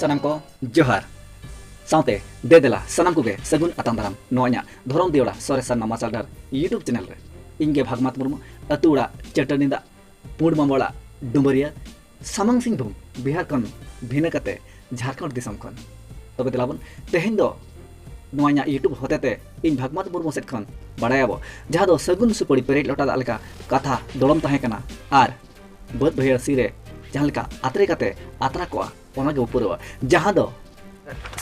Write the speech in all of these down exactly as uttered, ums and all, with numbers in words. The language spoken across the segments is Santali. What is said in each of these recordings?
ᱥᱟᱱᱟᱢ ᱠᱚ ᱡᱚᱦᱟᱨ᱾ ᱥᱟᱶᱛᱮ ᱫᱮ ᱫᱮᱞᱟ ᱥᱟᱱᱟᱢ ᱠᱚᱜᱮ ᱥᱟᱹᱜᱩᱱ ᱟᱛᱟᱝ ᱫᱟᱨᱟᱢ ᱱᱚᱣᱟ ᱤᱧᱟᱹᱜ ᱫᱷᱚᱨᱚᱢ ᱫᱤᱭᱚᱲᱟ ᱥᱚᱨᱮᱥ ᱥᱟᱨᱱᱟ ᱢᱟᱨᱥᱟᱞ ᱰᱟᱦᱟᱨ YouTube ᱪᱮᱱᱮᱞ ᱨᱮ᱾ ᱤᱧ ᱜᱮ ᱵᱷᱟᱜᱽᱢᱟᱛ ᱢᱩᱨᱢᱩ, ᱟᱹᱛᱩ ᱚᱲᱟᱜ ᱪᱟᱹᱴᱟᱹᱱᱤ ᱫᱟᱜ, ᱯᱩᱸᱰ ᱢᱟᱢᱚ ᱚᱲᱟᱜ ᱰᱩᱢᱵᱟᱹᱨᱤᱭᱟᱹ, ᱥᱟᱢᱟᱝ ᱥᱤᱝᱵᱷᱩᱢ ᱵᱤᱦᱟᱨ ᱠᱷᱚᱱ ᱵᱷᱤᱱᱟᱹ ᱠᱟᱛᱮ ᱡᱷᱟᱲᱠᱷᱚᱸᱰ ᱫᱤᱥᱚᱢ ᱠᱷᱚᱱ᱾ ᱛᱚᱵᱮ ᱫᱮᱞᱟ ᱵᱚᱱ, ᱛᱮᱦᱮᱧ ᱫᱚ ᱱᱚᱣᱟ ᱤᱧᱟᱹᱜ YouTube ᱦᱚᱛᱮᱛᱮ ᱤᱧ ᱵᱷᱟᱜᱽᱢᱟᱛ ᱢᱩᱨᱢᱩ ᱥᱮᱫ ᱠᱷᱚᱱ ᱵᱟᱲᱟᱭᱟᱵᱚ, ᱡᱟᱦᱟᱸ ᱫᱚ ᱥᱟᱹᱜᱩᱱ ᱥᱩᱯᱟᱹᱲᱤ ᱯᱮᱨᱮᱡ ᱞᱚᱴᱟ ᱫᱟᱜ ᱞᱮᱠᱟ ᱠᱟᱛᱷᱟ ᱫᱚᱲᱚᱢ ᱛᱟᱦᱮᱸ ᱠᱟᱱᱟ ᱟᱨ ᱵᱟᱹᱫᱽ ᱵᱟᱹᱭᱦᱟᱹᱲ ᱥᱤ ᱨᱮ ᱡᱟᱦᱟᱸ ᱞᱮᱠᱟ ᱟᱛᱨᱮ ᱠᱟᱛᱮ ᱟᱛᱨᱟ ᱠᱚᱜᱼᱟ, ᱚᱱᱟ ᱜᱮᱵᱚ ᱯᱩᱨᱟᱹᱣᱟ᱾ ᱡᱟᱦᱟᱸ ᱫᱚ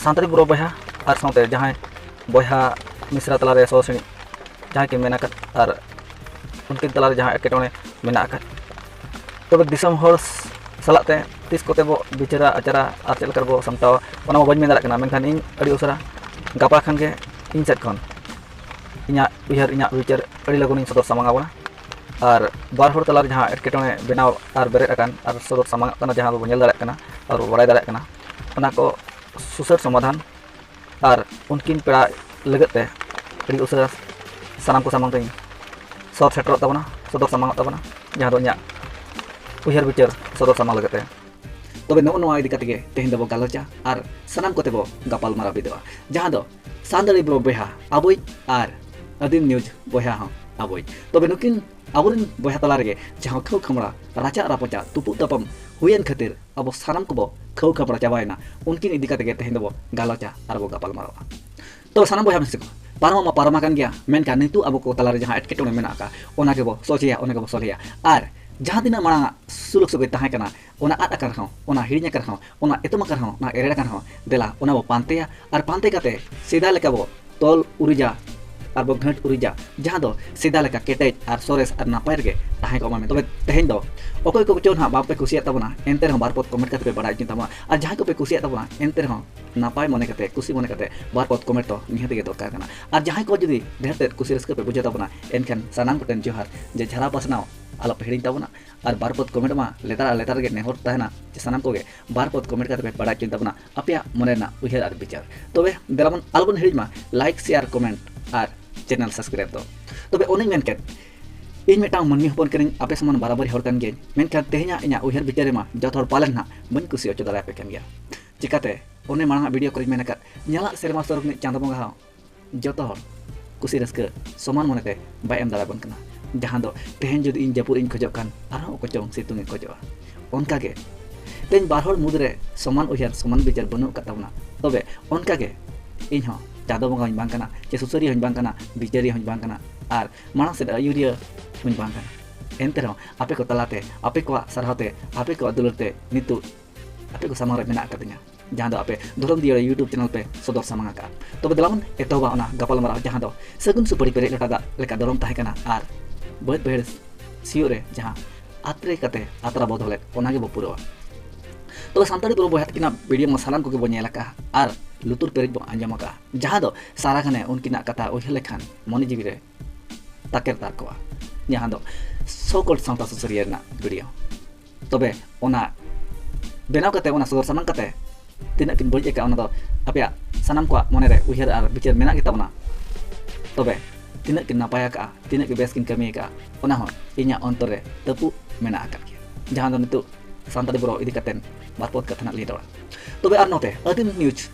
ᱥᱟᱱᱛᱟᱲᱤ ᱵᱚᱭᱦᱟ ᱟᱨ ᱥᱟᱶᱛᱮ ᱡᱟᱦᱟᱸᱭ ᱵᱚᱭᱦᱟ ᱢᱤᱥᱨᱟ ᱛᱟᱞᱟᱨᱮ ᱥᱚᱦᱚ ᱥᱤᱬᱤᱡ ᱡᱟᱦᱟᱸᱭ ᱠᱤᱱ ᱢᱮᱱ ᱟᱠᱟᱫ ᱟᱨ ᱩᱱᱠᱤᱱ ᱛᱟᱞᱟᱨᱮ ᱡᱟᱦᱟᱸ ᱮᱴᱠᱮᱴᱚᱬᱮ ᱢᱮᱱᱟᱜ ᱟᱠᱟᱫ, ᱛᱚᱵᱮ ᱫᱤᱥᱚᱢ ᱦᱚᱲ ᱥᱟᱞᱟᱜ ᱛᱮ ᱛᱤᱥ ᱠᱚᱛᱮ ᱵᱚ ᱵᱤᱪᱟᱹᱨᱟ ᱟᱪᱟᱨᱟ ᱟᱨ ᱪᱮᱫ ᱞᱮᱠᱟ ᱨᱮᱵᱚ ᱥᱟᱢᱴᱟᱣᱟ, ᱚᱱᱟ ᱢᱟ ᱵᱟᱹᱧ ᱢᱮᱱ ᱫᱟᱲᱮᱭᱟᱜ ᱠᱟᱱᱟ᱾ ᱢᱮᱱᱠᱷᱟᱱ ᱤᱧ ᱟᱹᱰᱤ ᱩᱥᱟᱹᱨᱟ ᱜᱟᱯᱟ ᱠᱷᱟᱱ ᱜᱮ ᱤᱧ ᱥᱮᱫ ᱠᱷᱚᱱ ᱤᱧᱟᱹᱜ ᱩᱭᱦᱟᱹᱨ, ᱤᱧᱟᱹᱜ ᱵᱤᱪᱟᱹᱨ ᱟᱹᱰᱤ ᱞᱚᱜᱚᱱᱤᱧ ᱥᱚᱫᱚᱨ ᱥᱟᱢᱟᱝ ᱟᱵᱚᱱᱟ᱾ ᱟᱨ ᱵᱟᱨ ᱦᱚᱲ ᱛᱟᱞᱟᱨᱮ ᱡᱟᱦᱟᱸ ᱮᱴᱠᱮᱴᱚᱬᱮ ᱵᱮᱱᱟᱣ ᱟᱨ ᱵᱮᱨᱮᱫ ᱟᱠᱟᱱ ᱟᱨ ᱥᱚᱫᱚᱨ ᱥᱟᱢᱟᱝᱚᱜ ᱠᱟᱱᱟ, ᱡᱟᱦᱟᱸ ᱫᱚᱵᱚ ᱧᱮᱞ ᱫᱟᱲᱮᱭᱟᱜ ᱠᱟᱱᱟ ᱟᱨ ᱵᱚ ᱵᱟᱲᱟᱭ ᱫᱟᱲᱮᱭᱟᱜ ᱠᱟᱱᱟ, ᱚᱱᱟ ᱠᱚ ᱥᱩᱥᱟᱹᱨ ᱥᱚᱢᱟᱫᱷᱟᱱ ᱟᱨ ᱩᱱᱠᱤᱱ ᱯᱮᱲᱟ ᱞᱟᱹᱜᱤᱫ ᱛᱮ ᱟᱹᱰᱤ ᱩᱥᱟᱹᱨᱟ ᱥᱟᱱᱟᱢ ᱠᱚ ᱥᱟᱢᱟᱝ ᱨᱤᱧ ᱥᱚᱫᱚᱨ ᱥᱮᱴᱮᱨᱚᱜ ᱛᱟᱵᱚᱱᱟ, ᱥᱚᱫᱚᱨ ᱥᱟᱢᱟᱝᱚᱜ ᱛᱟᱵᱚᱱᱟ, ᱡᱟᱦᱟᱸ ᱫᱚ ᱤᱧᱟᱹᱜ ᱩᱭᱦᱟᱹᱨ ᱵᱤᱪᱟᱹᱨ ᱥᱚᱫᱚᱨ ᱥᱟᱢᱟᱝ ᱞᱟᱹᱜᱤᱫ ᱛᱮ᱾ ᱛᱚᱵᱮ ᱱᱚᱜᱼᱚ ᱱᱚᱣᱟ ᱤᱫᱤ ᱠᱟᱛᱮ ᱜᱮ ᱛᱮᱦᱮᱧ ᱫᱚᱵᱚ ᱜᱟᱞᱚᱪᱟ ᱟᱨ ᱥᱟᱱᱟᱢ ᱠᱚᱛᱮ ᱵᱚ ᱜᱟᱯᱟᱞ ᱢᱟᱨᱟᱣ ᱵᱤᱫᱚᱜᱼᱟ, ᱡᱟᱦᱟᱸ ᱫᱚ ᱥᱟᱱᱛᱟᱲᱤ ᱵᱚ ᱵᱚᱭᱦᱟ ᱟᱵᱚᱭᱤᱡ ᱟᱨ ᱟᱹᱫᱤᱢ ᱱᱤᱭᱩᱡᱽ ᱵᱚᱭᱦᱟ ᱦᱚᱸ ᱟᱵᱚᱭᱤᱡ᱾ ᱛᱚᱵᱮ ᱱᱩᱠᱤᱱ ᱟᱵᱚᱨᱮᱱ ᱵᱚᱭᱦᱟ ᱛᱟᱞᱟ ᱨᱮᱜᱮ ᱡᱟᱦᱟᱸ ᱠᱷᱟᱹᱣ ᱠᱷᱟᱢᱲᱟ, ᱨᱟᱪᱟᱜ ᱨᱟᱯᱚᱪᱟᱜ, ᱛᱩᱯᱩᱜ ᱛᱟᱯᱟᱢ ᱦᱩᱭᱮᱱ ᱠᱷᱟᱹᱛᱤᱨ ᱟᱵᱚ ᱥᱟᱱᱟᱢ ᱠᱚᱵᱚ ᱠᱷᱟᱹᱣ ᱠᱷᱟᱢᱲᱟ ᱪᱟᱵᱟᱭᱮᱱᱟ᱾ ᱩᱱᱠᱤᱱ ᱤᱫᱤ ᱠᱟᱛᱮ ᱜᱮ ᱛᱮᱦᱮᱧ ᱫᱚᱵᱚ ᱜᱟᱞᱚᱪᱟ ᱟᱨ ᱵᱚ ᱜᱟᱯᱟᱞ ᱢᱟᱨᱟᱣᱟ᱾ ᱛᱚ ᱥᱟᱱᱟᱢ ᱵᱚᱭᱦᱟ ᱢᱤᱥᱤ ᱠᱚ, ᱯᱟᱨᱚᱢ ᱢᱟ ᱯᱟᱨᱚᱢ ᱟᱠᱟᱱ ᱜᱮᱭᱟ, ᱢᱮᱱᱠᱷᱟᱱ ᱱᱤᱛᱚᱜ ᱟᱵᱚ ᱠᱚ ᱛᱟᱞᱟᱨᱮ ᱡᱟᱦᱟᱸ ᱮᱴᱠᱮᱴᱚᱬᱮ ᱢᱮᱱᱟᱜ ᱟᱠᱟᱫ, ᱚᱱᱟ ᱜᱮᱵᱚ ᱥᱚᱡᱷᱮᱭᱟ, ᱚᱱᱟ ᱜᱮᱵᱚ ᱥᱚᱞᱦᱮᱭᱟ᱾ ᱟᱨ ᱡᱟᱦᱟᱸ ᱛᱤᱱᱟᱹᱜ ᱢᱟᱲᱟᱝ ᱥᱩᱞᱩᱠ ᱥᱩᱜᱩᱭ ᱛᱟᱦᱮᱸ ᱠᱟᱱᱟ, ᱚᱱᱟ ᱟᱫ ᱟᱠᱟᱱ ᱨᱮᱦᱚᱸ, ᱚᱱᱟ ᱦᱤᱲᱤᱧ ᱟᱠᱟᱱ ᱨᱮᱦᱚᱸ, ᱚᱱᱟ ᱮᱛᱚᱢ ᱟᱠᱟᱱ ᱨᱮᱦᱚᱸ, ᱚᱱᱟ ᱮᱲᱮ ᱟᱠᱟᱱ ᱨᱮᱦᱚᱸ, ᱫᱮᱞᱟ ᱚᱱᱟ ᱵᱚ ᱯᱟᱱᱛᱮᱭᱟ᱾ ᱟᱨ ᱯᱟᱱᱛᱮ ᱠᱟᱛᱮ ᱥᱮᱫᱟᱭ ᱞᱮᱠᱟ ᱵᱚ ᱛᱚᱞ ᱩᱨᱤᱡᱟ ᱟᱨ ᱵᱚ ᱜᱷᱟᱹᱴ ᱩᱨᱤᱡᱟ, ᱡᱟᱦᱟᱸ ᱫᱚ ᱥᱮᱫᱟᱭ ᱞᱮᱠᱟ ᱠᱮᱴᱮᱡ ᱟᱨ ᱥᱚᱨᱮᱥ ᱟᱨ ᱱᱟᱯᱟᱭ ᱨᱮᱜᱮ ᱛᱟᱦᱮᱸ ᱠᱚᱜ ᱢᱟ ᱢᱮᱱᱛᱮ᱾ ᱛᱚᱵᱮ ᱛᱮᱦᱮᱧ ᱫᱚ ᱚᱠᱚᱭ ᱠᱚ ᱪᱚ ᱱᱟᱦᱟᱜ ᱵᱟᱯᱮ ᱠᱩᱥᱤᱭᱟᱜ ᱛᱟᱵᱚᱱᱟ, ᱮᱱᱛᱮ ᱨᱮᱦᱚᱸ ᱵᱟᱨ ᱯᱚᱫ ᱠᱚᱢᱮᱱᱴ ᱠᱟᱛᱮ ᱯᱮ ᱵᱟᱲᱟᱭ ᱦᱚᱪᱚᱧ ᱛᱟᱵᱚᱱᱟ᱾ ᱟᱨ ᱡᱟᱦᱟᱸᱭ ᱠᱚᱯᱮ ᱠᱩᱥᱤᱭᱟᱜ ᱛᱟᱵᱚᱱᱟ, ᱮᱱᱛᱮ ᱨᱮᱦᱚᱸ ᱱᱟᱯᱟᱭ ᱢᱚᱱᱮ ᱠᱟᱛᱮ, ᱠᱩᱥᱤ ᱢᱚᱱᱮ ᱠᱟᱛᱮ ᱵᱟᱨ ᱯᱚᱫ ᱠᱚᱢᱮᱱᱴ ᱫᱚ ᱱᱤᱦᱟᱹᱛ ᱜᱮ ᱫᱚᱨᱠᱟᱨ ᱠᱟᱱᱟ᱾ ᱟᱨ ᱡᱟᱦᱟᱸᱭ ᱠᱚ ᱡᱩᱫᱤ ᱰᱷᱮᱨ ᱛᱮᱫ ᱠᱩᱥᱤ ᱨᱟᱹᱥᱠᱟᱹ ᱯᱮ ᱵᱩᱡᱷᱟᱹᱣ ᱛᱟᱵᱚᱱᱟ, ᱮᱱᱠᱷᱟᱱ ᱥᱟᱱᱟᱢ ᱠᱚᱴᱷᱮᱱ ᱡᱚᱦᱟᱨ ᱡᱮ ᱡᱷᱟᱨᱟᱣ ᱯᱟᱥᱱᱟᱣ ᱟᱞᱚᱯᱮ ᱦᱤᱲᱤᱧ ᱛᱟᱵᱚᱱᱟ᱾ ᱟᱨ ᱵᱟᱨ ᱯᱚᱫ ᱠᱚᱢᱮᱱᱴ ᱢᱟ ᱞᱮᱛᱟᱲ ᱟᱨ ᱞᱮᱛᱟᱲ ᱜᱮ ᱱᱮᱦᱚᱨ ᱛᱟᱦᱮᱱᱟ ᱡᱮ ᱥᱟᱱᱟᱢ ᱠᱚᱜᱮ ᱵᱟᱨ ᱯᱚᱫ ᱠᱚᱢᱮᱱᱴ ᱠᱟᱛᱮ ᱯᱮ ᱵᱟᱲᱟᱭ ᱦᱚᱪᱚᱧ ᱛᱟᱵᱚᱱᱟ ᱟᱯᱮᱭᱟᱜ ᱢᱚᱱᱮ ᱨᱮᱱᱟᱜ ᱩᱭᱦᱟᱹᱨ ᱟᱨ ᱵᱤᱪᱟᱹᱨ᱾ ᱛᱚᱵᱮ ᱫᱮᱞᱟ ᱵᱚᱱ, ᱟᱞᱚᱵᱚᱱ ᱦᱤᱲᱤᱧ ᱢᱟ ᱞᱟᱭᱤᱠ, ᱥᱮᱭᱟᱨ, ᱠᱚᱢᱮᱱᱴ ᱟᱨ ᱪᱮᱱᱮᱞ ᱥᱟᱵᱥᱠᱨᱟᱭᱤᱵ ᱫᱚ᱾ ᱛᱚᱵᱮ ᱚᱱᱮᱧ ᱢᱮᱱ ᱠᱮᱫ, ᱤᱧ ᱢᱤᱫᱴᱟᱝ ᱢᱟᱹᱱᱢᱤ ᱦᱚᱯᱚᱱ ᱠᱟᱹᱱᱟᱹᱧ, ᱟᱯᱮ ᱥᱚᱢᱟᱱ ᱵᱟᱨᱟᱵᱟᱹᱨᱤ ᱦᱚᱲ ᱠᱟᱱ ᱜᱤᱭᱟᱹᱧ, ᱢᱮᱱᱠᱷᱟᱱ ᱛᱮᱦᱮᱧᱟᱜ ᱤᱧᱟᱹᱜ ᱩᱭᱦᱟᱹᱨ ᱵᱤᱪᱟᱹᱨ ᱨᱮᱢᱟ ᱡᱚᱛᱚ ᱦᱚᱲ ᱯᱟᱞᱮᱱ ᱱᱟᱦᱟᱜ ᱵᱟᱹᱧ ᱠᱩᱥᱤ ᱦᱚᱪᱚ ᱫᱟᱲᱮᱭᱟᱯᱮ ᱠᱟᱱ ᱜᱮᱭᱟ᱾ ᱪᱤᱠᱟᱹᱛᱮ ᱚᱱᱮ ᱢᱟᱲᱟᱝ ᱟᱜ ᱵᱷᱤᱰᱤᱭᱳ ᱠᱚᱨᱮᱧ ᱢᱮᱱ ᱟᱠᱟᱫ, ᱧᱟᱞᱟᱜ ᱥᱮᱨᱢᱟ ᱥᱚᱨᱚᱜᱽ ᱨᱤᱱᱤᱡ ᱪᱟᱸᱫᱚ ᱵᱚᱸᱜᱟ ᱦᱚᱸ ᱡᱚᱛᱚ ᱦᱚᱲ ᱠᱩᱥᱤ ᱨᱟᱹᱥᱠᱟᱹ ᱥᱚᱢᱟᱱ ᱢᱚᱱᱮᱛᱮ ᱵᱟᱭ ᱮᱢ ᱫᱟᱲᱮᱭᱟᱵᱚᱱ ᱠᱟᱱᱟ᱾ ᱡᱟᱦᱟᱸ ᱫᱚ ᱛᱮᱦᱮᱧ ᱡᱩᱫᱤ ᱤᱧ ᱡᱟᱹᱯᱩᱫ ᱤᱧ ᱠᱷᱚᱡᱚᱜ ᱠᱷᱟᱱ, ᱟᱨᱦᱚᱸ ᱚᱠᱚᱭ ᱪᱚᱝ ᱥᱤᱛᱩᱝ ᱮ ᱠᱷᱚᱡᱚᱜᱼᱟ᱾ ᱚᱱᱠᱟᱜᱮ ᱛᱮᱦᱮᱧ ᱵᱟᱨ ᱦᱚᱲ ᱢᱩᱫᱽᱨᱮ ᱥᱚᱢᱟᱱ ᱩᱭᱦᱟᱹᱨ, ᱥᱚᱢᱟᱱ ᱵᱤᱪᱟᱹᱨ ᱵᱟᱹᱱᱩᱜ ᱟᱠᱟᱫ ᱛᱟᱵᱚᱱᱟ᱾ ᱛᱚᱵᱮ ᱚᱱᱠᱟᱜᱮ ᱤᱧ ᱦᱚᱸ ᱪᱟᱸᱫᱚ ᱵᱚᱸᱜᱟ ᱦᱚᱸᱧ ᱵᱟᱝ ᱠᱟᱱᱟ, ᱪᱮ ᱥᱩᱥᱟᱹᱨᱤᱭᱟᱹ ᱦᱚᱸᱧ ᱵᱟᱝ ᱠᱟᱱᱟ, ᱵᱤᱪᱟᱹᱨᱤᱭᱟᱹ ᱦᱚᱸᱧ ᱵᱟᱝ ᱠᱟᱱᱟ, ᱟᱨ ᱢᱟᱲᱟᱝ ᱥᱮᱫ ᱟᱹᱭᱩᱨᱤᱭᱟᱹ ᱦᱚᱸᱧ ᱵᱟᱝ ᱠᱟᱱᱟ᱾ ᱮᱱᱛᱮ ᱨᱮᱦᱚᱸ ᱟᱯᱮ ᱠᱚ ᱛᱟᱞᱟᱛᱮ, ᱟᱯᱮ ᱠᱚᱣᱟᱜ ᱥᱟᱨᱦᱟᱣ ᱛᱮ, ᱟᱯᱮ ᱠᱚᱣᱟᱜ ᱫᱩᱞᱟᱹᱲ ᱛᱮ ᱱᱤᱛᱚᱜ ᱟᱯᱮ ᱠᱚ ᱥᱟᱢᱟᱝ ᱨᱮ ᱢᱮᱱᱟᱜ ᱟᱠᱟᱫᱤᱧᱟ, ᱡᱟᱦᱟᱸ ᱫᱚ ᱟᱯᱮ ᱫᱷᱚᱨᱚᱢ ᱫᱤᱭᱟᱹᱲᱟ YouTube ᱪᱮᱱᱮᱞ ᱯᱮ ᱥᱚᱫᱚᱨ ᱥᱟᱢᱟᱝ ᱟᱠᱟᱫᱼᱟ᱾ ᱛᱚᱵᱮ ᱫᱮᱞᱟ ᱵᱚᱱ ᱮᱛᱚᱦᱚᱵᱟ ᱚᱱᱟ ᱜᱟᱯᱟᱞᱢᱟᱨᱟᱣ, ᱡᱟᱦᱟᱸ ᱫᱚ ᱥᱟᱹᱜᱩᱱ ᱥᱩᱯᱟᱹᱲᱤ ᱯᱮᱨᱮᱡ ᱞᱚᱴᱟ ᱫᱟᱜ ᱞᱮᱠᱟ ᱫᱚᱨᱚᱢ ᱛᱟᱦᱮᱸ ᱠᱟᱱᱟ ᱟᱨ ᱵᱟᱹᱫᱽ ᱵᱟᱹᱭᱦᱟᱹᱲ ᱥᱤᱭᱳᱜ ᱨᱮ ᱡᱟᱦᱟᱸ ᱟᱛᱨᱮ ᱠᱟᱛᱮ ᱟᱛᱨᱟ ᱵᱚ ᱫᱚᱦᱚ ᱞᱮᱫ, ᱚᱱᱟ ᱜᱮᱵᱚ ᱯᱩᱨᱟᱹᱣᱟ᱾ ᱛᱚᱵᱮ ᱥᱟᱱᱛᱟᱲᱤ ᱵᱨᱳ ᱵᱚᱭᱦᱟ ᱛᱟᱹᱠᱤᱱᱟᱜ ᱵᱷᱤᱰᱤᱭᱳ ᱢᱟ ᱥᱟᱱᱟᱢ ᱠᱚᱜᱮ ᱵᱚ ᱧᱮᱞ ᱟᱠᱟᱫᱼᱟ ᱟᱨ ᱞᱩᱛᱩᱨ ᱯᱮᱨᱮᱡ ᱵᱚ ᱟᱸᱡᱚᱢ ᱟᱠᱟᱫᱼᱟ, ᱡᱟᱦᱟᱸ ᱫᱚ ᱥᱟᱨᱟ ᱜᱷᱟᱱᱮ ᱩᱱᱠᱤᱱᱟᱜ ᱠᱟᱛᱷᱟ ᱩᱭᱦᱟᱹᱨ ᱞᱮᱠᱷᱟᱱ ᱢᱚᱱᱮ ᱡᱤᱣᱤ ᱨᱮ ᱛᱟᱠᱮᱨ ᱛᱟᱨ ᱠᱚᱜᱼᱟ, ᱡᱟᱦᱟᱸ ᱫᱚ so called ᱥᱟᱶᱛᱟ ᱥᱩᱥᱟᱹᱨᱤᱭᱟᱹ ᱨᱮᱱᱟᱜ ᱵᱷᱤᱰᱤᱭᱳ᱾ ᱛᱚᱵᱮ ᱚᱱᱟ ᱵᱮᱱᱟᱣ ᱠᱟᱛᱮ, ᱚᱱᱟ ᱥᱚᱫᱚᱨ ᱥᱟᱢᱟᱝ ᱠᱟᱛᱮ ᱛᱤᱱᱟᱹᱜ ᱠᱤᱱ ᱵᱟᱹᱲᱤᱡ ᱟᱠᱟᱫᱼᱟ, ᱚᱱᱟ ᱫᱚ ᱟᱯᱮᱭᱟᱜ ᱥᱟᱱᱟᱢ ᱠᱚᱣᱟᱜ ᱢᱚᱱᱮ ᱨᱮ ᱩᱭᱦᱟᱹᱨ ᱟᱨ ᱵᱤᱪᱟᱹᱨ ᱢᱮᱱᱟᱜ ᱜᱮ ᱛᱟᱵᱚᱱᱟ᱾ ᱛᱚᱵᱮ ᱛᱤᱱᱟᱹᱜ ᱠᱤᱱ ᱱᱟᱯᱟᱭ ᱟᱠᱟᱫᱼᱟ, ᱛᱤᱱᱟᱹᱜ ᱜᱮ ᱵᱮᱥ ᱠᱤᱱ ᱠᱟᱹᱢᱤ ᱟᱠᱟᱫᱼᱟ, ᱚᱱᱟ ᱦᱚᱸ ᱤᱧᱟᱹᱜ ᱚᱱᱛᱚᱨ ᱨᱮ ᱛᱟᱹᱯᱩᱜ ᱢᱮᱱᱟᱜ ᱟᱠᱟᱫ ᱜᱮᱭᱟ, ᱡᱟᱦᱟᱸ ᱫᱚ ᱱᱤᱛᱚᱜ ᱥᱟᱱᱛᱟᱲᱤ ᱵᱨᱳ ᱤᱫᱤ ᱠᱟᱛᱮ ᱵᱟᱨ ᱯᱚᱫ ᱠᱟᱛᱷᱟ ᱱᱟᱜ ᱞᱤᱧ ᱨᱚᱲᱟ᱾ ᱛᱚᱵᱮ ᱟᱨ ᱱᱚᱛᱮ ᱟᱹᱫᱤᱢ ᱱᱤᱭᱩᱡᱽ,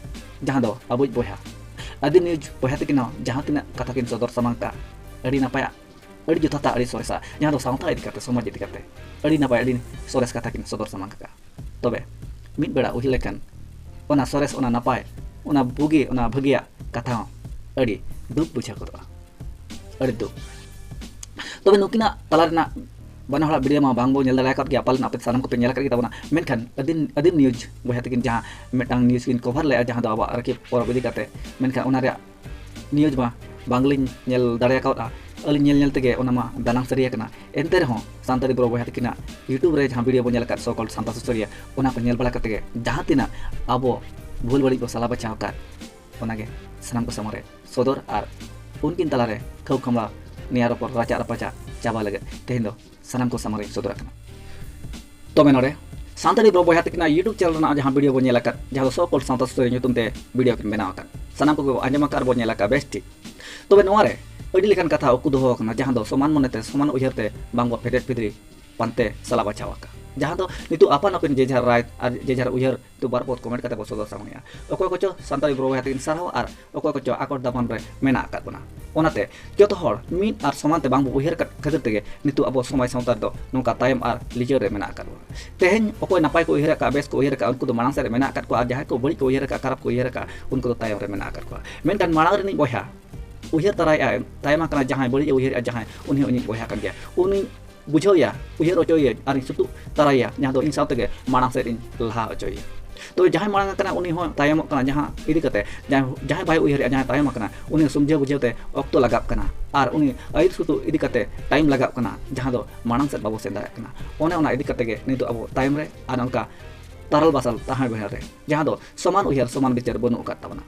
ᱡᱟᱦᱟᱸ ᱫᱚ ᱟᱵᱚᱭᱤᱡ ᱵᱚᱭᱦᱟ ᱟᱹᱫᱤᱢ ᱱᱤᱭᱩᱡᱽ ᱵᱚᱭᱦᱟ ᱛᱟᱹᱠᱤᱱ ᱦᱚᱸ ᱡᱟᱦᱟᱸ ᱛᱤᱱᱟᱹᱜ ᱠᱟᱛᱷᱟ ᱠᱤᱱ ᱥᱚᱫᱚᱨ ᱥᱟᱢᱟᱝ ᱠᱟᱜᱼᱟ, ᱟᱹᱰᱤ ᱱᱟᱯᱟᱭᱟᱜ, ᱟᱹᱰᱤ ᱡᱚᱛᱷᱟᱛᱟ, ᱟᱹᱰᱤ ᱥᱚᱨᱮᱥᱟ, ᱡᱟᱦᱟᱸ ᱫᱚ ᱥᱟᱶᱛᱟ ᱤᱫᱤ ᱠᱟᱛᱮ, ᱥᱚᱢᱟᱡᱽ ᱤᱫᱤ ᱠᱟᱛᱮ ᱟᱹᱰᱤ ᱱᱟᱯᱟᱭ, ᱟᱹᱰᱤ ᱥᱚᱨᱮᱥ ᱠᱟᱛᱷᱟ ᱠᱤᱱ ᱥᱚᱫᱚᱨ ᱥᱟᱢᱟᱝ ᱟᱠᱟᱫᱼᱟ᱾ ᱛᱚᱵᱮ ᱢᱤᱫ ᱵᱮᱲᱟ ᱩᱭᱦᱟᱹᱨ ᱞᱮᱠᱷᱟᱱ, ᱚᱱᱟ ᱥᱚᱨᱮᱥ, ᱚᱱᱟ ᱱᱟᱯᱟᱭ, ᱚᱱᱟ ᱵᱩᱜᱤ, ᱚᱱᱟ ᱵᱷᱟᱹᱜᱤᱭᱟᱜ ᱠᱟᱛᱷᱟ ᱦᱚᱸ ᱟᱹᱰᱤ ᱫᱩᱠ ᱵᱩᱡᱷᱟᱹᱣ ᱜᱚᱫᱚᱜᱼᱟ, ᱟᱹᱰᱤ ᱫᱩᱠ᱾ ᱛᱚᱵᱮ ᱱᱩᱠᱤᱱᱟᱜ ᱛᱟᱞᱟ ᱨᱮᱱᱟᱜ ᱵᱟᱱᱟ ᱦᱚᱲᱟᱜ ᱵᱷᱤᱰᱤᱭᱳ ᱢᱟ ᱵᱟᱝ ᱵᱚ ᱧᱮᱞ ᱫᱟᱲᱮ ᱟᱠᱟᱫ ᱜᱮᱭᱟ, ᱯᱟᱞᱮᱱ ᱟᱯᱮ ᱥᱟᱱᱟᱢ ᱠᱚᱯᱮ ᱧᱮᱞ ᱟᱠᱟᱫ ᱜᱮ ᱛᱟᱵᱚᱱᱟ᱾ ᱢᱮᱱᱠᱷᱟᱱ ᱟᱹᱫᱤᱢ, ᱟᱹᱫᱤᱢ ᱱᱤᱭᱩᱡᱽ ᱵᱚᱭᱦᱟ ᱛᱟᱹᱠᱤᱱ ᱡᱟᱦᱟᱸ ᱢᱤᱫᱴᱟᱝ ᱱᱤᱭᱩᱡᱽ ᱠᱤᱱ ᱠᱚᱵᱷᱟᱨ ᱞᱮᱫᱼᱟ, ᱡᱟᱦᱟᱸ ᱫᱚ ᱟᱵᱚᱣᱟᱜ ᱨᱟᱹᱠᱷᱤ ᱯᱚᱨᱚᱵᱽ ᱤᱫᱤ ᱠᱟᱛᱮ, ᱢᱮᱱᱠᱷᱟᱱ ᱚᱱᱟ ᱨᱮᱭᱟᱜ ᱱᱤᱭᱩᱡᱽ ᱢᱟ ᱵᱟᱝᱞᱤᱧ ᱧᱮᱞ ᱫᱟᱲᱮ ᱟᱠᱟᱫᱼᱟ᱾ ᱟᱹᱞᱤᱧ ᱧᱮᱞ ᱧᱮᱞ ᱛᱮᱜᱮ ᱚᱱᱟ ᱢᱟ ᱫᱟᱱᱟᱝ ᱥᱟᱹᱨᱤ ᱟᱠᱟᱱᱟ᱾ ᱮᱱᱛᱮ ᱨᱮᱦᱚᱸ ᱥᱟᱱᱛᱟᱲᱤ ᱵᱨᱳ ᱵᱚᱭᱦᱟ ᱛᱟᱹᱠᱤᱱᱟᱜ YouTube ᱨᱮ ᱡᱟᱦᱟᱸ ᱵᱷᱤᱰᱤᱭᱳ ᱵᱚᱱ ᱧᱮᱞ ᱟᱠᱟᱫ, so called ᱥᱟᱶᱛᱟ ᱥᱩᱥᱟᱹᱨᱤᱭᱟᱹ, ᱚᱱᱟ ᱠᱚ ᱧᱮᱞ ᱵᱟᱲᱟ ᱠᱟᱛᱮ ᱜᱮ ᱡᱟᱦᱟᱸ ᱛᱤᱱᱟᱹᱜ ᱟᱵᱚ ᱵᱷᱩᱞ ᱵᱟᱹᱲᱤᱡ ᱵᱚ ᱥᱟᱞᱟ ᱵᱟᱪᱷᱟᱣ ᱟᱠᱟᱫ, ᱚᱱᱟᱜᱮ ᱥᱟᱱᱟᱢ ᱠᱚ ᱥᱟᱢᱟᱝ ᱨᱮ ᱥᱚᱫᱚᱨ ᱟᱨ ᱩᱱᱠᱤᱱ ᱛᱟᱞᱟᱨᱮ ᱠᱷᱟᱹᱣ ᱠᱷᱟᱢᱞᱟ, ᱱᱮᱭᱟᱣ ᱨᱚᱯᱚᱲ, ᱨᱟᱪᱟᱜ ᱨᱟᱯᱟᱪᱟᱜ ᱪᱟᱵᱟ ᱞᱟᱹᱜᱤᱫ ᱛᱮᱦᱮᱧ ᱫᱚ ᱥᱟᱱᱟᱢ ᱠᱚ ᱥᱟᱢᱟᱝ ᱨᱮᱧ ᱥᱚᱫᱚᱨ ᱟᱠᱟᱱᱟ᱾ ᱛᱚᱵᱮ ᱱᱚᱰᱮ ᱥᱟᱱᱛᱟᱲᱤ ᱵᱨᱳ ᱵᱚᱭᱦᱟ ᱛᱟᱹᱠᱤᱱᱟᱜ YouTube ᱪᱮᱱᱮᱞ ᱨᱮᱱᱟᱜ ᱡᱟᱦᱟᱸ ᱵᱷᱤᱰᱤᱭᱳ ᱵᱚᱱ ᱧᱮᱞ ᱟᱠᱟᱫ, ᱡᱟᱦᱟᱸ ᱫᱚ so called ᱥᱟᱶᱛᱟ ᱥᱩᱥᱟᱹᱨᱤᱭᱟᱹ ᱧᱩᱛᱩᱢ ᱛᱮ ᱵᱷᱤᱰᱤᱭᱳ ᱠᱤᱱ ᱵᱮᱱᱟᱣ ᱟᱠᱟᱫ, ᱥᱟᱱᱟᱢ ᱠᱚᱜᱮ ᱵᱚ ᱟᱸᱡᱚᱢ ᱟᱠᱟᱫ ᱟᱨ ᱵᱚ ᱧᱮᱞ ᱟᱠᱟᱫ, ᱵᱮᱥ ᱴᱷᱤᱠ᱾ ᱛᱚᱵᱮ ᱱᱚᱣᱟ ᱨᱮ ᱟᱹᱰᱤ ᱞᱮᱠᱟᱱ ᱠᱟᱛᱷᱟ ᱩᱠᱩ ᱫᱚᱦᱚ ᱟᱠᱟᱱᱟ, ᱡᱟᱦᱟᱸ ᱫᱚ ᱥᱚᱢᱟᱱ ᱢᱚᱱᱮᱛᱮ, ᱥᱚᱢᱟᱱ ᱩᱭᱦᱟᱹᱨ ᱛᱮ ᱵᱟᱝ ᱵᱚ ᱯᱷᱮᱰᱮᱫ ᱯᱷᱤᱫᱽᱨᱤ ᱯᱟᱱᱛᱮ ᱥᱟᱞᱟ ᱵᱟᱪᱷᱟᱣ ᱟᱠᱟᱫ᱾ ᱡᱟᱦᱟᱸ ᱫᱚ ᱱᱤᱛᱚᱜ ᱟᱯᱟᱱ ᱟᱹᱯᱤᱱ ᱡᱮ ᱡᱟᱦᱟᱸ ᱨᱟᱭ ᱟᱨ ᱡᱮ ᱡᱟᱦᱟᱸ ᱩᱭᱦᱟᱹᱨ ᱱᱤᱛᱚᱜ ᱵᱟᱨ ᱯᱚᱫ ᱠᱚᱢᱮᱱᱴ ᱠᱟᱛᱮ ᱵᱚ ᱥᱚᱫᱚᱨ ᱥᱟᱢᱟᱝᱮᱜᱼᱟ᱾ ᱚᱠᱚᱭ ᱠᱚᱪᱚ ᱥᱟᱱᱛᱟᱲᱤ ᱵᱨᱚ ᱵᱚᱭᱦᱟ ᱛᱟᱹᱠᱤᱱ ᱥᱟᱨᱦᱟᱣ ᱟᱨ ᱚᱠᱚᱭ ᱠᱚᱪᱚ ᱟᱠᱚᱴ ᱫᱟᱢᱟᱱ ᱨᱮ ᱢᱮᱱᱟᱜ ᱟᱠᱟᱫ ᱵᱚᱱᱟ᱾ ᱚᱱᱟᱛᱮ ᱡᱚᱛᱚ ᱦᱚᱲ ᱢᱤᱫ ᱟᱨ ᱥᱚᱢᱟᱱ ᱛᱮ ᱵᱟᱝ ᱵᱚ ᱩᱭᱦᱟᱹᱨ ᱟᱠᱟᱫ ᱠᱷᱟᱹᱛᱤᱨ ᱛᱮᱜᱮ ᱱᱤᱛᱚᱜ ᱟᱵᱚ ᱥᱚᱢᱟᱡᱽ ᱥᱟᱶᱛᱟ ᱨᱮᱫᱚ ᱱᱚᱝᱠᱟ ᱛᱟᱭᱚᱢ ᱟᱨ ᱞᱤᱪᱟᱹᱲ ᱨᱮ ᱢᱮᱱᱟᱜ ᱟᱠᱟᱫ ᱵᱚᱱᱟ᱾ ᱛᱮᱦᱮᱧ ᱚᱠᱚᱭ ᱱᱟᱯᱟᱭ ᱠᱚ ᱩᱭᱦᱟᱹᱨ ᱟᱠᱟᱫᱼᱟ, ᱵᱮᱥ ᱠᱚ ᱩᱭᱦᱟᱹᱨ ᱟᱠᱟᱫᱼᱟ, ᱩᱱᱠᱩ ᱫᱚ ᱢᱟᱲᱟᱝ ᱥᱮᱫ ᱨᱮ ᱢᱮᱱᱟᱜ ᱟᱠᱟᱫ ᱠᱚᱣᱟ, ᱟᱨ ᱡᱟᱦᱟᱸᱭ ᱠᱚ ᱵᱟᱹᱲᱤᱡ ᱠᱚ ᱩᱭᱦᱟᱹᱨ ᱟᱠᱟᱫᱼᱟ, ᱠᱷᱟᱨᱟᱯ ᱠᱚ ᱩᱭᱦᱟᱹᱨ ᱟᱠᱟᱫᱼᱟ, ᱩᱱᱠᱩ ᱫᱚ ᱛᱟᱭᱚᱢ ᱨᱮ ᱢᱮᱱᱟᱜ ᱟᱠᱟᱫ ᱠᱚᱣᱟ᱾ ᱢᱮᱱᱠᱷᱟᱱ ᱢᱟᱲᱟᱝ ᱨᱤᱱᱤᱡ ᱵᱚᱭᱦᱟ ᱩᱭᱦᱟᱹᱨ ᱛᱟᱨᱟᱭᱮᱫᱼᱟ, ᱛᱟᱭᱚᱢ ᱟᱠᱟᱱᱟ ᱡᱟᱦᱟᱸᱭ, ᱵᱟᱹᱲᱤᱡ ᱮ ᱩᱭᱦᱟᱹᱨᱮᱫᱼᱟ ᱡᱟᱦᱟᱸᱭ, ᱩᱱᱤ ᱦᱚᱸ ᱤᱧᱤᱡ ᱵᱚᱭᱦᱟ ᱠᱟᱱ ᱜᱮᱭᱟ᱾ ᱩᱱᱤ ᱵᱩᱡᱷᱟᱹᱣᱮᱭᱟ, ᱩᱭᱦᱟᱹᱨ ᱦᱚᱪᱚᱭᱮᱭᱟ ᱟᱨᱤᱧ ᱥᱩᱛᱩᱜ ᱛᱟᱨᱟᱭᱮᱭᱟ, ᱡᱟᱦᱟᱸ ᱫᱚ ᱤᱧ ᱥᱟᱶ ᱛᱮᱜᱮ ᱢᱟᱲᱟᱝ ᱥᱮᱫ ᱤᱧ ᱞᱟᱦᱟ ᱦᱚᱪᱚᱭᱮᱭᱟ᱾ ᱛᱚ ᱡᱟᱦᱟᱸᱭ ᱢᱟᱲᱟᱝ ᱟᱠᱟᱱᱟ ᱩᱱᱤ ᱦᱚᱸ ᱛᱟᱭᱚᱢᱚᱜ ᱠᱟᱱᱟ, ᱡᱟᱦᱟᱸ ᱤᱫᱤ ᱠᱟᱛᱮ ᱡᱟᱦᱟᱸᱭ, ᱡᱟᱦᱟᱸᱭ ᱵᱟᱭ ᱩᱭᱦᱟᱹᱨᱮᱫᱼᱟ, ᱡᱟᱦᱟᱸᱭ ᱛᱟᱭᱚᱢ ᱟᱠᱟᱱᱟ, ᱩᱱᱤ ᱥᱚᱢᱡᱷᱟᱹᱣ ᱵᱩᱡᱷᱟᱹᱣ ᱛᱮ ᱚᱠᱛᱚ ᱞᱟᱜᱟᱜ ᱠᱟᱱᱟ ᱟᱨ ᱩᱱᱤ ᱟᱹᱭᱩᱨ ᱥᱩᱛᱩᱜ ᱤᱫᱤ ᱠᱟᱛᱮ ᱴᱟᱭᱤᱢ ᱞᱟᱜᱟᱜ ᱠᱟᱱᱟ, ᱡᱟᱦᱟᱸ ᱫᱚ ᱢᱟᱲᱟᱝ ᱥᱮᱫ ᱵᱟᱵᱚ ᱥᱮᱱ ᱫᱟᱲᱮᱭᱟᱜ ᱠᱟᱱᱟ᱾ ᱚᱱᱮ ᱚᱱᱟ ᱤᱫᱤ ᱠᱟᱛᱮ ᱜᱮ ᱱᱤᱛᱚᱜ ᱟᱵᱚ ᱛᱟᱭᱚᱢ ᱨᱮ ᱟᱨ ᱚᱱᱠᱟ ᱛᱟᱨᱟᱞ ᱵᱟᱥᱟᱞ ᱛᱟᱦᱮᱸ ᱵᱮᱲᱟ ᱨᱮ ᱡᱟᱦᱟᱸ ᱫᱚ ᱥᱚᱢᱟᱱ ᱩᱭᱦᱟᱹᱨ ᱥᱚᱢᱟᱱ ᱵᱤᱪᱟᱹᱨ ᱵᱟᱹᱱᱩᱜ ᱟᱠᱟᱫ ᱛᱟᱵᱚᱱᱟ᱾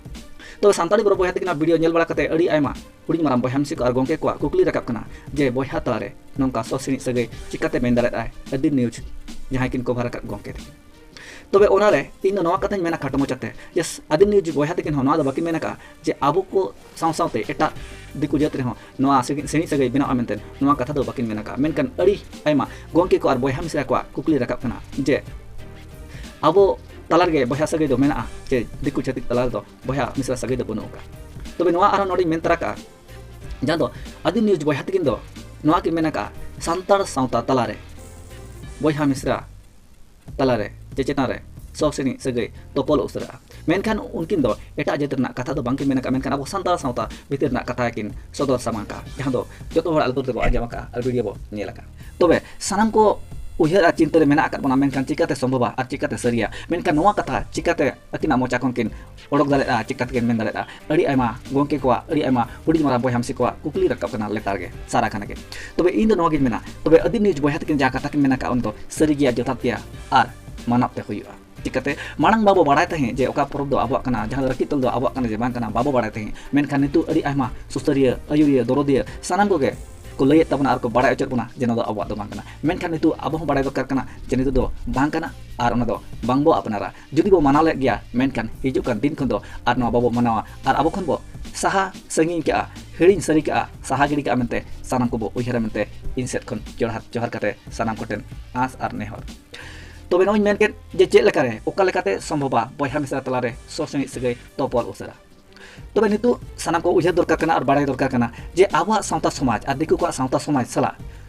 ᱛᱚᱵᱮ ᱥᱟᱱᱛᱟᱲᱤ ᱵᱨᱚ ᱵᱚᱭᱦᱟ ᱛᱟᱹᱠᱤᱱᱟᱜ ᱵᱷᱤᱰᱤᱭᱳ ᱧᱮᱞ ᱵᱟᱲᱟ ᱠᱟᱛᱮ ᱟᱹᱰᱤ ᱟᱭᱢᱟ ᱦᱩᱰᱤᱧ ᱢᱟᱨᱟᱝ ᱵᱚᱭᱦᱟ ᱢᱤᱥᱤ ᱠᱚ ᱟᱨ ᱜᱚᱢᱠᱮ ᱠᱚᱣᱟᱜ ᱠᱩᱠᱞᱤ ᱨᱟᱠᱟᱵ ᱠᱟᱱᱟ ᱡᱮ ᱵᱚᱭᱦᱟ ᱛᱟᱞᱟᱨᱮ ᱱᱚᱝᱠᱟ ᱥᱚᱥᱤᱱᱤᱡ ᱥᱟᱹᱜᱟᱹᱭ ᱪᱤᱠᱟᱹᱛᱮ ᱢᱮᱱ ᱫᱟᱲᱮᱭᱟᱜᱼᱟᱭ ᱟᱹᱫᱤᱢ ᱱᱤᱭᱩᱡᱽ ᱡᱟᱦᱟᱸᱭ ᱠᱤᱱ ᱠᱚᱵᱷᱟᱨ ᱟᱠᱟᱫ ᱜᱚᱢᱠᱮ ᱛᱟᱹᱠᱤᱱ᱾ ᱛᱚᱵᱮ ᱚᱱᱟᱨᱮ ᱤᱧ ᱫᱚ ᱱᱚᱣᱟ ᱠᱟᱛᱷᱟᱧ ᱢᱮᱱᱟ ᱠᱷᱟᱴᱚ ᱢᱚᱪᱟᱛᱮ ᱡᱮ ᱟᱹᱫᱤᱢ ᱱᱤᱭᱩᱡᱽ ᱵᱚᱭᱦᱟ ᱛᱟᱹᱠᱤᱱ ᱦᱚᱸ ᱱᱚᱣᱟ ᱫᱚ ᱵᱟᱹᱠᱤᱱ ᱢᱮᱱ ᱟᱠᱟᱫᱼᱟ ᱡᱮ ᱟᱵᱚ ᱠᱚ ᱥᱟᱶ ᱥᱟᱶᱛᱮ ᱮᱴᱟᱜ ᱫᱤᱠᱩ ᱡᱟᱹᱛ ᱨᱮᱦᱚᱸ ᱱᱚᱣᱟ ᱥᱤᱬᱤᱡ ᱥᱟᱹᱜᱟᱹᱭ ᱵᱮᱱᱟᱜᱼᱟ ᱢᱮᱱᱛᱮ ᱱᱚᱣᱟ ᱠᱟᱛᱷᱟ ᱫᱚ ᱵᱟᱹᱠᱤᱱ ᱢᱮᱱ ᱟᱠᱟᱫᱼᱟ᱾ ᱢᱮᱱᱠᱷᱟᱱ ᱟᱹᱰᱤ ᱟᱭᱢᱟ ᱜᱚᱢᱠᱮ ᱠᱚ ᱟᱨ ᱵᱚᱭᱦᱟ ᱢᱤᱥᱨᱟ ᱠᱚᱣᱟᱜ ᱠᱩᱠᱞᱤ ᱨᱟᱠᱟᱵ ᱠᱟᱱᱟ ᱡᱮ ᱟᱵᱚ ᱛᱟᱞᱟ ᱨᱮᱜᱮ ᱵᱚᱭᱦᱟ ᱥᱟᱹᱜᱟᱹᱭ ᱫᱚ ᱢᱮᱱᱟᱜᱼᱟ ᱪᱮ ᱫᱤᱠᱩ ᱪᱷᱟᱹᱛᱤᱠ ᱛᱟᱞᱟ ᱨᱮᱫᱚ ᱵᱚᱭᱦᱟ ᱢᱤᱥᱨᱟ ᱥᱟᱹᱜᱟᱹᱭ ᱫᱚ ᱵᱟᱹᱱᱩᱜ ᱟᱠᱟᱫᱼᱟ? ᱛᱚᱵᱮ ᱱᱚᱣᱟ ᱟᱨᱦᱚᱸ ᱱᱚᱰᱮᱧ ᱢᱮᱱ ᱛᱚᱨᱟ ᱠᱟᱜᱼᱟ, ᱡᱟᱦᱟᱸ ᱫᱚ ᱟᱹᱫᱤᱢ ᱱᱤᱭᱩᱡᱽ ᱵᱚᱭᱦᱟ ᱛᱟᱹᱠᱤᱱ ᱫᱚ ᱱᱚᱣᱟ ᱠᱤᱱ ᱢᱮᱱ ᱟᱠᱟᱫᱼᱟ, ᱥᱟᱱᱛᱟᱲ ᱥᱟᱶᱛᱟ ᱛᱟᱞᱟᱨᱮ ᱵᱚᱭᱦᱟ ᱢᱤᱥᱨᱟ ᱛᱟᱞᱟᱨᱮ ᱪᱮ ᱪᱮᱛᱟᱱ ᱨᱮ ᱥᱚᱥᱤᱱᱤᱡ ᱥᱟᱹᱜᱟᱹᱭ ᱛᱚᱯᱚᱞ ᱩᱥᱟᱹᱨᱟᱜᱼᱟ᱾ ᱢᱮᱱᱠᱷᱟᱱ ᱩᱱᱠᱤᱱ ᱫᱚ ᱮᱴᱟᱜ ᱡᱟᱹᱛ ᱨᱮᱱᱟᱜ ᱠᱟᱛᱷᱟ ᱫᱚ ᱵᱟᱝᱠᱤᱱ ᱢᱮᱱ ᱟᱠᱟᱫᱼᱟ, ᱢᱮᱱᱠᱷᱟᱱ ᱟᱵᱚ ᱥᱟᱱᱛᱟᱲ ᱥᱟᱶᱛᱟ ᱵᱷᱤᱛᱤᱨ ᱨᱮᱱᱟᱜ ᱠᱟᱛᱷᱟ ᱜᱮᱠᱤᱱ ᱥᱚᱫᱚᱨ ᱥᱟᱢᱟᱝ ᱟᱠᱟᱫᱼᱟ, ᱡᱟᱦᱟᱸ ᱫᱚ ᱡᱚᱛᱚ ᱦᱚᱲᱟᱜ ᱞᱩᱛᱩᱨ ᱛᱮᱵᱚ ᱟᱸᱡᱚᱢ ᱟᱠᱟᱫᱼᱟ ᱟᱨ ᱵᱷᱤᱰᱤᱭᱳ ᱵᱚ ᱧᱮᱞ ᱟᱠᱟᱫᱼᱟ᱾ ᱛᱚᱵᱮ ᱥᱟᱱᱟᱢ ᱠᱚ ᱩᱭᱦᱟᱹᱨ ᱟᱨ ᱪᱤᱱᱛᱟᱹ ᱨᱮ ᱢᱮᱱᱟᱜ ᱟᱠᱟᱫ ᱵᱚᱱᱟ, ᱢᱮᱱᱠᱷᱟᱱ ᱪᱤᱠᱟᱹᱛᱮ ᱥᱚᱢᱵᱷᱚᱵᱟ ᱟᱨ ᱪᱤᱠᱟᱹᱛᱮ ᱥᱟᱹᱨᱤᱭᱟ? ᱢᱮᱱᱠᱷᱟᱱ ᱱᱚᱣᱟ ᱠᱟᱛᱷᱟ ᱪᱤᱠᱟᱹᱛᱮ ᱟᱹᱠᱤᱱᱟᱜ ᱢᱚᱪᱟ ᱠᱷᱚᱱ ᱠᱤᱱ ᱚᱰᱚᱠ ᱫᱟᱲᱮᱭᱟᱜᱼᱟ, ᱪᱤᱠᱟᱹ ᱛᱮᱠᱤᱱ ᱢᱮᱱ ᱫᱟᱲᱮᱭᱟᱜᱼᱟ? ᱟᱹᱰᱤ ᱟᱭᱢᱟ ᱜᱚᱢᱠᱮ ᱠᱚᱣᱟᱜ, ᱟᱹᱰᱤ ᱟᱭᱢᱟ ᱦᱩᱰᱤᱧ ᱢᱟᱨᱟᱝ ᱵᱚᱭᱦᱟ ᱢᱤᱥᱤ ᱠᱚᱣᱟᱜ ᱠᱩᱠᱞᱤ ᱨᱟᱠᱟᱵ ᱠᱟᱱᱟ ᱞᱮᱛᱟᱲ ᱜᱮ, ᱥᱟᱨᱟ ᱠᱷᱟᱱ ᱜᱮ᱾ ᱛᱚᱵᱮ ᱤᱧ ᱫᱚ ᱱᱚᱣᱟ ᱜᱤᱧ ᱢᱮᱱᱟ, ᱛᱚᱵᱮ ᱟᱹᱫᱤᱢ ᱱᱤᱭᱩᱡᱽ ᱵᱚᱭᱦᱟ ᱛᱟᱹᱠᱤᱱ ᱡᱟᱦᱟᱸ ᱠᱟᱛᱷᱟ ᱠᱤᱱ ᱢᱮᱱ ᱟᱠᱟᱫ, ᱚᱱᱟ ᱫᱚ ᱥᱟᱹᱨᱤ ᱜᱮᱭᱟ, ᱡᱚᱛᱷᱟᱛ ᱜᱮᱭᱟ ᱟᱨ ᱢᱟᱱᱟᱣ ᱛᱮ ᱦᱩᱭᱩᱜᱼᱟ᱾ ᱪᱤᱠᱟᱹᱛᱮ ᱢᱟᱲᱟᱝ ᱵᱟᱵᱚ ᱵᱟᱲᱟᱭ ᱛᱟᱦᱮᱸᱫ ᱡᱮ ᱚᱠᱟ ᱯᱚᱨᱚᱵᱽ ᱫᱚ ᱟᱵᱚᱣᱟᱜ ᱠᱟᱱᱟ, ᱡᱟᱦᱟᱸ ᱫᱚ ᱨᱟᱹᱠᱤ ᱛᱚᱞ ᱫᱚ ᱟᱵᱚᱣᱟᱜ ᱠᱟᱱᱟ ᱡᱮ ᱵᱟᱝ ᱠᱟᱱᱟ, ᱵᱟᱵᱚ ᱵᱟᱲᱟᱭ ᱛᱟᱦᱮᱸᱫ᱾ ᱢᱮᱱᱠᱷᱟᱱ ᱱᱤᱛᱚᱜ ᱟᱹᱰᱤ ᱟᱭᱢᱟ ᱥᱩᱥᱟᱹᱨᱤᱭᱟᱹ, ᱟᱹᱭᱩᱨᱤᱭᱟᱹ, ᱫᱚᱨᱚᱫᱤᱭᱟᱹ ᱥᱟᱱᱟᱢ ᱠᱚᱜᱮ ᱠᱚ ᱞᱟᱹᱭᱮᱫ ᱛᱟᱵᱚᱱᱟ ᱟᱨ ᱠᱚ ᱵᱟᱲᱟᱭ ᱦᱚᱪᱚᱭᱮᱫ ᱵᱚᱱᱟ ᱡᱮ ᱱᱚᱣᱟ ᱫᱚ ᱟᱵᱚᱣᱟᱜ ᱫᱚ ᱵᱟᱝ ᱠᱟᱱᱟ᱾ ᱢᱮᱱᱠᱷᱟᱱ ᱱᱤᱛᱚᱜ ᱟᱵᱚ ᱦᱚᱸ ᱵᱟᱲᱟᱭ ᱫᱚᱨᱠᱟᱨ ᱠᱟᱱᱟ ᱡᱮ ᱱᱤᱛᱚᱜ ᱫᱚ ᱵᱟᱝ ᱠᱟᱱᱟ, ᱟᱨ ᱚᱱᱟ ᱫᱚ ᱵᱟᱝ ᱵᱚ ᱟᱯᱱᱟᱨᱟ᱾ ᱡᱩᱫᱤ ᱵᱚ ᱢᱟᱱᱟᱣ ᱞᱮᱫ ᱜᱮᱭᱟ, ᱢᱮᱱᱠᱷᱟᱱ ᱦᱤᱡᱩᱜ ᱠᱟᱱ ᱫᱤᱱ ᱠᱷᱚᱱ ᱫᱚ ᱟᱨ ᱱᱚᱣᱟ ᱵᱟᱵᱚ ᱢᱟᱱᱟᱣᱟ ᱟᱨ ᱟᱵᱚ ᱠᱷᱚᱱ ᱵᱚ ᱥᱟᱦᱟ ᱥᱟᱺᱜᱤᱧ ᱠᱟᱜᱼᱟ, ᱦᱤᱲᱤᱧ ᱥᱟᱹᱨᱤ ᱠᱟᱜᱼᱟ, ᱥᱟᱦᱟ ᱜᱤᱰᱤ ᱠᱟᱜᱼᱟ ᱢᱮᱱᱛᱮ ᱥᱟᱱᱟᱢ ᱠᱚᱵᱚ ᱩᱭᱦᱟᱹᱨᱟ ᱢᱮᱱᱛᱮ ᱤᱧ ᱥᱮᱫ ᱠᱷᱚᱱ ᱡᱚᱦᱟᱨ, ᱡᱚᱦᱟᱨ ᱠᱟᱛᱮ ᱥᱟᱱᱟᱢ ᱠᱚᱴᱷᱮᱱ ᱟᱸᱥ ᱟᱨ ᱱᱮᱦᱚᱨ᱾ ᱛᱚᱵᱮ ᱱᱚᱜᱼᱚᱭ ᱢᱮᱱ ᱠᱮᱫ ᱡᱮ ᱪᱮᱫ ᱞᱮᱠᱟᱨᱮ, ᱚᱠᱟ ᱞᱮᱠᱟᱛᱮ ᱥᱚᱢᱵᱷᱚᱵᱟ ᱵᱚᱭᱦᱟ ᱢᱤᱥᱨᱟ ᱛᱟᱞᱟᱨᱮ ᱥᱚᱥᱮᱱᱤᱡ ᱥᱟᱹᱜᱟᱹᱭ ᱛᱚᱯᱚᱞ ᱩᱥᱟᱹᱨᱟ᱾ ᱛᱚᱵᱮ ᱱᱤᱛᱚᱜ ᱥᱟᱱᱟᱢ ᱠᱚ ᱩᱭᱦᱟᱹᱨ ᱫᱚᱨᱠᱟᱨ ᱠᱟᱱᱟ ᱟᱨ ᱵᱟᱲᱟᱭ ᱫᱚᱨᱠᱟᱨ ᱠᱟᱱᱟ ᱡᱮ ᱟᱵᱚᱣᱟᱜ ᱥᱟᱶᱛᱟ ᱥᱚᱢᱟᱡᱽ ᱟᱨ ᱫᱤᱠᱩ ᱠᱚᱣᱟᱜ ᱥᱟᱶᱛᱟ ᱥᱚᱢᱟᱡᱽ ᱥᱟᱞᱟᱜ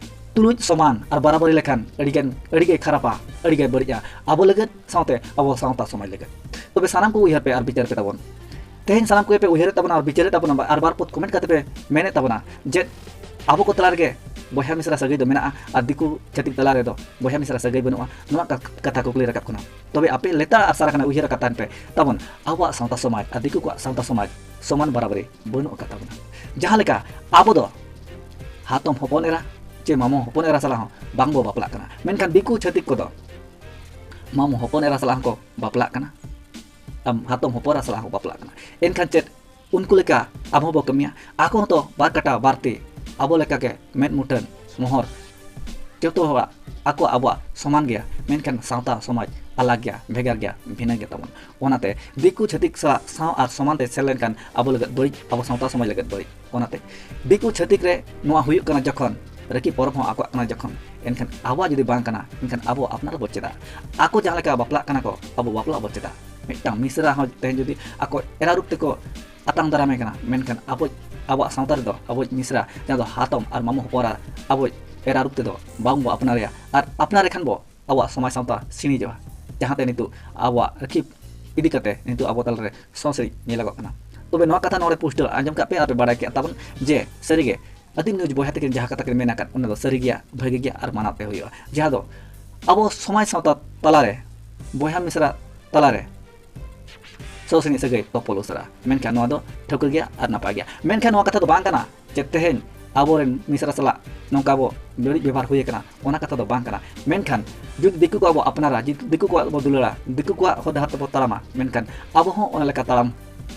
ᱛᱩᱞᱩᱡ ᱥᱚᱢᱟᱱ ᱟᱨ ᱵᱟᱨᱟᱵᱟᱨᱤ ᱞᱮᱠᱷᱟᱱ ᱟᱹᱰᱤ ᱜᱟᱱ, ᱟᱹᱰᱤ ᱜᱮ ᱠᱷᱟᱨᱟᱯᱟ, ᱟᱹᱰᱤ ᱜᱮ ᱵᱟᱹᱲᱤᱡᱼᱟ ᱟᱵᱚ ᱞᱟᱹᱜᱤᱫ, ᱥᱟᱶᱛᱮ ᱟᱵᱚ ᱥᱟᱶᱛᱟ ᱥᱚᱢᱟᱡᱽ ᱞᱟᱹᱜᱤᱫ᱾ ᱛᱚᱵᱮ ᱥᱟᱱᱟᱢ ᱠᱚ ᱩᱭᱦᱟᱹᱨ ᱯᱮ ᱟᱨ ᱵᱤᱪᱟᱹᱨ ᱯᱮ ᱛᱟᱵᱚᱱ᱾ ᱛᱮᱦᱮᱧ ᱥᱟᱱᱟᱢ ᱠᱚᱜᱮ ᱯᱮ ᱩᱭᱦᱟᱹᱨᱮᱫ ᱛᱟᱵᱚᱱᱟ ᱟᱨ ᱵᱤᱪᱟᱹᱨᱮᱫ ᱛᱟᱵᱚᱱᱟ ᱟᱨ ᱵᱟᱨ ᱯᱚᱫ ᱠᱚᱢᱮᱱᱴ ᱠᱟᱛᱮ ᱯᱮ ᱢᱮᱱᱮᱫ ᱛᱟᱵᱚᱱᱟ ᱡᱮ ᱟᱵᱚ ᱠᱚ ᱛᱟᱞᱟ ᱨᱮᱜᱮ ᱵᱚᱭᱦᱟ ᱢᱤᱥᱨᱟ ᱥᱟᱹᱜᱟᱹᱭ ᱫᱚ ᱢᱮᱱᱟᱜᱼᱟ ᱟᱨ ᱫᱤᱠᱩ ᱪᱷᱟᱹᱛᱤᱠ ᱛᱟᱞᱟ ᱨᱮᱫᱚ ᱵᱚᱭᱦᱟ ᱢᱤᱥᱨᱟ ᱥᱟᱹᱜᱟᱹᱭ ᱵᱟᱹᱱᱩᱜᱼᱟ, ᱱᱚᱣᱟ ᱠᱟ-, ᱠᱟᱛᱷᱟ ᱠᱩᱠᱞᱤ ᱨᱟᱠᱟᱵ ᱠᱟᱱᱟ᱾ ᱛᱚᱵᱮ ᱟᱯᱮ ᱞᱮᱛᱟᱲ ᱟᱨ ᱥᱟᱨᱟ ᱠᱷᱟᱱ ᱩᱭᱦᱟᱹᱨ ᱟᱠᱟᱫ ᱛᱟᱦᱮᱱ ᱯᱮ ᱛᱟᱵᱚᱱ, ᱟᱵᱚᱣᱟᱜ ᱥᱟᱶᱛᱟ ᱥᱚᱢᱟᱡᱽ ᱟᱨ ᱫᱤᱠᱩ ᱠᱚᱣᱟᱜ ᱥᱟᱶᱛᱟ ᱥᱚᱢᱟᱡᱽ ᱥᱚᱢᱟᱱ ᱵᱟᱨᱟᱵᱟᱨᱤ ᱵᱟᱹᱱᱩᱜ ᱟᱠᱟᱫ ᱛᱟᱵᱚᱱᱟ᱾ ᱡᱟᱦᱟᱸ ᱞᱮᱠᱟ ᱟᱵᱚ ᱫᱚ ᱦᱟᱛᱚᱢ ᱦᱚᱯᱚᱱ ᱮᱨᱟ ᱪᱮ ᱢᱟᱢᱚ ᱦᱚᱯᱚᱱ ᱮᱨᱟ ᱥᱟᱞᱟᱜ ᱦᱚᱸ ᱵᱟᱝ ᱵᱚ ᱵᱟᱯᱞᱟᱜ ᱠᱟᱱᱟ, ᱢᱮᱱᱠᱷᱟᱱ ᱫᱤᱠᱩ ᱪᱷᱟᱹᱛᱤᱠ ᱠᱚᱫᱚ ᱢᱟᱢᱚ ᱦᱚᱯᱚᱱ ᱮᱨᱟ ᱥᱟᱞᱟᱜ ᱦᱚᱸᱠᱚ ᱵᱟᱯᱞᱟᱜ ᱠᱟᱱᱟ, ᱟᱢ ᱦᱟᱛᱚᱢ ᱦᱚᱯᱚᱱ ᱮᱨᱟ ᱥᱟᱞᱟᱜ ᱦᱚᱸᱠᱚ ᱵᱟᱯᱞᱟᱜ ᱠᱟᱱᱟ᱾ ᱮᱱᱠᱷᱟᱱ ᱪᱮᱫ ᱩᱱᱠᱩ ᱞᱮᱠᱟ ᱟᱵᱚ ᱦᱚᱸᱵᱚ ᱠᱟᱹᱢᱤᱭᱟ? ᱟᱠᱚ ᱦᱚᱸᱛᱚ ᱵᱟᱨ ᱠᱟᱴᱟ ᱵᱟᱨ ᱛᱤ ᱟᱵᱚ ᱞᱮᱠᱟᱜᱮ ᱢᱮᱫ ᱢᱩᱴᱷᱟᱹᱱ ᱢᱚᱦᱚᱨ, ᱡᱚᱛᱚ ᱦᱚᱲᱟᱜ ᱟᱠᱚ ᱟᱵᱚᱣᱟᱜ ᱥᱚᱢᱟᱱ ᱜᱮᱭᱟ, ᱢᱮᱱᱠᱷᱟᱱ ᱥᱟᱶᱛᱟ ᱥᱚᱢᱟᱡᱽ ᱟᱞᱟᱜᱽ ᱜᱮᱭᱟ, ᱵᱷᱮᱜᱟᱨ ᱜᱮᱭᱟ, ᱵᱷᱤᱱᱟᱹ ᱜᱮᱭᱟ ᱛᱟᱵᱚᱱ᱾ ᱚᱱᱟᱛᱮ ᱫᱤᱠᱩ ᱪᱷᱟᱹᱛᱤᱠ ᱥᱟᱞᱟᱜ ᱥᱟᱶ ᱟᱨ ᱥᱚᱢᱟᱱ ᱛᱮ ᱥᱮᱱ ᱞᱮᱱᱠᱷᱟᱱ ᱟᱵᱚ ᱞᱟᱹᱜᱤᱫ ᱵᱟᱹᱲᱤᱡ, ᱟᱵᱚ ᱥᱟᱶᱛᱟ ᱥᱚᱢᱟᱡᱽ ᱞᱟᱹᱜᱤᱫ ᱵᱟᱹᱲᱤᱡ᱾ ᱚᱱᱟᱛᱮ ᱫᱤᱠᱩ ᱪᱷᱟᱹᱛᱤᱠ ᱨᱮ ᱱᱚᱣᱟ ᱦᱩᱭᱩᱜ ᱠᱟᱱᱟ ᱡᱚᱠᱷᱚᱱ, ᱨᱟᱹᱠᱤ ᱯᱚᱨᱚᱵᱽ ᱦᱚᱸ ᱟᱠᱚᱣᱟᱜ ᱠᱟᱱᱟ ᱡᱚᱠᱷᱚᱱ, ᱮᱱᱠᱷᱟᱱ ᱟᱵᱚᱣᱟᱜ ᱡᱩᱫᱤ ᱵᱟᱝ ᱠᱟᱱᱟ, ᱮᱱᱠᱷᱟᱱ ᱟᱵᱚ ᱟᱯᱱᱟᱨ ᱵᱚ ᱪᱮᱫᱟ? ᱟᱠᱚ ᱡᱟᱦᱟᱸ ᱞᱮᱠᱟ ᱵᱟᱯᱞᱟᱜ ᱠᱟᱱᱟ ᱠᱚ, ᱟᱵᱚ ᱵᱟᱯᱞᱟᱜ ᱵᱚ ᱪᱮᱫᱟ? ᱢᱤᱫᱴᱟᱝ ᱢᱤᱥᱨᱟ ᱦᱚᱸ ᱛᱮᱦᱮᱧ ᱡᱩᱫᱤ ᱟᱠᱚ ᱮᱨᱟ ᱨᱩᱯ ᱛᱮᱠᱚ ᱟᱛᱟᱝ ᱫᱟᱨᱟᱢᱮ ᱠᱟᱱᱟ, ᱢᱮᱱᱠᱷᱟᱱ ᱟᱵᱚ, ᱟᱵᱚᱣᱟᱜ ᱥᱟᱶᱛᱟ ᱨᱮᱫᱚ ᱟᱵᱚᱭᱤᱡ ᱢᱤᱥᱨᱟ ᱡᱟᱦᱟᱸ ᱫᱚ ᱦᱟᱛᱚᱢ ᱟᱨ ᱢᱟᱢᱚ ᱦᱚᱯᱚᱱ ᱟᱨ ᱟᱵᱚᱭᱤᱡ ᱮᱨᱟ ᱨᱩᱯ ᱛᱮᱫᱚ ᱵᱟᱝ ᱵᱚ ᱟᱯᱱᱟᱨᱮᱭᱟ, ᱟᱨ ᱟᱯᱱᱟᱨᱮ ᱠᱷᱟᱱ ᱵᱚ ᱟᱵᱚᱣᱟᱜ ᱥᱚᱢᱟᱡᱽ ᱥᱟᱶᱛᱟ ᱥᱤᱬᱤᱡᱚᱜᱼᱟ, ᱡᱟᱦᱟᱸᱛᱮ ᱱᱤᱛᱚᱜ ᱟᱵᱚᱣᱟᱜ ᱨᱟᱹᱠᱷᱤ ᱤᱫᱤ ᱠᱟᱛᱮ ᱱᱤᱛᱚᱜ ᱟᱵᱚ ᱛᱟᱞᱟᱨᱮ ᱥᱚᱥᱮᱱᱤᱡ ᱧᱮᱞᱚᱜᱚᱜ ᱠᱟᱱᱟ᱾ ᱛᱚᱵᱮ ᱱᱚᱣᱟ ᱠᱟᱛᱷᱟ ᱱᱚᱰᱮ ᱯᱩᱥᱴᱟᱹᱣ ᱟᱸᱡᱚᱢ ᱠᱟᱜ ᱯᱮ ᱟᱨ ᱯᱮ ᱵᱟᱲᱟᱭ ᱠᱮᱫ ᱛᱟᱵᱚᱱ ᱡᱮ ᱥᱟᱹᱨᱤᱜᱮ ᱟᱹᱫᱤᱢ ᱱᱤᱭᱩᱡᱽ ᱵᱚᱭᱦᱟ ᱛᱟᱹᱠᱤᱱ ᱡᱟᱦᱟᱸ ᱠᱟᱛᱷᱟ ᱠᱤᱱ ᱢᱮᱱ ᱟᱠᱟᱫ, ᱚᱱᱟ ᱫᱚ ᱥᱟᱹᱨᱤ ᱜᱮᱭᱟ, ᱵᱷᱟᱹᱜᱤ ᱜᱮᱭᱟ ᱟᱨ ᱢᱟᱱᱟᱣ ᱛᱮ ᱦᱩᱭᱩᱜᱼᱟ᱾ ᱡᱟᱦᱟᱸ ᱫᱚ ᱟᱵᱚ ᱥᱚᱢᱟᱡᱽ ᱥᱟᱶᱛᱟ ᱛᱟᱞᱟᱨᱮ, ᱵᱚᱭᱦᱟ ᱢᱤᱥᱨᱟ ᱛᱟᱞᱟᱨᱮ ᱥᱚᱥᱮᱱᱤᱡ ᱥᱟᱹᱜᱟᱹᱭ ᱛᱚᱯᱚᱞ ᱩᱥᱟᱹᱨᱟ, ᱢᱮᱱᱠᱷᱟᱱ ᱱᱚᱣᱟ ᱫᱚ ᱴᱷᱟᱹᱣᱠᱟᱹ ᱜᱮᱭᱟ ᱟᱨ ᱱᱟᱯᱟᱭ ᱜᱮᱭᱟ᱾ ᱢᱮᱱᱠᱷᱟᱱ ᱱᱚᱣᱟ ᱠᱟᱛᱷᱟ ᱫᱚ ᱵᱟᱝ ᱠᱟᱱᱟ ᱡᱮ ᱛᱮᱦᱮᱧ ᱟᱵᱚᱨᱮᱱ ᱢᱤᱥᱨᱟ ᱥᱟᱞᱟᱜ ᱱᱚᱝᱠᱟ ᱵᱚ ᱵᱟᱹᱲᱤᱡ ᱵᱮᱵᱚᱦᱟᱨ ᱦᱩᱭ ᱟᱠᱟᱱᱟ, ᱚᱱᱟ ᱠᱟᱛᱷᱟ ᱫᱚ ᱵᱟᱝ ᱠᱟᱱᱟ᱾ ᱢᱮᱱᱠᱷᱟᱱ ᱡᱩᱫᱤ ᱫᱤᱠᱩ ᱠᱚᱣᱟᱜ ᱵᱚ ᱟᱯᱱᱟᱨᱟ, ᱡᱩᱫᱤ ᱫᱤᱠᱩ ᱠᱚᱣᱟᱜ ᱵᱚ ᱫᱩᱞᱟᱹᱲᱟ, ᱫᱤᱠᱩ ᱠᱚᱣᱟᱜ ᱦᱚᱨ ᱰᱟᱦᱟᱨ ᱛᱮᱵᱚ ᱛᱟᱲᱟᱢᱟ, ᱢᱮᱱᱠᱷᱟᱱ ᱟᱵᱚ ᱦᱚᱸ ᱚᱱᱟ ᱞᱮᱠᱟ ᱛᱟᱲᱟᱢ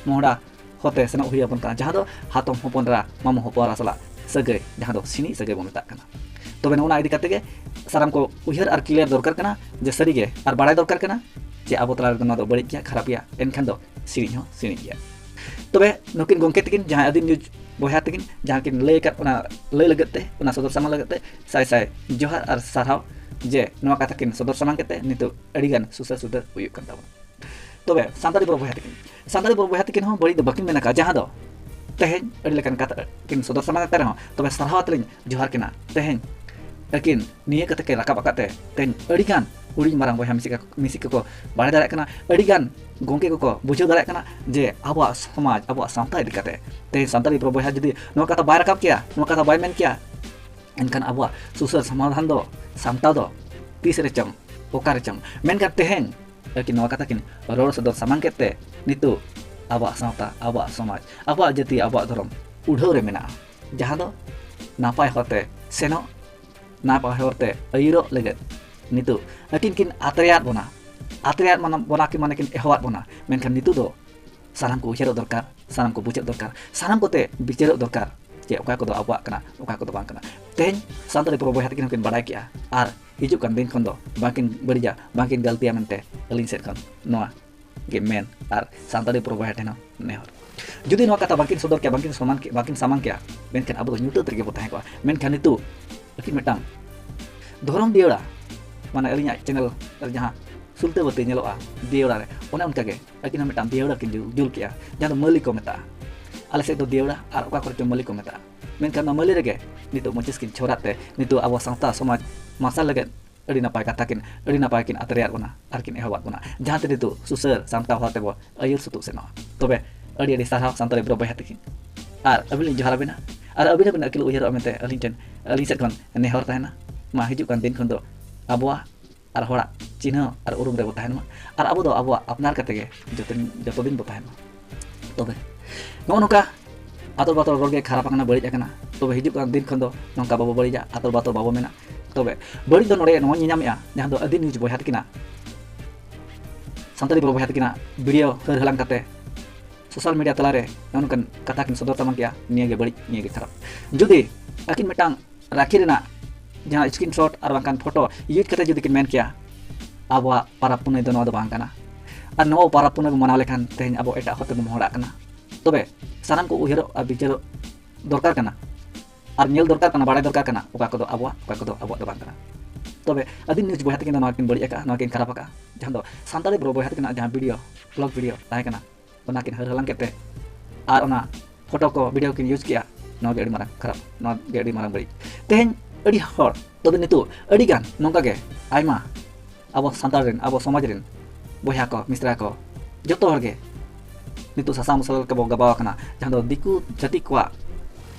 ᱢᱚᱦᱰᱟ ᱦᱚᱨᱛᱮ ᱥᱮᱱᱚᱜ ᱦᱩᱭ ᱟᱵᱚᱱ ᱠᱟᱱᱟ, ᱡᱟᱦᱟᱸ ᱫᱚ ᱦᱟᱛᱚᱢ ᱦᱚᱯᱚᱱ ᱮᱨᱟ, ᱢᱟᱢᱚ ᱦᱚᱯᱚᱱ ᱮᱨᱟ ᱥᱟᱞᱟᱜ ᱥᱟᱹᱜᱟᱹᱭ, ᱡᱟᱦᱟᱸ ᱫᱚ ᱥᱤᱬᱤᱡ ᱥᱟᱹᱜᱟᱹᱭ ᱵᱚᱱ ᱢᱮᱛᱟᱜ ᱠᱟᱱᱟ᱾ ᱛᱚᱵᱮ ᱱᱚᱜᱼᱚ ᱱᱟ ᱤᱫᱤ ᱠᱟᱛᱮ ᱜᱮ ᱥᱟᱱᱟᱢ ᱠᱚ ᱩᱭᱦᱟᱹᱨ ᱟᱨ ᱠᱞᱤᱭᱟᱨ ᱫᱚᱨᱠᱟᱨ ᱠᱟᱱᱟ, ᱡᱮ ᱥᱟᱹᱨᱤ ᱜᱮ ᱟᱨ ᱵᱟᱲᱟᱭ ᱫᱚᱨᱠᱟᱨ ᱠᱟᱱᱟ ᱡᱮ ᱟᱵᱚ ᱛᱟᱞᱟ ᱨᱮᱫᱚ ᱱᱚᱣᱟ ᱫᱚ ᱵᱟᱹᱲᱤᱡ ᱜᱮᱭᱟ, ᱠᱷᱟᱨᱟᱯ ᱜᱮᱭᱟ, ᱮᱱᱠᱷᱟᱱ ᱫᱚ ᱥᱤᱬᱤᱡ ᱦᱚᱸ ᱥᱤᱬᱤᱡ ᱜᱮᱭᱟ᱾ ᱛᱚᱵᱮ ᱱᱩᱠᱤᱱ ᱜᱚᱢᱠᱮ ᱛᱟᱹᱠᱤᱱ ᱡᱟᱦᱟᱸ ᱟᱹᱫᱤᱢ ᱱᱤᱭᱩᱡᱽ ᱵᱚᱭᱦᱟ ᱛᱟᱹᱠᱤᱱ ᱡᱟᱦᱟᱸ ᱠᱤᱱ ᱞᱟᱹᱭ ᱟᱠᱟᱫ, ᱚᱱᱟ ᱞᱟᱹᱭ ᱞᱟᱹᱜᱤᱫ ᱛᱮ, ᱚᱱᱟ ᱥᱚᱫᱚᱨ ᱥᱟᱢᱟᱝ ᱞᱟᱹᱜᱤᱫ ᱛᱮ ᱥᱟᱭ ᱥᱟᱭ ᱡᱚᱦᱟᱨ ᱟᱨ ᱥᱟᱨᱦᱟᱣ, ᱡᱮ ᱱᱚᱣᱟ ᱠᱟᱛᱷᱟ ᱠᱤᱱ ᱥᱚᱫᱚᱨ ᱥᱟᱢᱟᱝ ᱠᱮᱫ ᱛᱮ ᱱᱤᱛᱚᱜ ᱟᱹᱰᱤᱜᱟᱱ ᱥᱩᱥᱟᱹᱨ ᱥᱩᱫᱷᱟᱹᱨ ᱦᱩᱭᱩᱜ ᱠᱟᱱ ᱛᱟᱵᱚᱱᱟ᱾ ᱛᱚᱵᱮ ᱥᱟᱱᱛᱟᱲᱤ ᱵᱚᱨᱚ ᱵᱚᱭᱦᱟ ᱛᱟᱹᱠᱤᱱ, ᱥᱟᱱᱛᱟᱲᱤ ᱵᱚᱨᱚ ᱵᱚᱭᱦᱟ ᱛᱟᱹᱠᱤᱱ ᱦᱚᱸ ᱵᱟᱹᱲᱤᱡ ᱫᱚ ᱵᱟᱹᱠᱤᱱ ᱢᱮᱱ ᱟᱠᱟᱫᱼᱟ, ᱡᱟᱦᱟᱸ ᱫᱚ ᱛᱮᱦᱮᱧ ᱟᱹᱰᱤ ᱞᱮᱠᱟᱱ ᱠᱟᱛᱷᱟ ᱠᱤᱱ ᱥᱚᱫᱚᱨ ᱥᱟᱢᱟᱝ ᱟᱠᱟᱫ ᱨᱮᱦᱚᱸ, ᱛᱚᱵᱮ ᱥᱟᱨᱦᱟᱣ ᱟᱛᱮ ᱞᱤᱧ ᱡᱚᱦᱟᱨ ᱠᱤᱱᱟ᱾ ᱛᱮᱦᱮᱧ ᱟᱹᱠᱤᱱ ᱱᱤᱭᱟᱹ ᱠᱟᱛᱷᱟ ᱠᱤᱱ ᱨᱟᱠᱟᱵ ᱟᱠᱟᱫ ᱛᱮ ᱛᱮᱦᱮᱧ ᱟᱹᱰᱤᱜᱟᱱ ᱦᱩᱰᱤᱧ ᱢᱟᱨᱟᱝ ᱵᱚᱭᱦᱟ ᱢᱤᱥᱤ ᱠᱚ, ᱢᱤᱥᱤ ᱠᱚᱠᱚ ᱵᱟᱲᱟᱭ ᱫᱟᱲᱮᱭᱟᱜ ᱠᱟᱱᱟ, ᱟᱹᱰᱤᱜᱟᱱ ᱜᱚᱢᱠᱮ ᱠᱚᱠᱚ ᱵᱩᱡᱷᱟᱹᱣ ᱫᱟᱲᱮᱭᱟᱜ ᱠᱟᱱᱟ ᱡᱮ ᱟᱵᱚᱣᱟᱜ ᱥᱚᱢᱟᱡᱽ, ᱟᱵᱚᱣᱟᱜ ᱥᱟᱶᱛᱟ ᱤᱫᱤ ᱠᱟᱛᱮ᱾ ᱛᱮᱦᱮᱧ ᱥᱟᱱᱛᱟᱲᱤ ᱵᱚᱨᱚ ᱵᱚᱭᱦᱟ ᱡᱩᱫᱤ ᱱᱚᱣᱟ ᱠᱟᱛᱷᱟ ᱵᱟᱭ ᱨᱟᱠᱟᱵ ᱠᱮᱭᱟ, ᱱᱚᱣᱟ ᱠᱟᱛᱷᱟ ᱵᱟᱭ ᱢᱮᱱ ᱠᱮᱭᱟ, ᱮᱱᱠᱷᱟᱱ ᱟᱵᱚᱣᱟᱜ ᱥᱩᱥᱟᱹᱨ ᱥᱚᱢᱟᱫᱷᱟᱱ ᱫᱚ ᱥᱟᱢᱴᱟᱣ ᱫᱚ ᱛᱤᱥ ᱨᱮᱪᱚᱝ, ᱚᱠᱟ ᱨᱮᱪᱚᱝ᱾ ᱢᱮᱱᱠᱷᱟᱱ ᱛᱮᱦᱮᱧ ᱟᱹᱠᱤᱱ ᱱᱚᱣᱟ ᱠᱟᱛᱷᱟ ᱠᱤᱱ ᱨᱚᱲ ᱥᱚᱫᱚᱨ ᱥᱟᱢᱟᱝ ᱠᱮᱫ ᱛᱮ ᱱᱤᱛᱚᱜ ᱟᱵᱚᱣᱟᱜ ᱥᱟᱶᱛᱟ, ᱟᱵᱚᱣᱟᱜ ᱥᱚᱢᱟᱡᱽ, ᱟᱵᱚᱣᱟᱜ ᱡᱟᱹᱛᱤ, ᱟᱵᱚᱣᱟᱜ ᱫᱷᱚᱨᱚᱢ ᱩᱰᱷᱟᱹᱣ ᱨᱮ ᱢᱮᱱᱟᱜᱼᱟ, ᱡᱟᱦᱟᱸ ᱫᱚ ᱱᱟᱯᱟᱭ ᱦᱚᱨᱛᱮ ᱥᱮᱱᱚᱜ, ᱱᱟᱯᱟᱭ ᱦᱚᱨᱛᱮ ᱟᱹᱭᱩᱨᱚᱜ ᱞᱟᱹᱜᱤᱫ ᱱᱤᱛᱚᱜ ᱟᱹᱠᱤᱱ ᱠᱤᱱ ᱟᱛᱨᱮᱭᱟᱫ ᱵᱚᱱᱟ᱾ ᱟᱛᱨᱮᱭᱟᱫ ᱢᱟᱱᱮ ᱵᱚᱱᱟ ᱠᱤᱱ, ᱢᱟᱱᱮ ᱠᱤᱱ ᱮᱦᱚᱵᱟᱫ ᱵᱚᱱᱟ᱾ ᱢᱮᱱᱠᱷᱟᱱ ᱱᱤᱛᱚᱜ ᱫᱚ ᱥᱟᱱᱟᱢ ᱠᱚ ᱩᱭᱦᱟᱹᱨᱚᱜ ᱫᱚᱨᱠᱟᱨ, ᱥᱟᱱᱟᱢ ᱠᱚ ᱵᱩᱡᱷᱟᱹᱜ ᱫᱚᱨᱠᱟᱨ, ᱥᱟᱱᱟᱢ ᱠᱚᱛᱮ ᱵᱤᱪᱟᱹᱨᱚᱜ ᱫᱚᱨᱠᱟᱨ ᱡᱮ ᱚᱠᱟ ᱠᱚᱫᱚ ᱟᱵᱚᱣᱟᱜ ᱠᱟᱱᱟ, ᱚᱠᱟ ᱠᱚᱫᱚ ᱵᱟᱝ ᱠᱟᱱᱟ᱾ ᱛᱮᱦᱮᱧ ᱥᱟᱱᱛᱟᱲᱤ ᱯᱨᱚᱚ ᱵᱚᱭᱦᱟ ᱛᱟᱹᱠᱤᱱ ᱦᱚᱸᱠᱤᱱ ᱵᱟᱰᱟᱭ ᱠᱮᱜᱼᱟ ᱟᱨ ᱦᱤᱡᱩᱜ ᱠᱟᱱ ᱫᱤᱱ ᱠᱷᱚᱱ ᱫᱚ ᱵᱟᱝᱠᱤᱱ ᱵᱟᱹᱲᱤᱡᱟ, ᱵᱟᱝᱠᱤᱱ ᱜᱟᱹᱞᱛᱤᱭᱟ ᱢᱮᱱᱛᱮ ᱟᱹᱞᱤᱧ ᱥᱮᱫ ᱠᱷᱚᱱ ᱱᱚᱣᱟ ᱜᱮ ᱢᱮᱱ ᱟᱨ ᱥᱟᱱᱛᱟᱲᱤ ᱯᱨᱚᱚ ᱵᱚᱭᱦᱟ ᱴᱷᱮᱱ ᱦᱚᱸ ᱱᱮᱦᱚᱨ᱾ ᱡᱩᱫᱤ ᱱᱚᱣᱟ ᱠᱟᱛᱷᱟ ᱵᱟᱝᱠᱤᱱ ᱥᱚᱫᱚᱨ ᱠᱮᱭᱟ, ᱵᱟᱝᱠᱤᱱ ᱥᱚᱢᱟᱱ ᱠᱮ-, ᱵᱟᱝᱠᱤᱱ ᱥᱟᱢᱟᱝ ᱠᱮᱭᱟ, ᱢᱮᱱᱠᱷᱟᱱ ᱟᱵᱚ ᱫᱚ ᱧᱩᱛᱟᱹᱛ ᱨᱮᱜᱮ ᱵᱚ ᱛᱟᱦᱮᱸ ᱠᱚᱜᱼᱟ᱾ ᱢᱮᱱᱠᱷᱟᱱ ᱱᱤᱛᱚᱜ ᱟᱹᱠᱤᱱ ᱢᱤᱫᱴᱟᱝ ᱫᱷᱚᱨᱚᱢ ᱫᱤᱭᱟᱹᱲᱟ, ᱢᱟᱱᱮ ᱟᱹᱞᱤᱧᱟᱜ ᱪᱮᱱᱮᱞ ᱨᱮ ᱡᱟᱦᱟᱸ ᱥᱩᱞᱛᱟᱹ ᱵᱟᱹᱛᱤ ᱧᱮᱞᱚᱜᱼᱟ ᱫᱤᱭᱟᱹᱲᱟ ᱨᱮ, ᱚᱱᱮ ᱚᱱᱠᱟᱜᱮ ᱟᱹᱠᱤᱱ ᱦᱚᱸ ᱢᱤᱫᱴᱟᱝ ᱫᱤᱭᱟᱹᱲᱟ ᱠᱤᱱ ᱡᱩᱞ, ᱡᱩᱞ ᱠᱮᱜᱼᱟ, ᱡᱟᱦᱟᱸ ᱫᱚ ᱢᱟᱹᱞᱤ ᱠᱚ ᱢᱮᱛᱟᱜᱼᱟ᱾ ᱟᱞᱮ ᱥᱮᱫ ᱫᱚ ᱫᱤᱭᱟᱹᱲᱟ ᱟᱨ ᱚᱠᱟ ᱠᱚᱨᱮ ᱪᱚ ᱢᱟᱹᱞᱤ ᱠᱚ ᱢᱮᱛᱟᱜᱼᱟ᱾ ᱢᱮᱱᱠᱷᱟᱱ ᱱᱚᱣᱟ ᱢᱟᱹᱞᱤ ᱨᱮᱜᱮ ᱱᱤᱛᱚᱜ ᱢᱟᱹᱪᱤᱥ ᱠᱤᱱ ᱪᱷᱚᱨᱟᱜ ᱛᱮ ᱱᱤᱛᱚᱜ ᱟᱵᱚ ᱥᱟᱶᱛᱟ ᱥᱚᱢᱟᱡᱽ ᱢᱟᱨᱥᱟᱞ ᱞᱟᱹᱜᱤᱫ ᱟᱹᱰᱤ ᱱᱟᱯᱟᱭ ᱠᱟᱛᱷᱟ ᱠᱤᱱ, ᱟᱹᱰᱤ ᱱᱟᱯᱟᱭ ᱠᱤᱱ ᱟᱛᱨᱮᱭᱟᱫ ᱵᱚᱱᱟ ᱟᱨ ᱠᱤᱱ ᱮᱦᱚᱵᱟᱫ ᱵᱚᱱᱟ, ᱡᱟᱦᱟᱸ ᱛᱮ ᱱᱤᱛᱚᱜ ᱥᱩᱥᱟᱹᱨ ᱥᱟᱢᱴᱟᱣ ᱦᱚᱨ ᱛᱮᱵᱚ ᱟᱹᱭᱩᱨ ᱥᱩᱛᱩᱜ ᱥᱮᱱᱚᱜᱼᱟ᱾ ᱛᱚᱵᱮ ᱟᱹᱰᱤ ᱟᱹᱰᱤ ᱥᱟᱨᱦᱟᱣ ᱥᱟᱱᱛᱟᱲᱤ ᱵᱨᱚ ᱵᱚᱭᱦᱟ ᱛᱟᱹᱠᱤᱱ, ᱟᱨ ᱟᱹᱵᱤᱱ ᱞᱤᱧ ᱡᱚᱦᱟᱨ ᱟᱵᱤᱱᱟ, ᱟᱨ ᱟᱹᱵᱤᱱ ᱦᱚᱸᱵᱤᱱ ᱟᱹᱠᱤᱞ ᱩᱭᱦᱟᱹᱨᱚᱜᱼᱟ ᱢᱮᱱᱛᱮ ᱟᱹᱞᱤᱧ ᱴᱷᱮᱱ, ᱟᱹᱞᱤᱧ ᱥᱮᱫ ᱠᱷᱚᱱ ᱱᱮᱦᱚᱨ ᱛᱟᱦᱮᱱᱟ᱾ ᱢᱟ ᱦᱤᱡᱩᱜ ᱠᱟᱱ ᱫᱤᱱ ᱠᱷᱚᱱ ᱫᱚ ᱟᱵᱚᱣᱟᱜ ᱟᱨ ᱦᱚᱲᱟᱜ ᱪᱤᱱᱦᱟᱹ ᱟᱨ ᱩᱨᱩᱢ ᱨᱮᱵᱚ ᱛᱟᱦᱮᱱ ᱢᱟ, ᱟᱨ ᱟᱵᱚ ᱫᱚ ᱟᱵᱚᱣᱟᱜ ᱟᱯᱱᱟᱨ ᱠᱟᱛᱮ ᱜᱮ ᱡᱚᱛᱚ ᱫᱤᱱ, ᱡᱚᱛᱚ ᱫᱤᱱ ᱵᱚ ᱛᱟᱦᱮᱱ ᱢᱟ᱾ ᱛᱚᱵᱮ ᱱᱚᱜᱼᱚ ᱱᱚᱝᱠᱟ ᱟᱛᱚᱨ ᱵᱟᱛᱚᱨ ᱨᱚᱲ ᱜᱮ ᱠᱷᱟᱨᱟᱯ ᱟᱠᱟᱱᱟ, ᱵᱟᱹᱲᱤᱡ ᱟᱠᱟᱱᱟ᱾ ᱛᱚᱵᱮ ᱦᱤᱡᱩᱜ ᱠᱟᱱ ᱫᱤᱱ ᱠᱷᱚᱱ ᱫᱚ ᱱᱚᱝᱠᱟ ᱵᱟᱵᱚ ᱵᱟᱹᱲᱤᱡᱟ, ᱟᱛᱚᱨ ᱵᱟᱛᱚᱨ ᱵᱟᱵᱚ ᱢᱮᱱᱟ᱾ ᱛᱚᱵᱮ ᱵᱟᱹᱲᱤᱡ ᱫᱚ ᱱᱚᱰᱮ ᱱᱚᱣᱟ ᱧᱮᱧᱟᱢᱮᱜᱼᱟ, ᱡᱟᱦᱟᱸ ᱫᱚ ᱟᱹᱫᱤᱢ ᱱᱤᱭᱩᱡᱽ ᱵᱚᱭᱦᱟ ᱛᱟᱹᱠᱤᱱᱟᱜ ᱥᱟᱱᱛᱟᱲᱤ ᱵᱨᱚ ᱵᱚᱭᱦᱟ ᱛᱟᱹᱠᱤᱱᱟᱜ ᱵᱷᱤᱰᱤᱭᱳ ᱦᱟᱹᱨ ᱦᱟᱞᱟᱝ ᱠᱟᱛᱮ ᱥᱳᱥᱟᱞ ᱢᱤᱰᱤᱭᱟ ᱛᱟᱞᱟᱨᱮ ᱱᱚᱜᱼᱚ ᱱᱚᱝᱠᱟᱱ ᱠᱟᱛᱷᱟ ᱠᱤᱱ ᱥᱚᱫᱚᱨ ᱥᱟᱢᱟᱝ ᱠᱮᱜᱼᱟ, ᱱᱤᱭᱟᱹ ᱜᱮ ᱵᱟᱹᱲᱤᱡ, ᱱᱤᱭᱟᱹ ᱜᱮ ᱠᱷᱟᱨᱟᱯ᱾ ᱡᱩᱫᱤ ᱟᱹᱠᱤᱱ ᱢᱤᱫᱴᱟᱝ ᱨᱟᱹᱠᱷᱤ ᱨᱮᱱᱟᱜ ᱡᱟᱦᱟᱸ screenshot ᱟᱨ ᱵᱟᱝᱠᱷᱟᱱ photo use ᱠᱟᱛᱮ ᱡᱩᱫᱤ ᱠᱤᱱ ᱢᱮᱱ ᱠᱮᱭᱟ, ᱟᱵᱚᱣᱟᱜ ᱯᱟᱨᱟᱵᱽ ᱯᱩᱱᱟᱹᱭ ᱫᱚ ᱱᱚᱣᱟ ᱫᱚ ᱵᱟᱝ ᱠᱟᱱᱟ, ᱟᱨ ᱱᱚᱣᱟ ᱯᱟᱨᱟᱵᱽ ᱯᱩᱱᱟᱹᱭ ᱵᱚ ᱢᱟᱱᱟᱣ ᱞᱮᱠᱷᱟᱱ ᱛᱮᱦᱮᱧ ᱟᱵᱚ ᱮᱴᱟᱜ ᱦᱚᱨ ᱛᱮᱵᱚ ᱢᱚᱦᱚᱲᱟᱜ ᱠᱟᱱᱟ, ᱛᱚᱵᱮ ᱥᱟᱱᱟᱢ ᱠᱚ ᱩᱭᱦᱟᱹᱨᱚᱜ ᱟᱨ ᱵᱤᱪᱟᱹᱨᱚᱜ ᱫᱚᱨᱠᱟᱨ ᱠᱟᱱᱟ, ᱟᱨ ᱧᱮᱞ ᱫᱚᱨᱠᱟᱨ ᱠᱟᱱᱟ, ᱵᱟᱲᱟᱭ ᱫᱚᱨᱠᱟᱨ ᱠᱟᱱᱟ, ᱚᱠᱟ ᱠᱚᱫᱚ ᱟᱵᱚᱣᱟᱜ, ᱚᱠᱟ ᱠᱚᱫᱚ ᱟᱵᱚᱣᱟᱜ ᱫᱚ ᱵᱟᱝ ᱠᱟᱱᱟ᱾ ᱛᱚᱵᱮ ᱟᱹᱫᱤᱢ news ᱵᱚᱭᱦᱟ ᱛᱟᱹᱠᱤᱱ ᱫᱚ ᱱᱚᱣᱟ ᱠᱤᱱ ᱵᱟᱹᱲᱤᱡ ᱟᱠᱟᱫᱼᱟ, ᱱᱚᱣᱟ ᱠᱤᱱ ᱠᱷᱟᱨᱟᱯ ᱟᱠᱟᱫᱼᱟ, ᱡᱟᱦᱟᱸ ᱫᱚ ᱥᱟᱱᱛᱟᱲᱤ bro ᱵᱚᱭᱦᱟ ᱛᱟᱹᱠᱤᱱᱟᱜ ᱡᱟᱦᱟᱸ video, vlog video ᱛᱟᱦᱮᱸ ᱠᱟᱱᱟ, ᱚᱱᱟ ᱠᱤᱱ ᱦᱟᱹᱨ ᱦᱟᱞᱟᱝ ᱠᱮᱫ ᱛᱮ ᱟᱨ ᱚᱱᱟ photo ᱠᱚ, video ᱠᱤᱱ use ᱠᱮᱜᱼᱟ, ᱱᱚᱣᱟ ᱜᱮ ᱟᱹᱰᱤ ᱢᱟᱨᱟᱝ ᱠᱷᱟᱨᱟᱯ, ᱱᱚᱣᱟ ᱜᱮ ᱟᱹᱰᱤ ᱢᱟᱨᱟᱝ ᱵᱟᱹᱲᱤᱡ᱾ ᱛᱮᱦᱮᱧ ᱟᱹᱰᱤ ᱦᱚᱲ, ᱛᱚᱵᱮ ᱱᱤᱛᱚᱜ ᱟᱹᱰᱤ ᱜᱟᱱ ᱱᱚᱝᱠᱟ ᱜᱮ ᱟᱭᱢᱟ ᱟᱵᱚ ᱥᱟᱱᱛᱟᱲ ᱨᱮᱱ, ᱟᱵᱚ ᱥᱚᱢᱟᱡᱽ ᱨᱮᱱ ᱵᱚᱭᱦᱟ ᱠᱚ, ᱢᱤᱥᱨᱟ ᱠᱚ, ᱡᱚᱛᱚ ᱦᱚᱲ ᱜᱮ ᱱᱤᱛᱚᱜ ᱥᱟᱥᱟᱝ ᱢᱚᱥᱞᱟ ᱞᱮᱠᱟ ᱵᱚ ᱜᱟᱵᱟᱣ ᱟᱠᱟᱱᱟ, ᱡᱟᱦᱟᱸ ᱫᱚ ᱫᱤᱠᱩ ᱡᱟᱹᱛᱤ ᱠᱚᱣᱟᱜ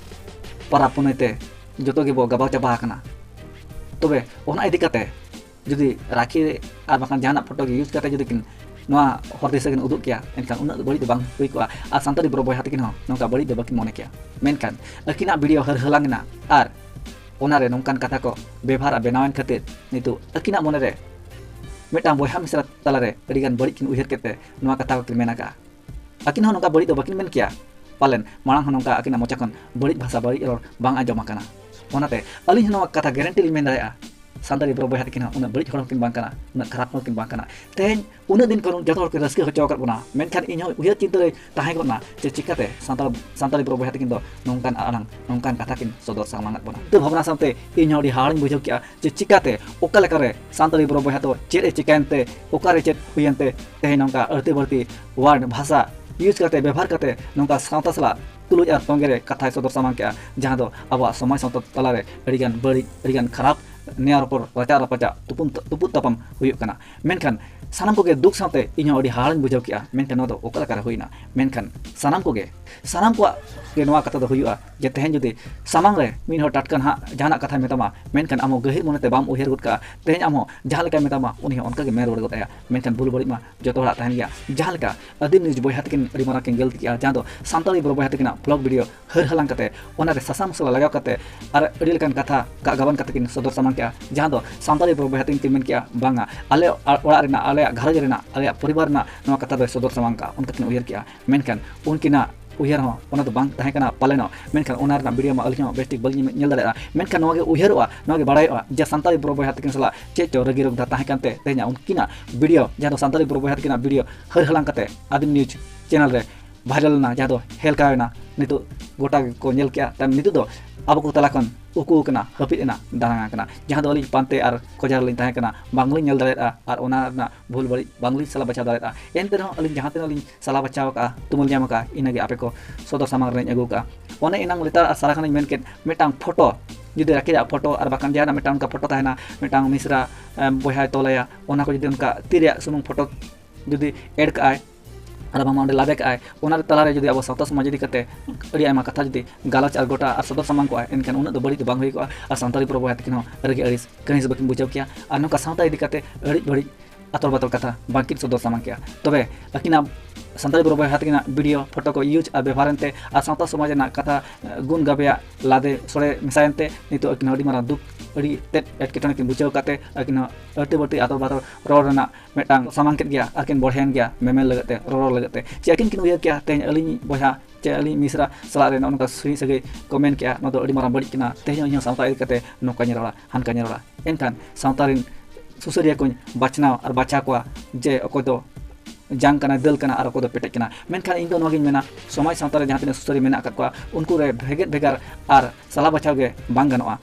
ᱯᱚᱨᱚᱵᱽ ᱯᱩᱱᱟᱹᱭ ᱛᱮ ᱡᱚᱛᱚ ᱜᱮᱵᱚ ᱜᱟᱵᱟᱣ ᱪᱟᱵᱟ ᱟᱠᱟᱱᱟ᱾ ᱛᱚᱵᱮ ᱚᱱᱟ ᱤᱫᱤ ᱠᱟᱛᱮ ᱡᱩᱫᱤ ᱨᱟᱠᱷᱤ ᱟᱨ ᱵᱟᱝᱠᱷᱟᱱ ᱡᱟᱦᱟᱱᱟᱜ photo ᱜᱮ use ᱠᱟᱛᱮ ᱡᱩᱫᱤ ᱠᱤᱱ ᱱᱚᱣᱟ ᱦᱚᱨ ᱫᱤᱥᱟᱹ ᱠᱤᱱ ᱩᱫᱩᱜ ᱠᱮᱭᱟ, ᱮᱱᱠᱷᱟᱱ ᱩᱱᱟᱹᱜ ᱵᱟᱹᱲᱤᱡ ᱫᱚ ᱵᱟᱝ ᱦᱩᱭ ᱠᱚᱜᱼᱟ᱾ ᱟᱨ ᱥᱟᱱᱛᱟᱲᱤ bro ᱵᱚᱭᱦᱟ ᱛᱟᱹᱠᱤᱱ ᱦᱚᱸ ᱱᱚᱝᱠᱟ ᱵᱟᱹᱲᱤᱡ ᱫᱚ ᱵᱟᱹᱠᱤᱱ ᱢᱚᱱᱮ ᱠᱮᱭᱟ᱾ ᱢᱮᱱᱠᱷᱟᱱ ᱟᱹᱠᱤᱱᱟᱜ video ᱦᱟᱹᱨ ᱦᱟᱞᱟᱝ ᱮᱱᱟ ᱟᱨ ᱚᱱᱟᱨᱮ ᱱᱚᱝᱠᱟᱱ ᱠᱟᱛᱷᱟ ᱠᱚ ᱵᱮᱵᱷᱟᱨ ᱟᱨ ᱵᱮᱱᱟᱣᱮᱱ ᱠᱷᱟᱹᱛᱤᱨ ᱱᱤᱛᱚᱜ ᱟᱹᱠᱤᱱᱟᱜ ᱢᱚᱱᱮᱨᱮ ᱢᱤᱫᱴᱟᱝ ᱵᱚᱭᱦᱟ ᱢᱤᱥᱨᱟ ᱛᱟᱞᱟᱨᱮ ᱟᱹᱰᱤᱜᱟᱱ ᱵᱟᱹᱲᱤᱡ ᱠᱤᱱ ᱩᱭᱦᱟᱹᱨ ᱠᱮᱫ ᱛᱮ ᱱᱚᱣᱟ ᱠᱟᱛᱷᱟ ᱠᱚᱠᱤᱱ ᱢᱮᱱ ᱟᱠᱟᱫᱼᱟ᱾ ᱟᱹᱠᱤᱱ ᱦᱚᱸ ᱱᱚᱝᱠᱟ ᱵᱟᱹᱲᱤᱡ ᱫᱚ ᱵᱟᱹᱠᱤᱱ ᱢᱮᱱ ᱠᱮᱭᱟ ᱯᱟᱞᱮᱱ, ᱢᱟᱲᱟᱝ ᱦᱚᱸ ᱱᱚᱝᱠᱟ ᱟᱹᱠᱤᱱᱟᱜ ᱢᱚᱪᱟ ᱠᱷᱚᱱ ᱵᱟᱹᱲᱤᱡ ᱵᱷᱟᱥᱟ, ᱵᱟᱹᱲᱤᱡ ᱨᱚᱲ ᱵᱟᱝ ᱟᱸᱡᱚᱢ ᱟᱠᱟᱱᱟ᱾ ᱚᱱᱟᱛᱮ ᱟᱹᱞᱤᱧ ᱦᱚᱸ ᱱᱚᱣᱟ ᱠᱟᱛᱷᱟ guarantee ᱞᱤᱧ ᱢᱮᱱ ᱫᱟᱲᱮᱭᱟᱜᱼᱟ, ᱥᱟᱱᱛᱟᱲᱤ bro ᱵᱚᱭᱦᱟ ᱛᱟᱹᱠᱤᱱ ᱦᱚᱸ ᱩᱱᱟᱹᱜ ᱵᱟᱹᱲᱤᱡ ᱦᱚᱲ ᱦᱚᱸᱠᱤᱱ ᱵᱟᱝ ᱠᱟᱱᱟ, ᱩᱱᱟᱹᱜ ᱠᱷᱟᱨᱟᱯ ᱦᱚᱲ ᱦᱚᱸᱠᱤᱱ ᱵᱟᱝ ᱠᱟᱱᱟ᱾ ᱛᱮᱦᱮᱧ ᱩᱱᱟᱹᱜ ᱫᱤᱱ ᱠᱷᱚᱱ ᱡᱚᱛᱚ ᱦᱚᱲ ᱠᱤᱱ ᱨᱟᱹᱥᱠᱟᱹ ᱦᱚᱪᱚ ᱟᱠᱟᱫ ᱵᱚᱱᱟ, ᱢᱮᱱᱠᱷᱟᱱ ᱤᱧ ᱦᱚᱸ ᱩᱭᱦᱟᱹᱨ ᱪᱤᱱᱛᱟᱹ ᱨᱮ ᱛᱟᱦᱮᱸ ᱜᱚᱫ ᱱᱟ ᱡᱮ ᱪᱤᱠᱟᱹᱛᱮ ᱥᱟᱱᱛᱟᱲ, ᱥᱟᱱᱛᱟᱲᱤ bro ᱵᱚᱭᱦᱟ ᱛᱟᱹᱠᱤᱱ ᱫᱚ ᱱᱚᱝᱠᱟᱱ ᱟᱲᱟᱝ, ᱱᱚᱝᱠᱟᱱ ᱠᱟᱛᱷᱟ ᱠᱤᱱ ᱥᱚᱫᱚᱨ ᱥᱟᱢᱟᱝ ᱟᱫ ᱵᱚᱱᱟ᱾ ᱪᱤᱱᱛᱟᱹ ᱵᱷᱟᱵᱽᱱᱟ ᱥᱟᱶᱛᱮ ᱤᱧ ᱦᱚᱸ ᱟᱹᱰᱤ ᱦᱟᱦᱟᱲᱤᱧ ᱵᱩᱡᱷᱟᱹᱣ ᱠᱮᱜᱼᱟ ᱡᱮ ᱪᱤᱠᱟᱹᱛᱮ, ᱚᱠᱟ ᱞᱮᱠᱟᱨᱮ ᱥᱟᱱᱛᱟᱲᱤ bro ᱵᱚᱭᱦᱟ ᱫᱚ ᱪᱮᱫ ᱮ ᱪᱤᱠᱟᱹᱭᱮᱱ ᱛᱮ, ᱚᱠᱟᱨᱮ ᱪᱮᱫ ᱦᱩᱭᱮᱱ ᱛᱮ ᱛᱮᱦᱮᱧ ᱱᱚᱝᱠᱟ ᱟᱹᱲᱛᱤ ᱵᱟᱹᱲᱛᱤ word, ᱵᱷᱟᱥᱟ use ᱠᱟᱛᱮ, ᱵᱮᱵᱚᱦᱟᱨ ᱠᱟᱛᱮ ᱱᱚᱝᱠᱟ ᱥᱟᱶᱛᱟ ᱥᱟᱞᱟᱜ ᱛᱩᱞᱩᱡ ᱟᱨ ᱛᱚᱝᱜᱮ ᱨᱮ ᱠᱟᱛᱷᱟᱭ ᱥᱚᱫᱚᱨ ᱥᱟᱢᱟᱝ ᱠᱮᱜᱼᱟ, ᱡᱟᱦᱟᱸ ᱫᱚ ᱟᱵᱚᱣᱟᱜ ᱥᱚᱢᱟᱡᱽ ᱥᱟᱶᱛᱟ ᱛᱟᱞᱟᱨᱮ ᱟᱹᱰᱤᱜᱟᱱ ᱵᱟᱹᱲᱤᱡ, ᱟᱹᱰᱤᱜᱟᱱ ᱠᱷᱟᱨᱟᱯ, ᱱᱮᱭᱟᱣ ᱨᱚᱯᱚᱲ, ᱨᱟᱪᱟᱜ ᱨᱟᱯᱟᱪᱟᱜ, ᱛᱩᱯᱩᱱ, ᱛᱩᱯᱩᱫ ᱛᱟᱯᱟᱢ ᱦᱩᱭᱩᱜ ᱠᱟᱱᱟ᱾ ᱢᱮᱱᱠᱷᱟᱱ ᱥᱟᱱᱟᱢ ᱠᱚᱜᱮ ᱫᱩᱠ ᱥᱟᱶᱛᱮ ᱤᱧ ᱦᱚᱸ ᱟᱹᱰᱤ ᱦᱟᱦᱟᱲᱟᱧ ᱵᱩᱡᱷᱟᱹᱣ ᱠᱮᱜᱼᱟ, ᱢᱮᱱᱠᱷᱟᱱ ᱱᱚᱣᱟ ᱫᱚ ᱚᱠᱟ ᱞᱮᱠᱟᱨᱮ ᱦᱩᱭᱱᱟ? ᱢᱮᱱᱠᱷᱟᱱ ᱥᱟᱱᱟᱢ ᱠᱚᱜᱮ, ᱥᱟᱱᱟᱢ ᱠᱚᱣᱟᱜ ᱜᱮ ᱱᱚᱣᱟ ᱠᱟᱛᱷᱟ ᱫᱚ ᱦᱩᱭᱩᱜᱼᱟ ᱡᱮ ᱛᱮᱦᱮᱧ ᱡᱩᱫᱤ ᱥᱟᱢᱟᱝ ᱨᱮ ᱢᱤᱫ ᱦᱚᱲ ᱴᱟᱴᱠᱟ ᱱᱟᱦᱟᱜ ᱡᱟᱦᱟᱱᱟᱜ ᱠᱟᱛᱷᱟᱭ ᱢᱮᱛᱟᱢᱟ, ᱢᱮᱱᱠᱷᱟᱱ ᱟᱢ ᱦᱚᱸ ᱜᱟᱹᱦᱤᱨ ᱢᱚᱱᱮᱛᱮ ᱵᱟᱢ ᱩᱭᱦᱟᱹᱨ ᱜᱚᱫ ᱠᱟᱜᱼᱟ, ᱛᱮᱦᱮᱧ ᱟᱢ ᱦᱚᱸ ᱡᱟᱦᱟᱸ ᱞᱮᱠᱟᱭ ᱢᱮᱛᱟᱢᱟ ᱩᱱᱤ ᱦᱚᱸ ᱚᱱᱠᱟ ᱜᱮ ᱢᱮᱱ ᱨᱩᱣᱟᱹᱲ ᱜᱚᱫ ᱟᱭᱟ᱾ ᱢᱮᱱᱠᱷᱟᱱ ᱵᱷᱩᱞ ᱵᱟᱹᱲᱤᱡ ᱢᱟ ᱡᱚᱛᱚ ᱦᱚᱲᱟᱜ ᱛᱟᱦᱮᱱ ᱜᱮᱭᱟ᱾ ᱡᱟᱦᱟᱸ ᱞᱮᱠᱟ ᱟᱹᱫᱤᱢ news ᱵᱚᱭᱦᱟ ᱛᱟᱹᱠᱤᱱ ᱟᱹᱰᱤ ᱢᱟᱨᱟᱝ ᱠᱤᱱ ᱜᱟᱹᱞᱛᱤ ᱠᱮᱜᱼᱟ, ᱡᱟᱦᱟᱸ ᱫᱚ ᱥᱟᱱᱛᱟᱲᱤ bro ᱵᱚᱭᱦᱟ ᱛᱟᱹᱠᱤᱱᱟᱜ vlog video ᱦᱟᱹᱨ ᱦᱟᱞᱟᱝ ᱠᱟᱛᱮ, ᱚᱱᱟᱨᱮ ᱥᱟᱥᱟᱝ ᱢᱚᱥᱞᱟ ᱞᱟᱜᱟᱣ ᱠᱟᱛᱮ ᱟᱨ ᱟᱹᱰᱤ ᱞᱮᱠᱟᱱ ᱠᱟᱛᱷᱟ ᱜᱟᱜ ᱜᱟᱵᱟᱱ ᱠᱟᱛᱮ ᱠᱤᱱ ᱥᱚᱫᱚᱨ ᱥᱟᱢᱟᱝ ᱠᱮᱜᱼᱟ, ᱡᱟᱦᱟᱸ ᱫᱚ ᱥᱟᱱᱛᱟᱲᱤ bro ᱵᱚᱭᱦᱟ ᱛᱟᱹᱠᱤᱱ ᱠᱤᱱ ᱢᱮᱱ ᱠᱮᱜᱼᱟ, ᱵᱟᱝᱟ, ᱟᱞᱮ ᱚᱲᱟᱜ ᱨᱮᱱᱟᱜ, ᱟᱞᱮᱭᱟᱜ ᱜᱷᱟᱨᱚᱸᱡᱽ ᱨᱮᱱᱟᱜ, ᱟᱞᱮᱭᱟᱜ ᱯᱚᱨᱤᱵᱟᱨ ᱨᱮᱱᱟᱜ ᱱᱚᱣᱟ ᱠᱟᱛᱷᱟ ᱫᱚᱭ ᱥᱚᱫᱚᱨ ᱥᱟᱢᱟᱝ ᱠᱟᱜᱼᱟ, ᱚᱱᱠᱟ ᱠᱤᱱ ᱩᱭᱦᱟᱹᱨ ᱠᱮᱜᱼᱟ᱾ ᱢᱮᱱᱠᱷᱟᱱ ᱩᱱᱠᱤᱱᱟᱜ ᱩᱭᱦᱟᱹᱨ ᱦᱚᱸ ᱚᱱᱟ ᱫᱚ ᱵᱟᱝ ᱛᱟᱦᱮᱸ ᱠᱟᱱᱟ ᱯᱟᱞᱮᱱᱚᱜ᱾ ᱢᱮᱱᱠᱷᱟᱱ ᱚᱱᱟ ᱨᱮᱱᱟᱜ ᱵᱷᱤᱰᱤᱭᱳ ᱢᱟ ᱟᱹᱞᱤᱧ ᱦᱚᱸ ᱵᱮᱥᱴᱷᱤᱠ ᱵᱟᱹᱞᱤᱧ ᱧᱮᱞ ᱫᱟᱲᱮᱭᱟᱜᱼᱟ᱾ ᱢᱮᱱᱠᱷᱟᱱ ᱱᱚᱣᱟ ᱜᱮ ᱩᱭᱦᱟᱹᱨᱚᱜᱼᱟ, ᱱᱚᱣᱟ ᱜᱮ ᱵᱟᱲᱟᱭᱚᱜᱼᱟ ᱡᱮ ᱥᱟᱱᱛᱟᱲᱤ ᱵᱨᱚ ᱵᱚᱭᱦᱟ ᱛᱟᱹᱠᱤᱱ ᱥᱟᱞᱟᱜ ᱪᱮᱫ ᱪᱚ ᱨᱟᱹᱜᱤ ᱨᱚᱜᱽᱫᱷᱟ ᱛᱟᱦᱮᱸ ᱠᱟᱱᱛᱮ ᱛᱮᱦᱮᱧᱟᱜ ᱩᱱᱠᱤᱱᱟᱜ ᱵᱷᱤᱰᱤᱭᱳ, ᱡᱟᱦᱟᱸ ᱫᱚ ᱥᱟᱱᱛᱟᱲᱤ ᱵᱨᱚ ᱵᱚᱭᱦᱟ ᱛᱟᱹᱠᱤᱱᱟᱜ ᱵᱷᱤᱰᱤᱭᱳ ᱦᱟᱹᱨ ᱦᱟᱞᱟᱝ ᱠᱟᱛᱮ ᱟᱹᱫᱤᱢ ᱱᱤᱭᱩᱡᱽ ᱪᱮᱱᱮᱞ ᱨᱮ ᱵᱷᱟᱭᱨᱟᱞ ᱮᱱᱟ, ᱡᱟᱦᱟᱸ ᱫᱚ ᱦᱮᱞᱠᱟᱣ ᱮᱱᱟ, ᱱᱤᱛᱚᱜ ᱜᱚᱴᱟ ᱜᱮᱠᱚ ᱧᱮᱞ ᱠᱮᱜᱼᱟ᱾ ᱛᱟᱭᱚᱢ ᱱᱤᱛᱚᱜ ᱫᱚ ᱟᱵᱚ ᱠᱚ ᱛᱟᱞᱟ ᱠᱷᱚᱱ ᱩᱠᱩ ᱟᱠᱟᱱᱟ, ᱦᱟᱹᱯᱤᱫ ᱮᱱᱟ, ᱫᱟᱱᱟᱝ ᱟᱠᱟᱱᱟ, ᱡᱟᱦᱟᱸ ᱫᱚ ᱟᱹᱞᱤᱧ ᱯᱟᱱᱛᱮ ᱟᱨ ᱠᱷᱚᱡᱟᱨ ᱨᱮᱞᱤᱧ ᱛᱟᱦᱮᱸ ᱠᱟᱱᱟ, ᱵᱟᱝᱞᱤᱧ ᱧᱮᱞ ᱫᱟᱲᱮᱭᱟᱫᱼᱟ ᱟᱨ ᱚᱱᱟ ᱨᱮᱱᱟᱜ ᱵᱷᱩᱞ ᱵᱟᱹᱲᱤᱡ ᱵᱟᱝᱞᱤᱧ ᱥᱟᱞᱟ ᱵᱟᱪᱷᱟᱣ ᱫᱟᱲᱮᱭᱟᱫᱼᱟ᱾ ᱮᱱᱛᱮ ᱨᱮᱦᱚᱸ ᱟᱹᱞᱤᱧ ᱡᱟᱦᱟᱸ ᱛᱤᱱᱟᱹᱜ ᱞᱤᱧ ᱥᱟᱞᱟ ᱵᱟᱪᱷᱟᱣ ᱟᱠᱟᱫᱼᱟ, ᱛᱩᱢᱟᱹᱞ ᱧᱟᱢ ᱟᱠᱟᱫᱼᱟ, ᱤᱱᱟᱹᱜᱮ ᱟᱯᱮ ᱠᱚ ᱥᱚᱫᱚᱨ ᱥᱟᱢᱟᱝ ᱨᱮᱞᱤᱧ ᱟᱹᱜᱩ ᱟᱠᱟᱫᱼᱟ᱾ ᱚᱱᱮ ᱮᱱᱟᱝ ᱞᱮᱛᱟᱲ ᱟᱨ ᱥᱟᱨᱟ ᱠᱷᱚᱱᱤᱧ ᱢᱮᱱ ᱠᱮᱫ, ᱢᱤᱫᱴᱟᱝ ᱯᱷᱳᱴᱳ ᱡᱩᱫᱤ ᱨᱟᱠᱮᱵᱟᱜ ᱯᱷᱳᱴᱳ ᱟᱨ ᱵᱟᱠᱷᱟᱱ ᱡᱟᱦᱟᱱᱟᱜ ᱢᱤᱫᱴᱟᱝ ᱚᱱᱠᱟ ᱯᱷᱳᱴᱳ ᱛᱟᱦᱮᱱᱟ, ᱢᱤᱫᱴᱟᱝ ᱢᱤᱥᱨᱟ ᱮᱢ, ᱵᱚᱭᱦᱟᱭ ᱛᱚᱞᱟᱭᱟ, ᱚᱱᱟ ᱠᱚ ᱡᱩᱫᱤ ᱚᱱᱠᱟ ᱛᱤ ᱨᱮᱭᱟᱜ ᱥᱩᱢᱩᱝ ᱯᱷᱳᱴᱳ ᱡᱩᱫᱤ ᱮᱰ ᱠᱟᱜᱼᱟᱭ ᱟᱨ ᱵᱟᱝᱢᱟ ᱚᱸᱰᱮ ᱞᱟᱫᱮ ᱠᱟᱜᱼᱟᱭ, ᱚᱱᱟ ᱛᱟᱞᱟᱨᱮ ᱡᱩᱫᱤ ᱟᱵᱚ ᱥᱟᱶᱛᱟ ᱥᱚᱢᱟᱡᱽ ᱤᱫᱤ ᱠᱟᱛᱮ ᱟᱹᱰᱤ ᱟᱭᱢᱟ ᱠᱟᱛᱷᱟ ᱡᱩᱫᱤ ᱜᱟᱞᱚᱪ ᱟᱨ ᱜᱚᱴᱟ ᱟᱨ ᱥᱚᱫᱚᱨ ᱥᱟᱢᱟᱝ ᱠᱚᱜᱼᱟ, ᱮᱱᱠᱷᱟᱱ ᱩᱱᱟᱹᱜ ᱫᱚ ᱵᱟᱹᱲᱤᱡ ᱫᱚ ᱵᱟᱝ ᱦᱩᱭ ᱠᱚᱜᱼᱟ ᱟᱨ ᱥᱟᱱᱛᱟᱲᱤ ᱯᱨᱚᱵᱚᱭᱟ ᱛᱟᱹᱠᱤᱱ ᱦᱚᱸ ᱨᱟᱹᱜᱤ ᱟᱹᱲᱤᱥ ᱠᱟᱹᱦᱤᱥ ᱵᱟᱹᱠᱤᱱ ᱵᱩᱡᱷᱟᱹᱣ ᱠᱮᱭᱟ᱾ ᱟᱨ ᱱᱚᱝᱠᱟ ᱥᱟᱶᱛᱟ ᱤᱫᱤ ᱠᱟᱛᱮ ᱟᱹᱲᱤᱡ ᱵᱟᱹᱲᱤᱡ ᱟᱛᱚᱨ ᱵᱟᱛᱚᱨ ᱠᱟᱛᱷᱟ ᱵᱟᱝᱠᱤᱱ ᱥᱚᱫᱚᱨ ᱥᱟᱢᱟᱝ ᱠᱮᱭᱟ᱾ ᱛᱚᱵᱮ ᱟᱹᱠᱤᱱᱟᱜ ᱥᱟᱱᱛᱟᱲᱤ ᱵᱨᱚ ᱵᱚᱭᱦᱟ ᱛᱟᱹᱠᱤᱱᱟᱜ ᱵᱷᱤᱰᱤᱭᱳ ᱯᱷᱳᱴᱳ ᱠᱚ ᱤᱭᱩᱡᱽ ᱟᱨ ᱵᱮᱵᱚᱦᱟᱨ ᱮᱱᱛᱮ ᱟᱨ ᱥᱟᱶᱛᱟ ᱥᱚᱢᱟᱡᱽ ᱨᱮᱱᱟᱜ ᱠᱟᱛᱷᱟ ᱜᱩᱱ ᱜᱟᱵᱮᱭᱟᱜ ᱞᱟᱫᱮ ᱥᱚᱲᱮ ᱢᱮᱥᱟᱭᱮᱱᱛᱮ ᱱᱤᱛᱚᱜ ᱟᱹᱠᱤᱱ ᱦᱚᱸ ᱟᱹᱰᱤ ᱢᱟᱨᱟᱝ ᱫᱩᱠ, ᱟᱹᱰᱤ ᱛᱮᱫ ᱮᱴᱠᱮᱴᱚᱬᱮ ᱠᱤᱱ ᱵᱩᱡᱷᱟᱹᱣ ᱠᱟᱛᱮ ᱟᱹᱠᱤᱱ ᱦᱚᱸ ᱟᱹᱴᱤ ᱵᱟᱹᱴᱤ ᱟᱛᱚᱨ ᱵᱟᱛᱚᱨ ᱨᱚᱲ ᱨᱮᱱᱟᱜ ᱢᱤᱫᱴᱟᱝ ᱥᱟᱢᱟᱝ ᱠᱮᱫ ᱜᱮᱭᱟ ᱟᱨ ᱠᱤᱱ ᱵᱚᱲᱦᱮᱭᱮᱱ ᱜᱮᱭᱟ ᱢᱮᱢᱮᱱ ᱞᱟᱹᱜᱤᱫ ᱛᱮ, ᱨᱚᱨᱚᱲ ᱞᱟᱹᱜᱤᱫ ᱛᱮ᱾ ᱪᱮᱫ ᱟᱹᱠᱤᱱ ᱠᱤᱱ ᱩᱭᱦᱟᱹᱨ ᱠᱮᱭᱟ ᱛᱮᱦᱮᱧ ᱟᱹᱞᱤᱧ ᱵᱚᱭᱦᱟ ᱪᱮ ᱟᱹᱞᱤᱧ ᱢᱤᱥᱨᱟ ᱥᱟᱞᱟᱜ ᱨᱮ ᱱᱚᱜᱼᱚ ᱱᱚᱝᱠᱟ ᱥᱟᱹᱦᱤ ᱥᱟᱹᱜᱟᱹᱭ ᱠᱚ ᱢᱮᱱ ᱠᱮᱜᱼᱟ, ᱱᱚᱣᱟ ᱫᱚ ᱟᱹᱰᱤ ᱢᱟᱨᱟᱝ ᱵᱟᱹᱲᱤᱡ ᱠᱟᱱᱟ, ᱛᱮᱦᱮᱧ ᱦᱚᱸ ᱤᱧ ᱦᱚᱸ ᱥᱟᱶᱛᱟ ᱤᱫᱤ ᱠᱟᱛᱮ ᱱᱚᱝᱠᱟᱧ ᱨᱚᱲᱟ, ᱦᱟᱱᱠᱟᱧ ᱨᱚᱲᱟ᱾ ᱮᱱᱠᱷᱟᱱ ᱥᱟᱶᱛᱟ ᱨᱮᱱ ᱥᱩᱥᱟᱹᱨᱤᱭᱟᱹ ᱠᱚᱧ ᱵᱟᱪᱷᱱᱟᱣ ᱟᱨ ᱵᱟᱪᱷᱟᱣ ᱠᱚᱣᱟ ᱡᱮ ᱚᱠᱚᱭ ᱫᱚ ᱡᱟᱝ ᱠᱟᱱᱟᱭ, ᱫᱟᱹᱞ ᱠᱟᱱᱟ ᱟᱨ ᱚᱠᱚᱭ ᱫᱚ ᱯᱮᱴᱮᱡ ᱠᱟᱱᱟ᱾ ᱢᱮᱱᱠᱷᱟᱱ ᱤᱧ ᱫᱚ ᱱᱚᱣᱟᱜᱤᱧ ᱢᱮᱱᱟ, ᱥᱚᱢᱟᱡᱽ ᱥᱟᱶᱛᱟ ᱨᱮ ᱡᱟᱦᱟᱸ ᱛᱤᱱᱟᱹᱜ ᱥᱩᱥᱟᱹᱨᱤᱭᱟᱹ ᱢᱮᱱᱟᱜ ᱟᱠᱟᱫ ᱠᱚᱣᱟ, ᱩᱱᱠᱩ ᱨᱮ ᱵᱷᱮᱜᱮᱫ ᱵᱷᱮᱜᱟᱨ ᱟᱨ ᱥᱟᱞᱟ ᱵᱟᱪᱷᱟᱣ ᱜᱮ ᱵᱟᱝ ᱜᱟᱱᱚᱜᱼᱟ᱾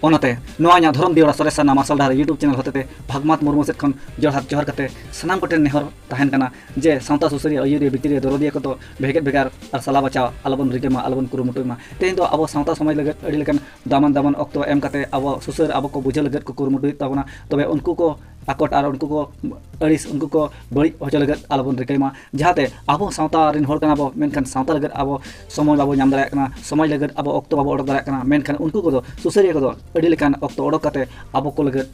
ᱚᱱᱟᱛᱮ ᱱᱚᱣᱟ ᱤᱧᱟᱹᱜ ᱫᱷᱚᱨᱚᱢ ᱫᱤᱭᱟᱹᱲᱟ ᱥᱚᱨᱮᱥ ᱥᱟᱨᱱᱟ ᱢᱟᱨᱥᱟᱞ ᱰᱟᱦᱟᱨ YouTube ᱪᱮᱱᱮᱞ ᱦᱚᱛᱮᱛᱮ ᱵᱷᱟᱜᱽᱢᱟᱛ ᱢᱩᱨᱢᱩ ᱥᱮᱫ ᱠᱷᱚᱱ ᱡᱚᱦᱟᱨ ᱡᱚᱦᱟᱨ ᱠᱟᱛᱮ ᱥᱟᱱᱟᱢ ᱠᱚᱴᱷᱮᱱ ᱱᱮᱦᱚᱨ ᱛᱟᱦᱮᱱ ᱠᱟᱱᱟ ᱡᱮ ᱥᱟᱶᱛᱟ ᱥᱩᱥᱟᱹᱨᱤᱭᱟᱹ, ᱟᱹᱭᱩᱨᱤᱭᱟᱹ, ᱵᱤᱪᱟᱹᱨᱤᱭᱟᱹ, ᱫᱚᱨᱚᱫᱤᱭᱟᱹ ᱠᱚᱫᱚ ᱵᱷᱮᱜᱮᱫ ᱵᱷᱮᱜᱟᱨ ᱟᱨ ᱥᱟᱞᱟ ᱵᱟᱪᱷᱟᱣ ᱟᱞᱚᱵᱚᱱ ᱨᱤᱠᱟᱹᱭ ᱢᱟ, ᱟᱞᱚᱵᱚᱱ ᱠᱩᱨᱩᱢᱩᱴᱩᱭ ᱢᱟ᱾ ᱛᱮᱦᱮᱧ ᱫᱚ ᱟᱵᱚ ᱥᱟᱶᱛᱟ ᱥᱚᱢᱟᱡᱽ ᱞᱟᱹᱜᱤᱫ ᱟᱹᱰᱤ ᱞᱮᱠᱟᱱ ᱫᱟᱢᱟᱱ ᱫᱟᱢᱟᱱ ᱚᱠᱛᱚ ᱮᱢ ᱠᱟᱛᱮ ᱟᱵᱚ ᱥᱩᱥᱟᱹᱨ ᱟᱵᱚ ᱠᱚ ᱵᱩᱡᱷᱟᱹᱣ ᱞᱟᱹᱜᱤᱫ ᱠᱚ ᱠᱩᱨᱩᱢᱩᱴᱩᱭᱮᱫ ᱛᱟᱵᱚᱱᱟ᱾ ᱛᱚᱵᱮ ᱩᱱᱠᱩ ᱠᱚ ᱟᱠᱚᱴ ᱟᱨ ᱩᱱᱠᱩ ᱠᱚ ᱟᱹᱲᱤᱥ, ᱩᱱᱠᱩ ᱠᱚ ᱵᱟᱹᱲᱤᱡ ᱦᱚᱪᱚ ᱞᱟᱹᱜᱤᱫ ᱟᱞᱚᱵᱚᱱ ᱨᱤᱠᱟᱹᱭ ᱢᱟ᱾ ᱡᱟᱦᱟᱸᱛᱮ ᱟᱵᱚ ᱥᱟᱶᱛᱟ ᱨᱮᱱ ᱦᱚᱲ ᱠᱟᱱᱟ ᱵᱚ, ᱢᱮᱱᱠᱷᱟᱱ ᱥᱟᱶᱛᱟ ᱞᱟᱹᱜᱤᱫ ᱟᱵᱚ ᱥᱚᱢᱚᱭ ᱵᱟᱵᱚ ᱧᱟᱢ ᱫᱟᱲᱮᱭᱟᱜ ᱠᱟᱱᱟ, ᱥᱚᱢᱟᱡᱽ ᱞᱟᱹᱜᱤᱫ ᱟᱵᱚ ᱚᱠᱛᱚ ᱵᱟᱵᱚ ᱚᱰᱚᱠ ᱫᱟᱲᱮᱭᱟᱜ ᱠᱟᱱᱟ᱾ ᱢᱮᱱᱠᱷᱟᱱ ᱩᱱᱠᱩ ᱠᱚᱫᱚ, ᱥᱩᱥᱟᱹᱨᱤᱭᱟᱹ ᱠᱚᱫᱚ ᱟᱹᱰᱤ ᱞᱮᱠᱟᱱ ᱚᱠᱛᱚ ᱚᱰᱚᱠ ᱠᱟᱛᱮ ᱟᱵᱚ ᱠᱚ ᱞᱟᱹᱜᱤᱫ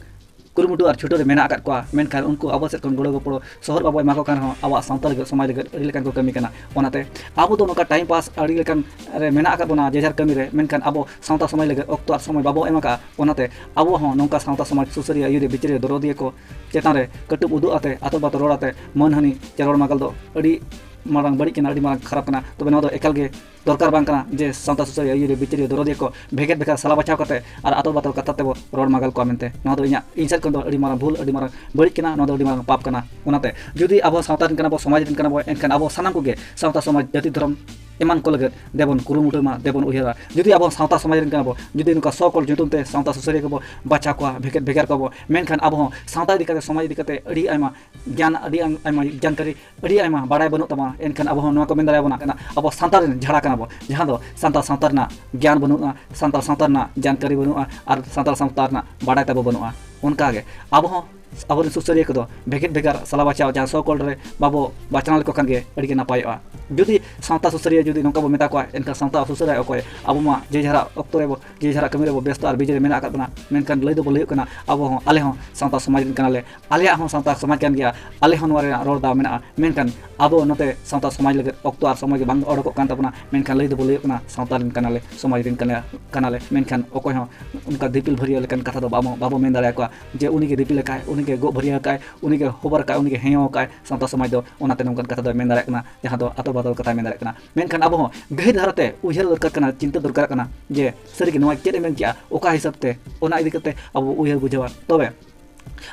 ᱠᱩᱨᱩᱢᱩᱴᱩ ᱟᱨ ᱪᱷᱩᱴᱟᱹᱣ ᱨᱮ ᱢᱮᱱᱟᱜ ᱟᱠᱟᱫ ᱠᱚᱣᱟ᱾ ᱢᱮᱱᱠᱷᱟᱱ ᱩᱱᱠᱩ ᱟᱵᱚ ᱥᱮᱫ ᱠᱷᱚᱱ ᱜᱚᱲᱚ ᱜᱚᱯᱚᱲᱚ ᱥᱚᱦᱚᱫ ᱵᱟᱵᱚ ᱮᱢᱟ ᱠᱚ ᱠᱟᱱ ᱨᱮᱦᱚᱸ, ᱟᱵᱚᱣᱟᱜ ᱥᱟᱶᱛᱟ ᱞᱟᱹᱜᱤᱫ, ᱥᱚᱢᱟᱡᱽ ᱞᱟᱹᱜᱤᱫ ᱟᱹᱰᱤ ᱞᱮᱠᱟᱱ ᱠᱚ ᱠᱟᱹᱢᱤ ᱠᱟᱱᱟ᱾ ᱚᱱᱟᱛᱮ ᱟᱵᱚ ᱫᱚ ᱱᱚᱝᱠᱟ ᱴᱟᱭᱤᱢ ᱯᱟᱥ ᱟᱹᱰᱤ ᱞᱮᱠᱟᱱ ᱨᱮ ᱢᱮᱱᱟᱜ ᱟᱠᱟᱫ ᱵᱚᱱᱟ, ᱡᱮ ᱡᱟᱨ ᱠᱟᱹᱢᱤ ᱨᱮ, ᱢᱮᱱᱠᱷᱟᱱ ᱟᱵᱚ ᱥᱟᱶᱛᱟ ᱥᱚᱢᱟᱡᱽ ᱞᱟᱹᱜᱤᱫ ᱚᱠᱛᱚ ᱟᱨ ᱥᱚᱢᱚᱭ ᱵᱟᱵᱚ ᱮᱢ ᱟᱠᱟᱫᱼᱟ᱾ ᱚᱱᱟᱛᱮ ᱟᱵᱚ ᱦᱚᱸ ᱱᱚᱝᱠᱟ ᱥᱟᱶᱛᱟ ᱥᱚᱢᱟᱡᱽ ᱥᱩᱥᱟᱹᱨᱤᱭᱟᱹ, ᱟᱹᱭᱩᱨᱤᱭᱟᱹ, ᱵᱤᱪᱟᱹᱨᱤᱭᱟᱹ, ᱫᱚᱨᱚᱫᱤᱭᱟᱹ ᱠᱚ ᱪᱮᱛᱟᱱ ᱨᱮ ᱠᱟᱹᱴᱩᱵ ᱩᱫᱩᱜ ᱟᱛᱮ, ᱟᱛᱚᱨ ᱵᱟᱛᱚᱨ ᱨᱚᱲ ᱟᱛᱮ, ᱢᱟᱹᱱᱦᱟᱹᱱᱤ ᱪᱮ ᱨᱚᱲ ᱢᱟᱜᱟᱞ ᱫᱚ ᱟᱹᱰᱤ ᱢᱟᱨᱟᱝ ᱵᱟᱹᱲᱤᱡ ᱠᱟᱱᱟ, ᱟᱹᱰᱤ ᱢᱟᱨᱟᱝ ᱠᱷᱟᱨᱟᱯ ᱠᱟᱱᱟ᱾ ᱛᱚᱵᱮ ᱱᱚᱣᱟ ᱫᱚ ᱮᱠᱟᱞ ᱜᱮ ᱫᱚᱨᱠᱟᱨ ᱵᱟᱝ ᱠᱟᱱᱟ ᱡᱮ ᱥᱟᱶᱛᱟ ᱥᱩᱥᱟᱹᱨᱤᱭᱟᱹ, ᱟᱹᱭᱩᱨᱤᱭᱟᱹ, ᱵᱤᱪᱟᱹᱨᱤᱭᱟᱹ, ᱫᱚᱨᱚᱫᱤᱭᱟᱹ ᱠᱚ ᱵᱷᱮᱜᱮᱫ ᱵᱷᱮᱜᱟᱨ ᱥᱟᱞᱟ ᱵᱟᱪᱷᱟᱣ ᱠᱟᱛᱮ ᱟᱨ ᱟᱛᱚᱨ ᱵᱟᱛᱚᱨ ᱠᱟᱛᱷᱟ ᱛᱮᱵᱚ ᱨᱚᱲ ᱢᱟᱜᱟᱞ ᱠᱚᱣᱟ ᱢᱮᱱᱛᱮ᱾ ᱱᱚᱣᱟ ᱫᱚ ᱤᱧᱟᱹᱜ, ᱤᱧ ᱥᱮᱫ ᱠᱷᱚᱱ ᱫᱚ ᱟᱹᱰᱤ ᱢᱟᱨᱟᱝ ᱵᱷᱩᱞ, ᱟᱹᱰᱤ ᱢᱟᱨᱟᱝ ᱵᱟᱹᱲᱤᱡ ᱠᱟᱱᱟ, ᱱᱚᱣᱟ ᱫᱚ ᱟᱹᱰᱤ ᱢᱟᱨᱟᱝ ᱯᱟᱯ ᱠᱟᱱᱟ᱾ ᱚᱱᱟᱛᱮ ᱡᱩᱫᱤ ᱟᱵᱚ ᱥᱟᱶᱛᱟ ᱨᱮᱱ ᱠᱟᱱᱟ ᱵᱚ, ᱥᱚᱢᱟᱡᱽ ᱨᱮᱱ ᱠᱟᱱᱟ ᱵᱚ, ᱮᱱᱠᱷᱟᱱ ᱟᱵᱚ ᱥᱟᱱᱟᱢ ᱠᱚᱜᱮ ᱥᱟᱶᱛᱟ, ᱥᱚᱢᱟᱡᱽ, ᱡᱟᱹᱛᱤ, ᱫᱷᱚᱨᱚᱢ ᱮᱢᱟᱱ ᱠᱚ ᱞᱟᱹᱜᱤᱫ ᱫᱮᱵᱚᱱ ᱠᱩᱨᱩᱢᱩᱴᱩᱭ ᱢᱟ, ᱫᱮᱵᱚᱱ ᱩᱭᱦᱟᱹᱨᱟ᱾ ᱡᱩᱫᱤ ᱟᱵᱚ ᱥᱟᱶᱛᱟ ᱥᱚᱢᱟᱡᱽ ᱨᱮᱱ ᱠᱟᱱᱟ ᱵᱚ, ᱡᱩᱫᱤ ᱱᱚᱝᱠᱟ so called ᱧᱩᱛᱩᱢ ᱛᱮ ᱥᱟᱶᱛᱟ ᱥᱩᱥᱟᱹᱨᱤᱭᱟᱹ ᱠᱚᱵᱚ ᱵᱟᱪᱷᱟᱣ ᱠᱚᱣᱟ, ᱵᱷᱮᱜᱮᱫ ᱵᱷᱮᱜᱟᱨ ᱠᱚᱣᱟ ᱵᱚ, ᱢᱮᱱᱠᱷᱟᱱ ᱟᱵᱚ ᱦᱚᱸ ᱥᱟᱶᱛᱟ ᱤᱫᱤ ᱠᱟᱛᱮ, ᱥᱚᱢᱟᱡᱽ ᱤᱫᱤ ᱠᱟᱛᱮ ᱟᱹᱰᱤ ᱟᱭᱢᱟ ᱜᱮᱭᱟᱱ, ᱟᱹᱰᱤ ᱟᱭ-, ᱟᱭᱢᱟ ᱡᱟᱱᱠᱟᱨᱤ, ᱟᱹᱰᱤ ᱟᱭᱢᱟ ᱵᱟᱲᱟᱭ ᱵᱟᱹᱱᱩᱜ ᱛᱟᱵᱚᱱᱟ, ᱮᱱᱠᱷᱟᱱ ᱟᱵᱚ ᱦᱚᱸ ᱱᱚᱣᱟ ᱠᱚ ᱢᱮᱱ ᱫᱟᱲᱮᱭᱟᱵᱚᱱᱟ ᱠᱟᱱᱟ, ᱟᱵᱚ ᱥᱟᱱᱛᱟᱲ ᱨᱮᱱ ᱡᱷᱟᱲᱟ ᱠᱟᱱᱟ ᱵᱚ, ᱡᱟᱦᱟᱸ ᱫᱚ ᱥᱟᱱᱛᱟᱲ ᱥᱟᱶᱛᱟ ᱨᱮᱱᱟᱜ ᱜᱮᱭᱟᱱ ᱵᱟᱹᱱᱩᱜᱼᱟ, ᱥᱟᱱᱛᱟᱲ ᱥᱟᱶᱛᱟ ᱨᱮᱱᱟᱜ ᱡᱟᱱᱠᱟᱨᱤ ᱵᱟᱹᱱᱩᱜᱼᱟ ᱟᱨ ᱥᱟᱱᱛᱟᱲ ᱥᱟᱶᱛᱟ ᱨᱮᱱᱟᱜ ᱵᱟᱲᱟᱭ ᱛᱟᱵᱚ ᱵᱟᱹᱱᱩᱜᱼᱟ᱾ ᱚᱱᱠᱟᱜᱮ ᱟᱵᱚ ᱦᱚᱸ ᱟᱵᱚᱨᱮᱱ ᱥᱩᱥᱟᱹᱨᱤᱭᱟᱹ ᱠᱚᱫᱚ ᱵᱷᱮᱜᱮᱫ ᱵᱷᱮᱜᱟᱨ ᱥᱟᱞᱟ ᱵᱟᱪᱷᱟᱣ ᱡᱟᱦᱟᱸ so called ᱨᱮ ᱵᱟᱵᱚ ᱵᱟᱪᱷᱱᱟᱣ ᱞᱮᱠᱚ ᱠᱷᱟᱱ ᱜᱮ ᱟᱹᱰᱤ ᱜᱮ ᱱᱟᱯᱟᱭᱚᱜᱼᱟ᱾ ᱡᱩᱫᱤ ᱥᱟᱶᱛᱟ ᱥᱩᱥᱟᱹᱨᱤᱭᱟᱹ ᱡᱩᱫᱤ ᱱᱚᱝᱠᱟ ᱵᱚ ᱢᱮᱛᱟ ᱠᱚᱣᱟ, ᱮᱱᱠᱷᱟᱱ ᱥᱟᱶᱛᱟ ᱥᱩᱥᱟᱹᱨᱤᱭᱟᱹ ᱚᱠᱚᱭ? ᱟᱵᱚ ᱢᱟ ᱡᱮ ᱡᱟᱦᱟᱨᱟᱜ ᱚᱠᱛᱚ ᱨᱮᱵᱚ, ᱡᱮ ᱡᱟᱦᱟᱨᱟᱜ ᱠᱟᱹᱢᱤ ᱨᱮᱵᱚ ᱵᱮᱥᱛᱚ ᱟᱨ ᱵᱤᱡᱤ ᱨᱮ ᱢᱮᱱᱟᱜ ᱟᱠᱟᱫ ᱵᱚᱱᱟ, ᱢᱮᱱᱠᱷᱟᱱ ᱞᱟᱹᱭ ᱫᱚᱵᱚ ᱞᱟᱹᱭᱚᱜ ᱠᱟᱱᱟ, ᱟᱵᱚ ᱦᱚᱸ, ᱟᱞᱮ ᱦᱚᱸ ᱥᱟᱶᱛᱟ ᱥᱚᱢᱟᱡᱽ ᱨᱮᱱ ᱠᱟᱱᱟᱞᱮ, ᱟᱞᱮᱭᱟᱜ ᱦᱚᱸ ᱥᱟᱶᱛᱟ ᱥᱚᱢᱟᱡᱽ ᱠᱟᱱ ᱜᱮᱭᱟ, ᱟᱞᱮ ᱦᱚᱸ ᱱᱚᱣᱟ ᱨᱮᱱᱟᱜ ᱨᱚᱲ ᱫᱟᱣ ᱢᱮᱱᱟᱜᱼᱟ, ᱢᱮᱱᱠᱷᱟᱱ ᱟᱵᱚ ᱱᱚᱛᱮ ᱥᱟᱶᱛᱟ ᱥᱚᱢᱟᱡᱽ ᱞᱟᱹᱜᱤᱫ ᱚᱠᱛᱚ ᱟᱨ ᱥᱚᱢᱚᱭ ᱜᱮ ᱵᱟᱝ ᱚᱰᱚᱠᱚᱜ ᱠᱟᱱ ᱛᱟᱵᱚᱱᱟ, ᱢᱮᱱᱠᱷᱟᱱ ᱞᱟᱹᱭ ᱫᱚᱵᱚ ᱞᱟᱹᱭᱚᱜ ᱠᱟᱱᱟ, ᱥᱟᱶᱛᱟ ᱨᱮᱱ ᱠᱟᱱᱟᱞᱮ, ᱥᱚᱢᱟᱡᱽ ᱨᱮᱱ ᱠᱟᱱᱟ-, ᱠᱟᱱᱟᱞᱮ, ᱢᱮᱱᱠᱷᱟᱱ ᱚᱠᱚᱭ ᱦᱚᱸ ᱚᱱᱠᱟ ᱫᱤᱯᱤᱞ ᱵᱷᱟᱹᱨᱭᱟᱹ ᱞᱮᱠᱟᱱ ᱠᱟᱛᱷᱟ ᱫᱚ ᱵᱟᱵᱚ, ᱵᱟᱵᱚ ᱢᱮᱱ ᱫᱟᱲᱮᱭᱟᱠᱚᱣᱟ ᱡᱮ ᱩᱱᱤ ᱜᱮ ᱫᱤᱯᱤᱞ ᱟᱠᱟᱫ, ᱩᱱᱤ ᱜᱮ ᱜᱚᱜ ᱵᱷᱟᱹᱨᱭᱟᱹ ᱟᱠᱟᱫ, ᱩᱱᱤ ᱜᱮ ᱦᱚᱵᱚᱨ ᱟᱠᱟᱫ, ᱩᱱᱤ ᱜᱮ ᱦᱮᱸᱭᱚ ᱟᱠᱟᱫ᱾ ᱥᱟᱶᱛᱟ ᱥᱚᱢᱟᱡᱽ ᱫᱚ ᱚᱱᱟᱛᱮ ᱱᱚᱝᱠᱟᱱ ᱠᱟᱛᱷᱟ ᱫᱚᱭ ᱢᱮᱱ ᱫᱟᱲᱮᱭᱟᱜ ᱠᱟᱱᱟ, ᱡᱟᱦᱟᱸ ᱫᱚ ᱟᱛᱚᱨ ᱵᱟᱛᱚᱨ ᱠᱟᱛᱷᱟᱭ ᱢᱮᱱ ᱫᱟᱲᱮᱭᱟᱜ ᱠᱟᱱᱟ᱾ ᱢᱮᱱᱠᱷᱟᱱ ᱟᱵᱚ ᱦᱚᱸ ᱜᱟᱹᱦᱤᱨ ᱫᱷᱟᱨᱟᱛᱮ ᱩᱭᱦᱟᱹᱨ ᱫᱚᱨᱠᱟᱨ ᱠᱟᱱᱟ, ᱪᱤᱱᱛᱟᱹ ᱫᱚᱨᱠᱟᱨ ᱠᱟᱱᱟ ᱡᱮ ᱥᱟᱹᱨᱤᱜᱮ ᱱᱚᱣᱟ ᱪᱮᱫ ᱮ ᱢᱮᱱ ᱠᱮᱜᱼᱟ, ᱚᱠᱟ ᱦᱤᱥᱟᱹᱵ ᱛᱮ, ᱚᱱᱟ ᱤᱫᱤ ᱠᱟᱛᱮ ᱟᱵᱚ ᱩᱭᱦᱟᱹᱨ ᱵᱩᱡᱷᱟᱹᱣᱟ᱾ ᱛᱚᱵᱮ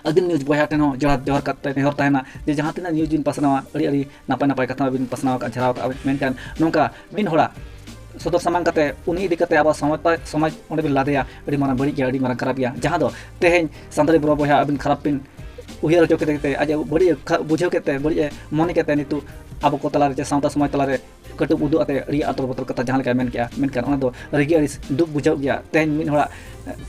ᱟᱹᱫᱤᱢ news ᱵᱚᱭᱦᱟ ᱴᱷᱮᱱ ᱦᱚᱸ ᱡᱚᱦᱟᱨ, ᱡᱚᱦᱟᱨ ᱠᱟᱛᱮ ᱱᱮᱦᱚᱨ ᱛᱟᱦᱮᱱᱟ ᱡᱮ ᱡᱟᱦᱟᱸ ᱛᱤᱱᱟᱹᱜ news ᱵᱤᱱ ᱯᱟᱥᱱᱟᱣᱟ, ᱟᱹᱰᱤ, ᱟᱹᱰᱤ ᱱᱟᱯᱟᱭ ᱱᱟᱯᱟᱭ ᱠᱟᱛᱷᱟ ᱵᱤᱱ ᱯᱟᱥᱱᱟᱣ ᱟᱠᱟᱫ, ᱡᱷᱟᱨᱟᱣ ᱟᱠᱟᱫ ᱵᱤᱱ, ᱢᱮᱱᱠᱷᱟᱱ ᱱᱚᱝᱠᱟ ᱢᱤᱫ ᱦᱚᱲᱟᱜ ᱥᱚᱫᱚᱨ ᱥᱟᱢᱟᱝ ᱠᱟᱛᱮ ᱩᱱᱤ ᱤᱫᱤ ᱠᱟᱛᱮ ᱟᱵᱚ ᱥᱟᱶᱛᱟ ᱥᱚᱢᱟᱡᱽ ᱚᱸᱰᱮ ᱵᱤᱱ ᱞᱟᱫᱮᱭᱟ, ᱟᱹᱰᱤ ᱢᱟᱨᱟᱝ ᱵᱟᱹᱲᱤᱡ ᱜᱮᱭᱟ, ᱟᱹᱰᱤ ᱢᱟᱨᱟᱝ ᱠᱷᱟᱨᱟᱯ ᱜᱮᱭᱟ᱾ ᱡᱟᱦᱟᱸ ᱫᱚ ᱛᱮᱦᱮᱧ ᱥᱟᱱᱛᱟᱲᱤ ᱵᱨᱚ ᱵᱚᱭᱦᱟ ᱟᱹᱵᱤᱱ ᱠᱷᱟᱨᱟᱯ ᱵᱤᱱ ᱩᱭᱦᱟᱹᱨ ᱦᱚᱪᱚ ᱠᱮᱫᱮ ᱛᱮ, ᱟᱡ ᱮ ᱵᱟᱹᱲᱤᱡ ᱮ ᱠᱷᱟ-, ᱵᱩᱡᱷᱟᱹᱣ ᱠᱮᱫ ᱛᱮ, ᱵᱟᱹᱲᱤᱡ ᱮ ᱢᱚᱱᱮ ᱠᱮᱫ ᱛᱮ, ᱱᱤᱛᱚᱜ ᱟᱵᱚ ᱠᱚ ᱛᱟᱞᱟᱨᱮ ᱪᱮ ᱥᱟᱶᱛᱟ ᱥᱚᱢᱟᱡᱽ ᱛᱟᱞᱟᱨᱮ ᱠᱟᱹᱴᱩᱵ ᱩᱫᱩᱜ ᱟᱛᱮ ᱟᱹᱰᱤ ᱟᱛᱚᱨ ᱵᱚᱛᱚᱨ ᱠᱟᱛᱷᱟ ᱡᱟᱦᱟᱸ ᱞᱮᱠᱟᱭ ᱢᱮᱱ ᱠᱮᱜᱼᱟ, ᱢᱮᱱᱠᱷᱟᱱ ᱚᱱᱟ ᱫᱚ ᱨᱟᱹᱜᱤ ᱟᱹᱲᱤᱥ ᱫᱩᱠ ᱵᱩᱡᱷᱟᱹᱜ ᱜᱮᱭᱟ᱾ ᱛᱮᱦᱮᱧ ᱢᱤᱫ ᱦᱚᱲᱟᱜ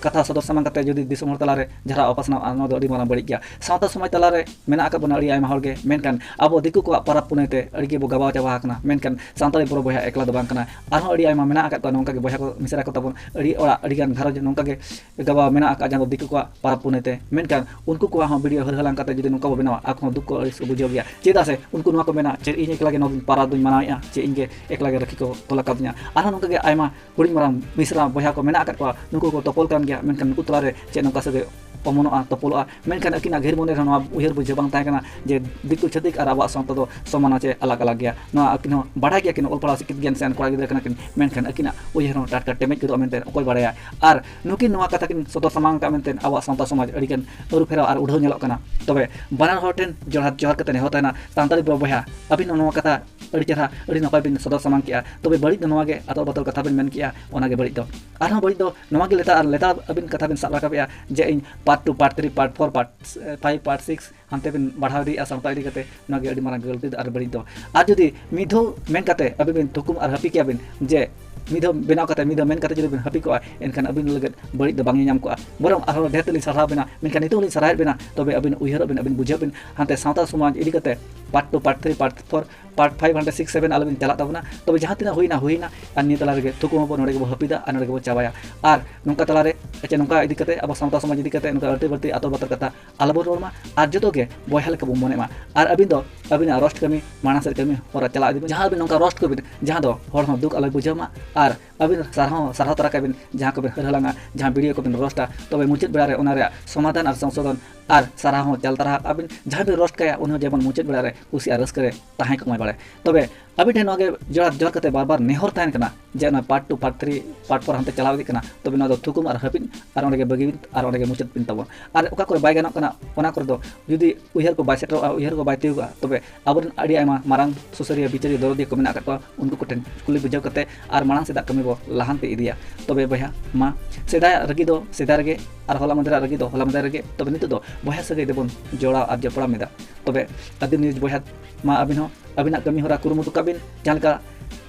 ᱠᱟᱛᱷᱟ ᱥᱚᱫᱚᱨ ᱥᱟᱢᱟᱝ ᱠᱟᱛᱮ ᱡᱩᱫᱤ ᱫᱤᱥᱚᱢ ᱦᱚᱲ ᱛᱟᱞᱟᱨᱮ ᱡᱷᱟᱨᱟᱣ ᱯᱟᱥᱱᱟᱣ, ᱱᱚᱣᱟ ᱫᱚ ᱟᱹᱰᱤ ᱢᱟᱨᱟᱝ ᱵᱟᱹᱲᱤᱡ ᱜᱮᱭᱟ᱾ ᱥᱟᱶᱛᱟ ᱥᱚᱢᱟᱡᱽ ᱛᱟᱞᱟᱨᱮ ᱢᱮᱱᱟᱜ ᱟᱠᱟᱫ ᱵᱚᱱᱟ ᱟᱹᱰᱤ ᱟᱭᱢᱟ ᱦᱚᱲ ᱜᱮ, ᱢᱮᱱᱠᱷᱟᱱ ᱟᱵᱚ ᱫᱤᱠᱩ ᱠᱚᱣᱟᱜ ᱯᱚᱨᱚᱵᱽ ᱯᱩᱱᱟᱹᱭ ᱛᱮ ᱟᱹᱰᱤ ᱜᱮᱵᱚ ᱜᱟᱵᱟᱣ ᱪᱟᱵᱟ ᱟᱠᱟᱱᱟ, ᱢᱮᱱᱠᱷᱟᱱ ᱥᱟᱱᱛᱟᱲᱤ ᱵᱨᱚ ᱵᱚᱭᱦᱟ ᱮᱠᱞᱟ ᱫᱚ ᱵᱟᱝ ᱠᱟᱱᱟ᱾ ᱟᱨᱦᱚᱸ ᱟᱹᱰᱤ ᱟᱭᱢᱟ ᱢᱮᱱᱟᱜ ᱟᱠᱟᱫ ᱠᱚᱣᱟ ᱱᱚᱝᱠᱟ ᱜᱮ ᱵᱚᱭᱦᱟ ᱠᱚ ᱢᱤᱥᱨᱟ ᱠᱚ ᱛᱟᱵᱚᱱ, ᱟᱹᱰᱤ ᱚᱲᱟᱜ, ᱟᱹᱰᱤ ᱜᱟᱱ ᱜᱷᱟᱨᱚᱸᱡᱽ ᱱᱚᱝᱠᱟ ᱜᱮ ᱜᱟᱵᱟᱣ ᱢᱮᱱᱟᱜ ᱟᱠᱟᱫ, ᱡᱟᱦᱟᱸ ᱫᱚ ᱫᱤᱠᱩ ᱠᱚᱣᱟᱜ ᱯᱚᱨᱚᱵᱽ ᱯᱩᱱᱟᱹᱭ ᱛᱮ᱾ ᱢᱮᱱᱠᱷᱟᱱ ᱩᱱᱠᱩ ᱠᱚᱣᱟᱜ ᱦᱚᱸ video ᱦᱟᱹᱨ ᱦᱟᱞᱟᱝ ᱠᱟᱛᱮ ᱡᱩᱫᱤ ᱱᱚᱝᱠᱟ ᱵᱚ ᱵᱮᱱᱟᱣᱟ, ᱟᱠᱚ ᱦᱚᱸ ᱫᱩᱠ ᱠᱚ ᱟᱹᱲᱤᱥ ᱠᱚ ᱵᱩᱡᱷᱟᱹᱣ ᱜᱮᱭᱟ᱾ ᱪᱮᱫᱟᱜ ᱥᱮ ᱩᱱᱠᱩ ᱱᱚᱣᱟ ᱠᱚ ᱢᱮᱱᱟ, "ᱪᱮᱫ ᱤᱧ ᱮᱠᱞᱟ ᱜᱮ ᱱᱚᱣᱟ ᱯᱟᱨᱟᱵᱽ ᱫᱚᱧ ᱢᱟᱱᱟᱣᱮᱫᱼᱟ? ᱪᱮᱫ ᱤᱧ ᱜᱮ ᱮᱠᱞᱟ ᱜᱮ ᱨᱟᱹᱠᱷᱤ ᱠᱚ ᱛᱚᱞ ᱟᱠᱟᱫᱤᱧᱟ?" ᱟᱨᱦᱚᱸ ᱱᱚᱝᱠᱟ ᱜᱮ ᱟᱭᱢᱟ ᱦᱩᱰᱤᱧ ᱢᱟᱨᱟᱝ ᱢᱤᱥᱨᱟ ᱵᱚᱭᱦᱟ ᱠᱚ ᱢᱮᱱᱟᱜ ᱟᱠᱟᱫ ᱠᱚᱣᱟ, ᱱᱩᱠᱩ ᱠᱚ ᱛᱚᱯᱚᱞ ᱠᱟᱱ ᱜᱮᱭᱟ, ᱢᱮᱱᱠᱷᱟᱱ ᱱᱩᱠᱩ ᱛᱟᱞᱟᱨᱮ ᱪᱮᱫ ᱱᱚᱝᱠᱟ ᱥᱟᱹᱜᱟᱹᱭ ᱚᱢᱚᱱᱚᱜᱼᱟ, ᱛᱚᱯᱚᱞᱚᱜᱼᱟ᱾ ᱢᱮᱱᱠᱷᱟᱱ ᱟᱹᱠᱤᱱᱟᱜ ᱜᱷᱤᱨ ᱢᱚᱱᱮ ᱨᱮᱦᱚᱸ ᱱᱚᱣᱟ ᱩᱭᱦᱟᱹᱨ ᱵᱩᱡᱷᱟᱹᱣ ᱵᱟᱝ ᱛᱟᱦᱮᱸ ᱠᱟᱱᱟ ᱡᱮ ᱫᱤᱠᱩ ᱪᱷᱟᱹᱛᱤᱠ ᱟᱨ ᱟᱵᱚᱣᱟᱜ ᱥᱟᱶᱛᱟ ᱫᱚ ᱥᱚᱢᱟᱱᱟ ᱪᱮ ᱟᱞᱟᱜᱽ ᱟᱞᱟᱜᱽ ᱜᱮᱭᱟ᱾ ᱱᱚᱣᱟ ᱟᱹᱠᱤᱱ ᱦᱚᱸ ᱵᱟᱰᱟᱭ ᱜᱮᱭᱟ ᱠᱤᱱ, ᱚᱞ ᱯᱟᱲᱦᱟᱣ ᱥᱤᱠᱠᱷᱤᱛ ᱜᱮᱭᱟᱱ ᱥᱮ ᱠᱚᱲᱟ ᱜᱤᱫᱽᱨᱟᱹ ᱠᱟᱱᱟ ᱠᱤᱱ, ᱢᱮᱱᱠᱷᱟᱱ ᱟᱹᱠᱤᱱᱟᱜ ᱩᱭᱦᱟᱹᱨ ᱦᱚᱸ ᱴᱟᱴᱠᱟ ᱴᱮᱢᱮᱡ ᱜᱚᱫᱚᱜᱼᱟ ᱢᱮᱱᱛᱮ ᱚᱠᱚᱭ ᱵᱟᱲᱟᱭᱟ᱾ ᱟᱨ ᱱᱩᱠᱤᱱ ᱱᱚᱣᱟ ᱠᱟᱛᱷᱟ ᱠᱤᱱ ᱥᱚᱫᱚᱨ ᱥᱟᱢᱟᱝ ᱟᱠᱟᱫ ᱢᱮᱱᱛᱮ ᱟᱵᱚᱣᱟᱜ ᱥᱟᱶᱛᱟ ᱥᱚᱢᱟᱡᱽ ᱟᱹᱰᱤᱜᱟᱱ ᱟᱹᱨᱩ ᱯᱷᱮᱨᱟᱣ ᱟᱨ ᱩᱰᱷᱟᱹᱣ ᱧᱮᱞᱚᱜ ᱠᱟᱱᱟ᱾ ᱛᱚᱵᱮ ᱵᱟᱱᱟᱨ ᱦᱚᱲ ᱴᱷᱮᱱ ᱡᱚᱦᱟᱨ, ᱡᱚᱦᱟᱨ ᱠᱟᱛᱮ ᱱᱮᱦᱚᱨ ᱛᱟᱦᱮᱱᱟ, ᱥᱟᱱᱛᱟᱲᱤ ᱵᱚᱭᱦᱟ, ᱟᱹᱵᱤᱱ ᱦᱚᱸ ᱱᱚᱣᱟ ᱠᱟᱛᱷᱟ ᱟᱹᱰᱤ ᱪᱮᱦᱨᱟ, ᱟᱹᱰᱤ ᱱᱟᱯᱟᱭ ᱵᱤᱱ ᱥᱚᱫᱚᱨ ᱥᱟᱢᱟᱝ ᱠᱮᱜᱼᱟ᱾ ᱛᱚᱵᱮ ᱵᱟᱹᱲᱤᱡ ᱫᱚ ᱱᱚᱣᱟ ᱜᱮ, ᱟᱛᱚᱨ ᱵᱟᱛᱚᱨ ᱠᱟᱛᱷᱟ ᱵᱤᱱ ᱢᱮᱱ ᱠᱮᱜᱼᱟ, ᱚᱱᱟ ᱜᱮ ᱵᱟᱹᱲᱤᱡ ᱫᱚ᱾ ᱟᱨᱦᱚᱸ ᱵᱟᱹᱲᱤᱡ ᱫᱚ ᱱᱚᱣᱟ ᱜᱮ ᱞᱮᱛᱟᱲ, ᱞᱮᱛᱟᱲ ᱟᱹᱵᱤᱱ ᱠᱟᱛᱷᱟ ᱵᱤᱱ ᱥᱟᱵ ᱨᱟᱠᱟᱵᱮᱜᱼᱟ ᱡᱮ ᱤᱧ part two, part three, part four, part five, part six ᱦᱟᱱᱛᱮ ᱵᱤᱱ ᱵᱟᱲᱦᱟᱣ ᱤᱫᱤᱭᱮᱜᱼᱟ ᱥᱟᱶᱛᱟ ᱤᱫᱤ ᱠᱟᱛᱮ᱾ ᱱᱚᱣᱟ ᱜᱮ ᱟᱹᱰᱤ ᱢᱟᱨᱟᱝ ᱜᱟᱹᱞᱛᱤ ᱫᱚ ᱟᱨ ᱵᱟᱹᱲᱤᱡ ᱫᱚ᱾ ᱟᱨ ᱡᱩᱫᱤ ᱢᱤᱫ ᱫᱷᱟᱣ ᱢᱮᱱ ᱠᱟᱛᱮ ᱟᱹᱵᱤᱱ ᱵᱤᱱ ᱛᱷᱩᱠᱩᱢ ᱟᱨ ᱦᱟᱹᱯᱤ ᱠᱮᱭᱟ ᱵᱤᱱ ᱡᱮ ᱢᱤᱫ ᱫᱷᱟᱣ ᱵᱮᱱᱟᱣ ᱠᱟᱛᱮ, ᱢᱤᱫ ᱫᱷᱟᱣ ᱢᱮᱱ ᱠᱟᱛᱮ ᱡᱩᱫᱤ ᱵᱤᱱ ᱦᱟᱹᱯᱤ ᱠᱚᱜᱼᱟ, ᱮᱱᱠᱷᱟᱱ ᱟᱹᱵᱤᱱ ᱞᱟᱹᱜᱤᱫ ᱵᱟᱹᱲᱤᱡ ᱫᱚ ᱵᱟᱝ ᱧᱮᱧᱟᱢ ᱠᱚᱜᱼᱟ᱾ ᱵᱚᱨᱚᱝ ᱟᱨᱦᱚᱸ ᱰᱷᱮᱨ ᱛᱮᱞᱤᱧ ᱥᱟᱨᱦᱟᱣ ᱵᱤᱱᱟ᱾ ᱢᱮᱱᱠᱷᱟᱱ ᱱᱤᱛᱚᱜ ᱞᱤᱧ ᱥᱟᱨᱦᱟᱣᱮᱫ ᱵᱤᱱᱟ, ᱛᱚᱵᱮ ᱟᱹᱵᱤᱱ ᱩᱭᱦᱟᱹᱨᱚᱜ ᱵᱤᱱ, ᱟᱹᱵᱤᱱ ᱵᱩᱡᱷᱟᱹᱣ ᱵᱤᱱ ᱦᱟᱱᱛᱮ ᱥᱟᱶᱛᱟ ᱥᱚᱢᱟᱡᱽ ᱤᱫᱤ ᱠᱟᱛᱮ part two, part three, part four, part five, ᱦᱟᱱᱛᱮ six, seven ᱟᱞᱚᱵᱤᱱ ᱪᱟᱞᱟᱜ ᱛᱟᱵᱚᱱᱟ᱾ ᱛᱚᱵᱮ ᱡᱟᱦᱟᱸ ᱛᱤᱱᱟᱹᱜ ᱦᱩᱭᱱᱟ, ᱦᱩᱭᱱᱟ᱾ ᱟᱨ ᱱᱤᱭᱟᱹ ᱛᱟᱞᱟ ᱨᱮᱜᱮ ᱛᱷᱩᱠᱩᱢ ᱟᱵᱚᱱ, ᱱᱚᱰᱮ ᱜᱮᱵᱚᱱ ᱦᱟᱹᱯᱤᱫᱟ ᱟᱨ ᱱᱚᱰᱮ ᱜᱮᱵᱚᱱ ᱪᱟᱵᱟᱭᱟ᱾ ᱟᱨ ᱱᱚᱝᱠᱟ ᱛᱟᱞᱟᱨᱮ ᱪᱮ ᱱᱚᱝᱠᱟ ᱤᱫᱤ ᱠᱟᱛᱮ, ᱟᱵᱚ ᱥᱟᱶᱛᱟ ᱥᱚᱢᱟᱡᱽ ᱤᱫᱤ ᱠᱟᱛᱮ ᱱᱚᱝᱠᱟ ᱟᱹᱲᱛᱤ ᱵᱟᱹᱲᱛᱤ ᱟᱛᱚᱨ ᱵᱟᱛᱚᱨ ᱠᱟᱛᱷᱟ ᱟᱞᱚᱵᱚᱱ ᱨᱚᱲ ᱢᱟ᱾ ᱟᱨ ᱡᱚᱛᱚ ᱜᱮ ᱵᱚᱭᱦᱟ ᱞᱮᱠᱟ ᱵᱚᱱ ᱢᱚᱱᱮ ᱢᱟ᱾ ᱟᱨ ᱟᱹᱵᱤᱱ ᱫᱚ ᱟᱹᱵᱤᱱᱟᱜ roast ᱠᱟᱹᱢᱤ ᱢᱟᱲᱟᱝ ᱥᱮᱫ ᱠᱟᱹᱢᱤ ᱦᱚᱨᱟ ᱪᱟᱞᱟᱣ ᱤᱫᱤ ᱵᱤᱱ᱾ ᱡᱟᱦᱟᱸ ᱟᱹᱵᱤᱱ ᱱᱚᱝᱠᱟ roast ᱠᱚᱵᱤᱱ, ᱡᱟᱦᱟᱸ ᱫᱚ ᱦᱚᱲ ᱦᱚᱸ ᱫᱩᱠ ᱟᱞᱚᱭ ᱵᱩᱡᱷᱟᱹᱣ ᱢᱟ᱾ ᱟᱨ ᱟᱹᱵᱤᱱ ᱥᱟᱨᱦᱟᱣ, ᱥᱟᱨᱦᱟᱣ ᱛᱟᱨᱟ ᱠᱟᱜ ᱵᱤᱱ, ᱡᱟᱦᱟᱸ ᱠᱚᱵᱤᱱ ᱦᱟᱹᱨ ᱦᱟᱞᱟᱝᱟ, ᱡᱟᱦᱟᱸ video ᱠᱚᱵᱤᱱ roastᱟ, ᱛᱚᱵᱮ ᱢᱩᱪᱟᱹᱫ ᱵᱮᱲᱟ ᱨᱮ ᱚᱱᱟ ᱨᱮᱭᱟᱜ ᱥᱚᱢᱟᱫᱷᱟᱱ ᱟᱨ ᱥᱚᱝᱥᱳᱫᱷᱚᱱ ᱟᱨ ᱥᱟᱨᱦᱟᱣ ᱦᱚᱸ ᱪᱟᱞ ᱛᱟᱨᱟ ᱠᱟᱜ ᱵᱤᱱ᱾ ᱡᱟᱦᱟᱸᱭ ᱵᱤᱱ roast ᱠᱟᱭᱟ, ᱩᱱᱤ ᱦᱚᱸ ᱡᱮᱢᱚᱱ ᱢᱩᱪᱟᱹᱫ ᱵᱮᱲᱟ ᱨᱮ ᱠᱩᱥᱤ ᱟᱨ ᱨᱟᱹᱥᱠᱟᱹ ᱨᱮ ᱛᱟᱦᱮᱸ ᱠᱚᱜ ᱢᱟᱭ ᱵᱟᱲᱟᱭ᱾ ᱛᱚᱵᱮ ᱟᱹᱵᱤᱱ ᱴᱷᱮᱱ ᱱᱚᱣᱟ ᱜᱮ ᱡᱚᱦᱟᱨ, ᱡᱚᱦᱟᱨ ᱠᱟᱛᱮ ᱵᱟᱨ ᱵᱟᱨ ᱱᱮᱦᱚᱨ ᱛᱟᱦᱮᱱ ᱠᱟᱱᱟ ᱡᱮ ᱚᱱᱟ part two, part three, part four ᱦᱟᱱᱛᱮ ᱪᱟᱞᱟᱣ ᱤᱫᱤᱜ ᱠᱟᱱᱟ, ᱛᱚᱵᱮ ᱱᱚᱣᱟ ᱫᱚ ᱛᱷᱩᱠᱩᱢ ᱟᱨ ᱦᱟᱹᱯᱤᱫ ᱟᱨ ᱚᱸᱰᱮ ᱜᱮ ᱵᱟᱹᱜᱤ ᱵᱤᱱ ᱟᱨ ᱚᱸᱰᱮ ᱜᱮ ᱢᱩᱪᱟᱹᱫ ᱵᱤᱱ ᱛᱟᱵᱚᱱ᱾ ᱟᱨ ᱚᱠᱟ ᱠᱚᱨᱮ ᱵᱟᱭ ᱜᱟᱱᱚᱜ ᱠᱟᱱᱟ, ᱚᱱᱟ ᱠᱚᱨᱮ ᱫᱚ ᱡᱩᱫᱤ ᱩᱭᱦᱟᱹᱨ ᱠᱚ ᱵᱟᱭ ᱥᱮᱴᱮᱨᱚᱜᱼᱟ, ᱩᱭᱦᱟᱹᱨ ᱠᱚ ᱵᱟᱭ ᱛᱤᱭᱳᱜᱟ, ᱛᱚᱵᱮ ᱟᱵᱚᱨᱮᱱ ᱟᱹᱰᱤ ᱟᱭᱢᱟ ᱢᱟᱨᱟᱝ ᱥᱩᱥᱟᱹᱨᱤᱭᱟᱹ, ᱵᱤᱪᱟᱹᱨᱤᱭᱟᱹ, ᱫᱚᱨᱚᱫᱤᱭᱟᱹ ᱠᱚ ᱢᱮᱱᱟᱜ ᱟᱠᱟᱫ ᱠᱚᱣᱟ, ᱩᱱᱠᱩ ᱠᱚᱴᱷᱮᱱ ᱠᱩᱞᱤ ᱵᱩᱡᱷᱟᱹᱣ ᱠᱟᱛᱮ ᱟᱨ ᱢᱟᱲᱟᱝ ᱥᱮᱫᱟᱜ ᱠᱟᱹᱢᱤ ᱵᱚ ᱞᱟᱦᱟᱱᱛᱤ ᱤᱫᱤᱭᱟ᱾ ᱛᱚᱵᱮ ᱵᱚᱭᱦᱟ, ᱢᱟ ᱥᱮᱫᱟᱭᱟᱜ ᱨᱟᱹᱜᱤ ᱫᱚ ᱥᱮᱫᱟᱭ ᱨᱮᱜᱮ ᱟᱨ ᱦᱚᱞᱟ ᱢᱟᱫᱷᱮᱨᱟᱜ ᱨᱟᱹᱜᱤ ᱫᱚ ᱦᱚᱞᱟ ᱢᱟᱫᱷᱮᱨ ᱨᱮᱜᱮ᱾ ᱛᱚᱵᱮ ᱱᱤᱛᱚᱜ ᱫᱚ ᱵᱚᱭᱦᱟ ᱥᱟᱹᱜᱟᱹᱭ ᱫᱚᱵᱚᱱ ᱡᱚᱲᱟᱣ ᱟᱨ ᱡᱚᱯᱲᱟᱣ ᱢᱤᱫᱟ᱾ ᱛᱚᱵᱮ ᱟᱹᱫᱤᱢ news ᱵᱚᱭᱦᱟ, ᱢᱟ ᱟᱹᱵᱤᱱ ᱦᱚᱸ ᱟᱹᱵᱤᱱᱟᱜ ᱠᱟᱹᱢᱤ ᱦᱚᱨᱟ ᱠᱩᱨᱩᱢᱩᱴᱩ ᱠᱟᱜ ᱵᱤᱱ᱾ ᱡᱟᱦᱟᱸ ᱞᱮᱠᱟ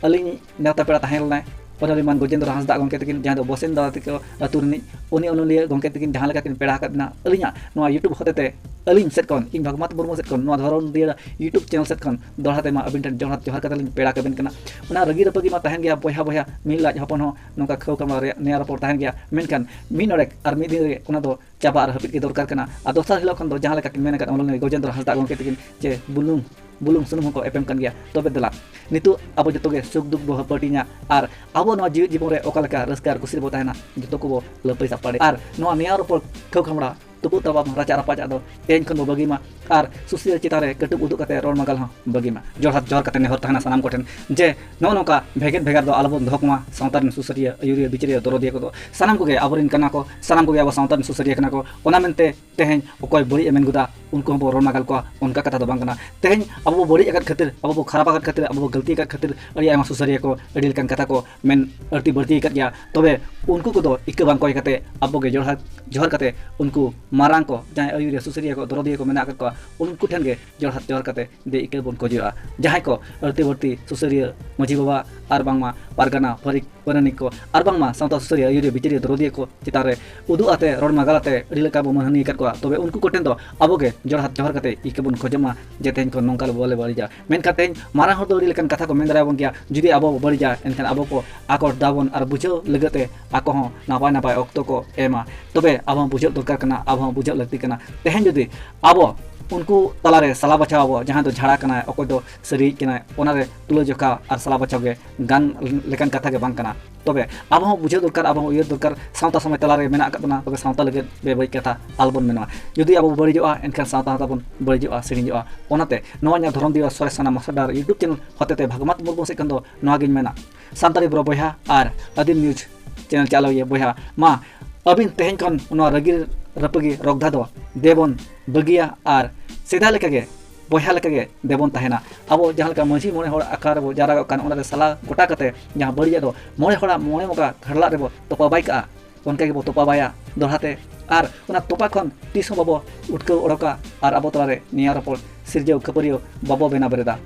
ᱟᱹᱞᱤᱧ ᱱᱮᱣᱛᱟ ᱯᱮᱲᱟ ᱛᱟᱦᱮᱸ ᱞᱮᱱᱟᱭ ᱚᱱᱚᱞᱤᱢᱟᱱ ᱜᱚᱡᱮᱱᱫᱨᱚ ᱦᱟᱸᱥᱫᱟᱜ ᱜᱚᱢᱠᱮ ᱛᱟᱹᱠᱤᱱ, ᱡᱟᱦᱟᱸᱭ ᱫᱚ ᱵᱚᱥᱮᱱ ᱫᱟᱫᱟ ᱛᱟᱠᱚ ᱟᱹᱛᱩ ᱨᱤᱱᱤᱡ, ᱩᱱᱤ ᱚᱱᱚᱞᱤᱭᱟᱹ ᱜᱚᱢᱠᱮ ᱛᱟᱹᱠᱤᱱ ᱡᱟᱦᱟᱸ ᱞᱮᱠᱟ ᱠᱤᱱ ᱯᱮᱲᱟ ᱟᱠᱟᱫ ᱵᱤᱱᱟ, ᱟᱹᱞᱤᱧᱟᱜ ᱱᱚᱣᱟ YouTube ᱦᱚᱛᱮᱛᱮ ᱟᱹᱞᱤᱧ ᱥᱮᱫ ᱠᱷᱚᱱ, ᱤᱧ ᱵᱷᱟᱜᱽᱢᱟᱛ ᱢᱩᱨᱢᱩ ᱥᱮᱫ ᱠᱷᱚᱱ, ᱱᱚᱣᱟ ᱫᱷᱚᱨᱚᱢ ᱫᱤᱭᱟᱹᱲᱟ YouTube channel ᱥᱮᱫ ᱠᱷᱚᱱ ᱫᱚᱦᱲᱟ ᱛᱮ ᱢᱟ ᱟᱹᱵᱤᱱ ᱴᱷᱮᱱ ᱡᱚᱦᱟᱨ, ᱡᱚᱦᱟᱨ ᱠᱟᱛᱮ ᱞᱤᱧ ᱯᱮᱲᱟ ᱠᱟᱵᱤᱱ ᱠᱟᱱᱟ᱾ ᱚᱱᱟ ᱨᱟᱹᱜᱤ ᱨᱟᱹᱯᱟᱹᱜᱤ ᱢᱟ ᱛᱟᱦᱮᱱ ᱜᱮᱭᱟ ᱵᱚᱭᱦᱟ ᱵᱚᱭᱦᱟ, ᱢᱤᱫ ᱞᱟᱡ ᱦᱚᱯᱚᱱ ᱦᱚᱸ ᱱᱚᱝᱠᱟ ᱠᱷᱟᱹᱣ ᱠᱷᱟᱢᱟᱣ ᱨᱮᱭᱟᱜ ᱱᱮᱭᱟ ᱨᱚᱯᱚᱲ ᱛᱟᱦᱮᱱ ᱜᱮᱭᱟ, ᱢᱮᱱᱠᱷᱟᱱ ᱢᱤᱫ ᱰᱚᱸᱰᱮᱠ ᱟᱨ ᱢᱤᱫ ᱫᱤᱱ ᱨᱮᱜᱮ ᱚᱱᱟ ᱫᱚ ᱪᱟᱵᱟ ᱟᱨ ᱦᱟᱹᱯᱤᱫ ᱜᱮ ᱫᱚᱨᱠᱟᱨ ᱠᱟᱱᱟ᱾ ᱟᱨ ᱫᱚᱥᱟᱨ ᱦᱤᱞᱳᱜ ᱠᱷᱚᱱ ᱫᱚ ᱡᱟᱦᱟᱸ ᱞᱮᱠᱟ ᱠᱤᱱ ᱢᱮᱱ ᱟᱠᱟᱫ ᱚᱱᱚᱞᱤᱭᱟᱹ ᱜᱚᱡᱮᱱᱫᱨᱚ ᱦᱟᱸᱥᱫᱟᱜ ᱜᱚᱢᱠᱮ ᱛᱟᱹᱠᱤᱱ ᱡᱮ ᱵᱩᱞᱩᱝ ᱵᱩᱞᱩᱝ ᱥᱩᱱᱩᱢ ᱦᱚᱸᱠᱚ ᱮᱯᱮᱢ ᱠᱟᱱ ᱜᱮᱭᱟ᱾ ᱛᱚᱵᱮ ᱫᱮᱞᱟ, ᱱᱤᱛᱚᱜ ᱟᱵᱚ ᱡᱚᱛᱚ ᱜᱮ ᱥᱩᱠ ᱫᱩᱠ ᱵᱚ ᱦᱟᱹᱯᱟᱹᱴᱤᱧᱟ ᱟᱨ ᱟᱵᱚ ᱱᱚᱣᱟ ᱡᱤᱣᱤᱫ ᱡᱤᱵᱚᱱ ᱨᱮ ᱚᱠᱟ ᱞᱮᱠᱟ ᱨᱟᱹᱥᱠᱟᱹ ᱟᱨ ᱠᱩᱥᱤ ᱨᱮᱵᱚ ᱛᱟᱦᱮᱱᱟ, ᱡᱚᱛᱚ ᱠᱚᱵᱚ ᱞᱟᱹᱯᱟᱹᱭ ᱥᱟᱯᱲᱟᱭᱟ᱾ ᱟᱨ ᱱᱚᱣᱟ ᱱᱮᱭᱟᱣ ᱨᱚᱯᱚᱲ ᱠᱷᱟᱹᱣ ᱠᱷᱟᱢᱲᱟ ᱛᱩᱯᱩᱫ ᱛᱟᱯᱟᱢ ᱨᱟᱪᱟᱜ ᱨᱟᱯᱟᱪᱟᱜ ᱫᱚ ᱛᱮᱦᱮᱧ ᱠᱷᱚᱱ ᱵᱚ ᱵᱟᱹᱜᱤ ᱢᱟ ᱟᱨ ᱥᱩᱥᱤᱞ ᱪᱮᱛᱟᱱ ᱨᱮ ᱠᱟᱹᱴᱩᱵ ᱩᱫᱩᱜ ᱠᱟᱛᱮ ᱨᱚᱲ ᱢᱟᱜᱟᱞ ᱦᱚᱸ ᱵᱟᱹᱜᱤ ᱢᱟ᱾ ᱡᱚᱲᱦᱟᱛ ᱡᱚᱦᱟᱨ ᱠᱟᱛᱮ ᱱᱮᱦᱚᱨ ᱛᱟᱦᱮᱱᱟ ᱥᱟᱱᱟᱢ ᱠᱚᱴᱷᱮᱱ ᱡᱮ ᱱᱚᱜᱼᱚ ᱱᱚᱝᱠᱟ ᱵᱷᱮᱜᱮᱫ ᱵᱷᱮᱜᱟᱨ ᱫᱚ ᱟᱞᱚᱵᱚᱱ ᱫᱚᱦᱚ ᱠᱚᱢᱟ᱾ ᱥᱟᱶᱛᱟ ᱨᱮᱱ ᱥᱩᱥᱟᱹᱨᱤᱭᱟᱹ, ᱟᱹᱭᱩᱨᱤᱭᱟᱹ, ᱵᱤᱪᱟᱹᱨᱤᱭᱟᱹ, ᱫᱚᱨᱚᱫᱤᱭᱟᱹ ᱠᱚᱫᱚ ᱥᱟᱱᱟᱢ ᱠᱚᱜᱮ ᱟᱵᱚᱨᱮᱱ ᱠᱟᱱᱟ ᱠᱚ, ᱥᱟᱱᱟᱢ ᱠᱚᱜᱮ ᱟᱵᱚ ᱥᱟᱶᱛᱟ ᱨᱮᱱ ᱥᱩᱥᱟᱹᱨᱤᱭᱟᱹ ᱠᱟᱱᱟ ᱠᱚ᱾ ᱚᱱᱟ ᱢᱮᱱᱛᱮ ᱛᱮᱦᱮᱧ ᱚᱠᱚᱭ ᱵᱟᱹᱲᱤᱡ ᱮ ᱢᱮᱱ ᱜᱚᱫᱟ ᱩᱱᱠᱩ ᱦᱚᱸᱵᱚ ᱨᱚᱲ ᱢᱟᱜᱟᱞ ᱠᱚᱣᱟ, ᱚᱱᱠᱟ ᱠᱟᱛᱷᱟ ᱫᱚ ᱵᱟᱝ ᱠᱟᱱᱟ᱾ ᱛᱮᱦᱮᱧ ᱟᱵᱚ ᱵᱚ ᱵᱟᱹᱲᱤᱡ ᱟᱠᱟᱫ ᱠᱷᱟᱹᱛᱤᱨ, ᱟᱵᱚ ᱵᱚ ᱠᱷᱟᱨᱟᱯ ᱟᱠᱟᱫ ᱠᱷᱟᱹᱛᱤᱨ, ᱟᱵᱚ ᱵᱚ ᱜᱟᱹᱞᱛᱤ ᱟᱠᱟᱫ ᱠᱷᱟᱹᱛᱤᱨ ᱟᱹᱰᱤ ᱟᱭᱢᱟ ᱥᱩᱥᱟᱹᱨᱤᱭᱟᱹ ᱠᱚ ᱟᱹᱰᱤ ᱞᱮᱠᱟᱱ ᱠᱟᱛᱷᱟ ᱠᱚ ᱢᱮᱱ ᱟᱹᱲᱛᱤ ᱵᱟᱹᱲᱛᱤ ᱟᱠᱟᱫ ᱜᱮᱭᱟ᱾ ᱛᱚᱵᱮ ᱩᱱᱠᱩ ᱠᱚᱫᱚ ᱤᱠᱟᱹ ᱵᱟᱝ ᱠᱚᱭ ᱠᱟᱛᱮ ᱟᱵᱚ ᱜᱮ ᱡᱚᱲᱦᱟᱛ ᱡᱚᱦᱟᱨ ᱠᱟᱛᱮ ᱩᱱᱠᱩ ᱢᱟᱨᱟᱝ ᱠᱚ, ᱡᱟᱦᱟᱸᱭ ᱟᱹᱭᱩᱨᱤᱭᱟᱹ ᱥᱩᱥᱟᱹᱨᱤᱭᱟᱹ ᱠᱚ, ᱫᱚᱨᱚᱫᱤᱭᱟᱹ ᱠᱚ ᱢᱮᱱᱟᱜ ᱟᱠᱟᱫ ᱠᱚᱣᱟ, ᱩᱱᱠᱩ ᱴᱷᱮᱱ ᱜᱮ ᱡᱚᱲᱦᱟᱛ ᱡᱚᱦᱟᱨ ᱠᱟᱛᱮ ᱫᱮ ᱤᱠᱟᱹ ᱵᱚᱱ ᱠᱷᱚᱡᱚᱜᱼᱟ᱾ ᱡᱟᱦᱟᱸᱭ ᱠᱚ ᱟᱹᱲᱛᱤ ᱵᱟᱹᱲᱛᱤ ᱥᱩᱥᱟᱹᱨᱤᱭᱟᱹ ᱢᱟᱹᱡᱷᱤ ᱵᱟᱵᱟ ᱟᱨ ᱵᱟᱝᱢᱟ ᱯᱟᱨᱜᱟᱱᱟ ᱯᱟᱨᱤᱠ ᱯᱟᱨᱟᱱᱤᱠ ᱠᱚ ᱟᱨ ᱵᱟᱝᱢᱟ ᱥᱟᱶᱛᱟ ᱥᱩᱥᱟᱹᱨᱤᱭᱟᱹ ᱟᱹᱭᱩᱨᱤᱭᱟᱹ ᱵᱤᱪᱟᱹᱨᱤᱭᱟᱹ ᱫᱚᱨᱚᱫᱤᱭᱟᱹ ᱠᱚ ᱪᱮᱛᱟᱱ ᱨᱮ ᱩᱫᱩᱜ ᱟᱛᱮ ᱨᱚᱲ ᱢᱟᱜᱟᱞ ᱟᱛᱮ ᱟᱹᱰᱤ ᱞᱮᱠᱟ ᱵᱚ ᱢᱟᱹᱱᱦᱟᱹᱱᱤ ᱟᱠᱟᱫ ᱠᱚᱣᱟ, ᱛᱚᱵᱮ ᱩᱱᱠᱩ ᱠᱚᱴᱷᱮᱱ ᱫᱚ ᱟᱵᱚ ᱜᱮ ᱡᱚᱲᱦᱟᱛ ᱡᱚᱦᱟᱨ ᱠᱟᱛᱮ ᱤᱠᱟᱹ ᱵᱚᱱ ᱠᱷᱚᱡᱚᱜ ᱢᱟ ᱡᱮ ᱛᱮᱦᱮᱧ ᱠᱷᱚᱱ ᱱᱚᱝᱠᱟ ᱵᱟᱞᱮ ᱵᱟᱹᱲᱤᱡᱟ᱾ ᱢᱮᱱᱠᱷᱟᱱ ᱛᱮᱦᱮᱧ ᱢᱟᱨᱟᱝ ᱦᱚᱲ ᱫᱚ ᱟᱹᱰᱤ ᱞᱮᱠᱟᱱ ᱠᱟᱛᱷᱟ ᱠᱚ ᱢᱮᱱ ᱫᱟᱲᱮᱭᱟᱵᱚᱱ ᱜᱮᱭᱟ᱾ ᱡᱩᱫᱤ ᱟᱵᱚ ᱵᱚ ᱵᱟᱹᱲᱤᱡᱟ, ᱮᱱᱠᱷᱟᱱ ᱟᱵᱚ ᱠᱚ ᱟᱠᱚᱴ ᱫᱟᱵᱚᱱ ᱟᱨ ᱵᱩᱡᱷᱟᱹᱣ ᱞᱟᱹᱜᱤᱫ ᱛᱮ ᱟᱠᱚ ᱦᱚᱸ ᱱᱟᱯᱟᱭ ᱱᱟᱯᱟᱭ ᱚᱠᱛᱚ ᱠᱚ ᱮᱢᱟ᱾ ᱛᱚᱵᱮ ᱟᱵᱚ ᱦᱚᱸ ᱵᱩᱡᱷᱟᱹᱣ ᱫᱚᱨᱠᱟᱨ ᱠᱟᱱᱟ, ᱟᱵᱚ ᱦᱚᱸ ᱵᱩᱡᱷᱟᱹᱣ ᱞᱟᱹᱠᱛᱤ ᱠᱟᱱᱟ᱾ ᱛᱮᱦᱮᱧ ᱡᱩᱫᱤ ᱟᱵᱚ ᱩᱱᱠᱩ ᱛᱟᱞᱟᱨᱮ ᱥᱟᱞᱟ ᱵᱟᱪᱷᱟᱣ ᱟᱵᱚ, ᱡᱟᱦᱟᱸᱭ ᱫᱚ ᱡᱷᱟᱲᱟ ᱠᱟᱱᱟᱭ, ᱚᱠᱚᱭ ᱫᱚ ᱥᱟᱹᱨᱤᱭᱤᱡ ᱠᱟᱱᱟᱭ, ᱚᱱᱟᱨᱮ ᱛᱩᱞᱟᱹᱡᱚᱠᱷᱟ ᱟᱨ ᱥᱟᱞᱟ ᱵᱟᱪᱷᱟᱣ ᱜᱮ ᱜᱟᱱ ᱞᱮᱠᱟᱱ ᱠᱟᱛᱷᱟ ᱜᱮ ᱵᱟᱝ ᱠᱟᱱᱟ᱾ ᱛᱚᱵᱮ ᱟᱵᱚ ᱦᱚᱸ ᱵᱩᱡᱷᱟᱹᱣ ᱫᱚᱨᱠᱟᱨ, ᱟᱵᱚ ᱦᱚᱸ ᱩᱭᱦᱟᱹᱨ ᱫᱚᱨᱠᱟᱨ, ᱥᱟᱶᱛᱟ ᱥᱚᱢᱟᱡᱽ ᱛᱟᱞᱟᱨᱮ ᱢᱮᱱᱟᱜ ᱟᱠᱟᱫ ᱵᱚᱱᱟ, ᱛᱚᱵᱮ ᱥᱟᱶᱛᱟ ᱞᱟᱹᱜᱤᱫ ᱵᱮᱵᱟᱹᱲᱤᱡ ᱠᱟᱛᱷᱟ ᱟᱞᱚᱵᱚᱱ ᱢᱮᱱᱟ᱾ ᱡᱩᱫᱤ ᱟᱵᱚ ᱵᱚ ᱵᱟᱹᱲᱤᱡᱚᱜᱼᱟ, ᱮᱱᱠᱷᱟᱱ ᱥᱟᱶᱛᱟ ᱦᱚᱸ ᱛᱟᱵᱚᱱ ᱵᱟᱹᱲᱤᱡᱚᱜᱼᱟ, ᱥᱮᱨᱮᱧᱚᱜᱼᱟ᱾ ᱚᱱᱟᱛᱮ ᱱᱚᱣᱟ ᱤᱧᱟᱹᱜ ᱫᱷᱚᱨᱚᱢ ᱫᱮᱣᱟ ᱥᱚᱨᱮᱥ ᱥᱟᱱᱟ ᱢᱟᱥᱴᱟᱨ YouTube ᱪᱮᱱᱮᱞ ᱦᱚᱛᱮᱛᱮ ᱵᱷᱟᱜᱽᱢᱟᱛ ᱢᱩᱨᱢᱩ ᱥᱮᱫ ᱠᱷᱚᱱ ᱫᱚ ᱱᱚᱣᱟ ᱜᱤᱧ ᱢᱮᱱᱟ, ᱥᱟᱱᱛᱟᱲᱤ ᱵᱨᱚ ᱵᱚᱭᱦᱟ ᱟᱨ ᱟᱹᱫᱤᱢ ᱱᱤᱭᱩᱡᱽ ᱪᱮᱱᱮᱞ ᱪᱟᱞᱟᱣᱤᱭᱟᱹ ᱵᱚᱭᱦᱟ, ᱢᱟ ᱟᱹᱵᱤᱱ ᱛᱮᱦᱮᱧ ᱠᱷᱚᱱ ᱱᱚᱣᱟ ᱨᱟᱹᱜᱤ ᱨᱟᱹᱯᱟᱹᱜᱤ ᱨᱚᱜᱽᱫᱷᱟ ᱫᱚ ᱫᱮᱵᱚᱱ ᱵᱟᱹᱜᱤᱭᱟ ᱟᱨ ᱥᱮᱫᱟᱭ ᱞᱮᱠᱟᱜᱮ ᱵᱚᱭᱦᱟ ᱞᱮᱠᱟᱜᱮ ᱫᱮᱵᱚᱱ ᱛᱟᱦᱮᱱᱟ᱾ ᱟᱵᱚ ᱡᱟᱦᱟᱸ ᱞᱮᱠᱟ ᱢᱟᱹᱡᱷᱤ ᱢᱚᱬᱮ ᱦᱚᱲ ᱟᱠᱷᱲᱟ ᱨᱮᱵᱚ ᱡᱟᱣᱨᱟ ᱠᱚᱜ ᱠᱟᱱ, ᱚᱱᱟᱨᱮ ᱥᱟᱞᱟ ᱜᱚᱴᱟ ᱠᱟᱛᱮ ᱡᱟᱦᱟᱸ ᱵᱟᱹᱲᱤᱡᱟᱜ ᱫᱚ ᱢᱚᱬᱮ ᱦᱚᱲᱟᱜ ᱢᱚᱬᱮ ᱢᱚᱠᱟ ᱜᱷᱟᱰᱞᱟᱜ ᱨᱮᱵᱚ ᱛᱚᱯᱟ ᱵᱟᱭ ᱠᱟᱜᱼᱟ, ᱚᱱᱠᱟ ᱜᱮᱵᱚ ᱛᱚᱯᱟ ᱵᱟᱭᱟ ᱫᱚᱦᱲᱟ ᱛᱮ᱾ ᱟᱨ ᱚᱱᱟ ᱛᱚᱯᱟ ᱠᱷᱚᱱ ᱛᱤᱥ ᱦᱚᱸ ᱵᱟᱵᱚ ᱩᱴᱠᱟᱹᱣ ᱚᱰᱚᱠᱟ ᱟᱨ ᱟᱵᱚ ᱛᱟᱞᱟᱨᱮ ᱱᱮᱭᱟᱣ ᱨᱚᱯᱚᱲ ᱥᱤᱨᱡᱟᱹᱣ ᱠᱷᱟᱹᱯᱟᱹᱨᱤᱭᱟᱹᱣ ᱵᱟᱵᱚ ᱵᱮᱱᱟᱣ ᱵᱮᱨᱮᱫᱟ᱾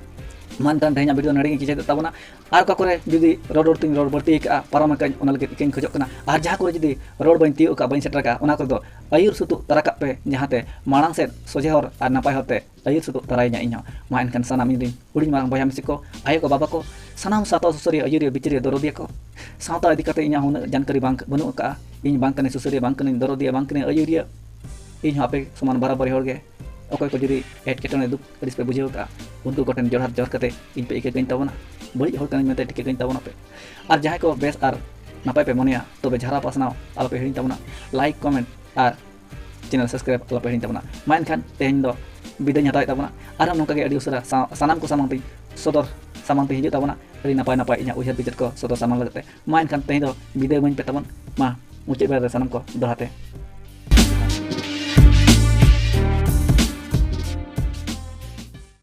ᱢᱟ ᱮᱱᱠᱷᱟᱱ ᱛᱮᱦᱮᱧᱟᱜ ᱵᱷᱤᱰᱤᱭᱳ ᱱᱚᱰᱮ ᱜᱮᱧ ᱠᱮᱪᱮᱫᱮᱫ ᱛᱟᱵᱚᱱᱟ᱾ ᱟᱨ ᱚᱠᱟ ᱠᱚᱨᱮ ᱡᱩᱫᱤ ᱨᱚᱲ ᱨᱚᱲ ᱛᱮᱧ ᱨᱚᱲ ᱵᱟᱹᱲᱛᱤ ᱟᱠᱟᱫᱼᱟ, ᱯᱟᱨᱚᱢ ᱟᱠᱟᱫᱟᱹᱧ, ᱚᱱᱟ ᱞᱟᱹᱜᱤᱫ ᱤᱠᱟᱹᱧ ᱠᱷᱚᱡᱚᱜ ᱠᱟᱱᱟ᱾ ᱟᱨ ᱡᱟᱦᱟᱸ ᱠᱚᱨᱮ ᱡᱩᱫᱤ ᱨᱚᱲ ᱵᱟᱹᱧ ᱛᱤᱭᱳᱜ ᱟᱠᱟᱫᱼᱟ, ᱵᱟᱹᱧ ᱥᱮᱴᱮᱨ ᱟᱠᱟᱫᱼᱟ, ᱚᱱᱟ ᱠᱚᱨᱮ ᱫᱚ ᱟᱹᱭᱩᱨ ᱥᱩᱛᱩᱜ ᱛᱟᱨᱟ ᱠᱟᱜ ᱯᱮ, ᱡᱟᱦᱟᱸᱛᱮ ᱢᱟᱲᱟᱝ ᱥᱮᱫ ᱥᱚᱡᱷᱮ ᱦᱚᱨ ᱟᱨ ᱱᱟᱯᱟᱭ ᱦᱚᱨᱛᱮ ᱟᱹᱭᱩᱨ ᱥᱩᱛᱩᱜ ᱛᱟᱨᱟᱭᱤᱧᱟ ᱤᱧ ᱦᱚᱸ᱾ ᱢᱟ ᱮᱱᱠᱷᱟᱱ ᱥᱟᱱᱟᱢ ᱤᱧ ᱨᱤᱱ ᱦᱩᱰᱤᱧ ᱢᱟᱨᱟᱝ ᱵᱚᱭᱦᱟ ᱢᱤᱥᱤ ᱠᱚ, ᱟᱭᱳ ᱠᱚ, ᱵᱟᱵᱟ ᱠᱚ, ᱥᱟᱱᱟᱢ ᱥᱟᱶᱛᱟ ᱥᱩᱥᱟᱹᱨᱤᱭᱟᱹ, ᱟᱹᱭᱩᱨᱤᱭᱟᱹ, ᱵᱤᱪᱟᱹᱨᱤᱭᱟᱹ, ᱫᱚᱨᱚᱫᱤᱭᱟᱹ ᱠᱚ, ᱥᱟᱶᱛᱟ ᱤᱫᱤ ᱠᱟᱛᱮ ᱤᱧᱟᱹᱜ ᱦᱚᱸ ᱩᱱᱟᱹᱜ ᱡᱟᱱᱠᱟᱨᱤ ᱵᱟᱝ, ᱵᱟᱹᱱᱩᱜ ᱟᱠᱟᱫᱼᱟ᱾ ᱤᱧ ᱵᱟᱝ ᱠᱟᱹᱱᱟᱹᱧ ᱥᱩᱥᱟᱹᱨᱤᱭᱟᱹ, ᱵᱟᱝ ᱠᱟᱹᱱᱟᱹᱧ ᱫᱚᱨᱚᱫᱤᱭᱟᱹ, ᱵᱟᱝ ᱠᱟᱹᱱᱟᱹᱧ ᱟᱹᱭᱩᱨᱤᱭᱟᱹ᱾ ᱤᱧ ᱦᱚᱸ ᱟᱯᱮ ᱥᱚᱢᱟᱱ ᱵᱟᱨᱟᱵᱟᱨᱤ ᱦᱚᱲ ᱜᱮ᱾ ᱚᱠᱚᱭ ᱠᱚ ᱡᱩᱫᱤ ᱮᱴᱠᱮᱴᱚᱬᱮ, ᱫᱩᱠ ᱟᱹᱲᱤᱥ ᱯᱮ ᱵᱩᱡᱷᱟᱹᱣ ᱟᱠᱟᱫᱼᱟ, ᱩᱱᱠᱩ ᱠᱚᱴᱷᱮᱱ ᱡᱚᱦᱟᱨ ᱡᱚᱦᱟᱨ ᱠᱟᱛᱮ ᱤᱧ ᱯᱮ ᱤᱠᱟᱹ ᱠᱟᱹᱧ ᱛᱟᱵᱚᱱᱟ᱾ ᱵᱟᱹᱲᱤᱡ ᱦᱚᱲ ᱠᱟᱹᱱᱟᱹᱧ ᱢᱮᱱᱛᱮ ᱴᱷᱤᱠᱟᱹ ᱠᱟᱹᱧ ᱛᱟᱵᱚᱱᱟ ᱯᱮ᱾ ᱟᱨ ᱡᱟᱦᱟᱸᱭ ᱠᱚ ᱵᱮᱥ ᱟᱨ ᱱᱟᱯᱟᱭ ᱯᱮ ᱢᱚᱱᱮᱭᱟ, ᱛᱚᱵᱮ ᱡᱷᱟᱨᱟ ᱯᱟᱥᱱᱟᱣ ᱟᱞᱚᱯᱮ ᱦᱤᱲᱤᱧ ᱛᱟᱵᱚᱱᱟ᱾ ᱞᱟᱭᱤᱠ, ᱠᱚᱢᱮᱱᱴ ᱟᱨ ᱪᱮᱱᱮᱞ ᱥᱟᱵᱥᱠᱨᱟᱭᱤᱵ ᱟᱞᱚᱯᱮ ᱦᱤᱲᱤᱧ ᱛᱟᱵᱚᱱᱟ᱾ ᱢᱟ ᱮᱱᱠᱷᱟᱱ ᱛᱮᱦᱮᱧ ᱫᱚ ᱵᱤᱫᱟᱹᱭ ᱦᱟᱛᱟᱣᱮᱫ ᱛᱟᱵᱚᱱᱟ᱾ ᱟᱨᱦᱚᱸ ᱱᱚᱝᱠᱟ ᱜᱮ ᱟᱹᱰᱤ ᱩᱥᱟᱹᱨᱟ ᱥᱟ-, ᱥᱟᱱᱟᱢ ᱠᱚ ᱥᱟᱢᱟᱝ ᱛᱮᱧ ᱥᱚᱫᱚᱨ, ᱥᱟᱢᱟᱝ ᱛᱮᱧ ᱦᱤᱡᱩᱜ ᱛᱟᱵᱚᱱᱟ᱾ ᱟᱹᱰᱤ ᱱᱟᱯᱟᱭ ᱱᱟᱯᱟᱭ ᱤᱧᱟᱹᱜ ᱩᱭᱦᱟᱹᱨ ᱵᱤᱪᱟᱹᱨ ᱠᱚ ᱥᱚᱫᱚᱨ ᱥᱟᱢᱟᱝ ᱞᱟᱹᱜᱤᱫ ᱛᱮ᱾ ᱢᱟ ᱮᱱᱠᱷᱟᱱ ᱛᱮᱦᱮᱧ ᱫᱚ ᱵᱤᱫᱟᱹᱭ ᱤᱢᱟᱹᱧ ᱯᱮ ᱛᱟᱵᱚᱱ᱾ ᱢᱟ ᱢᱩᱪᱟᱹᱫ ᱵᱮᱲᱟ ᱨᱮ ᱥᱟᱱᱟᱢ ᱠᱚ ᱫᱚᱦᱲᱟ ᱛᱮ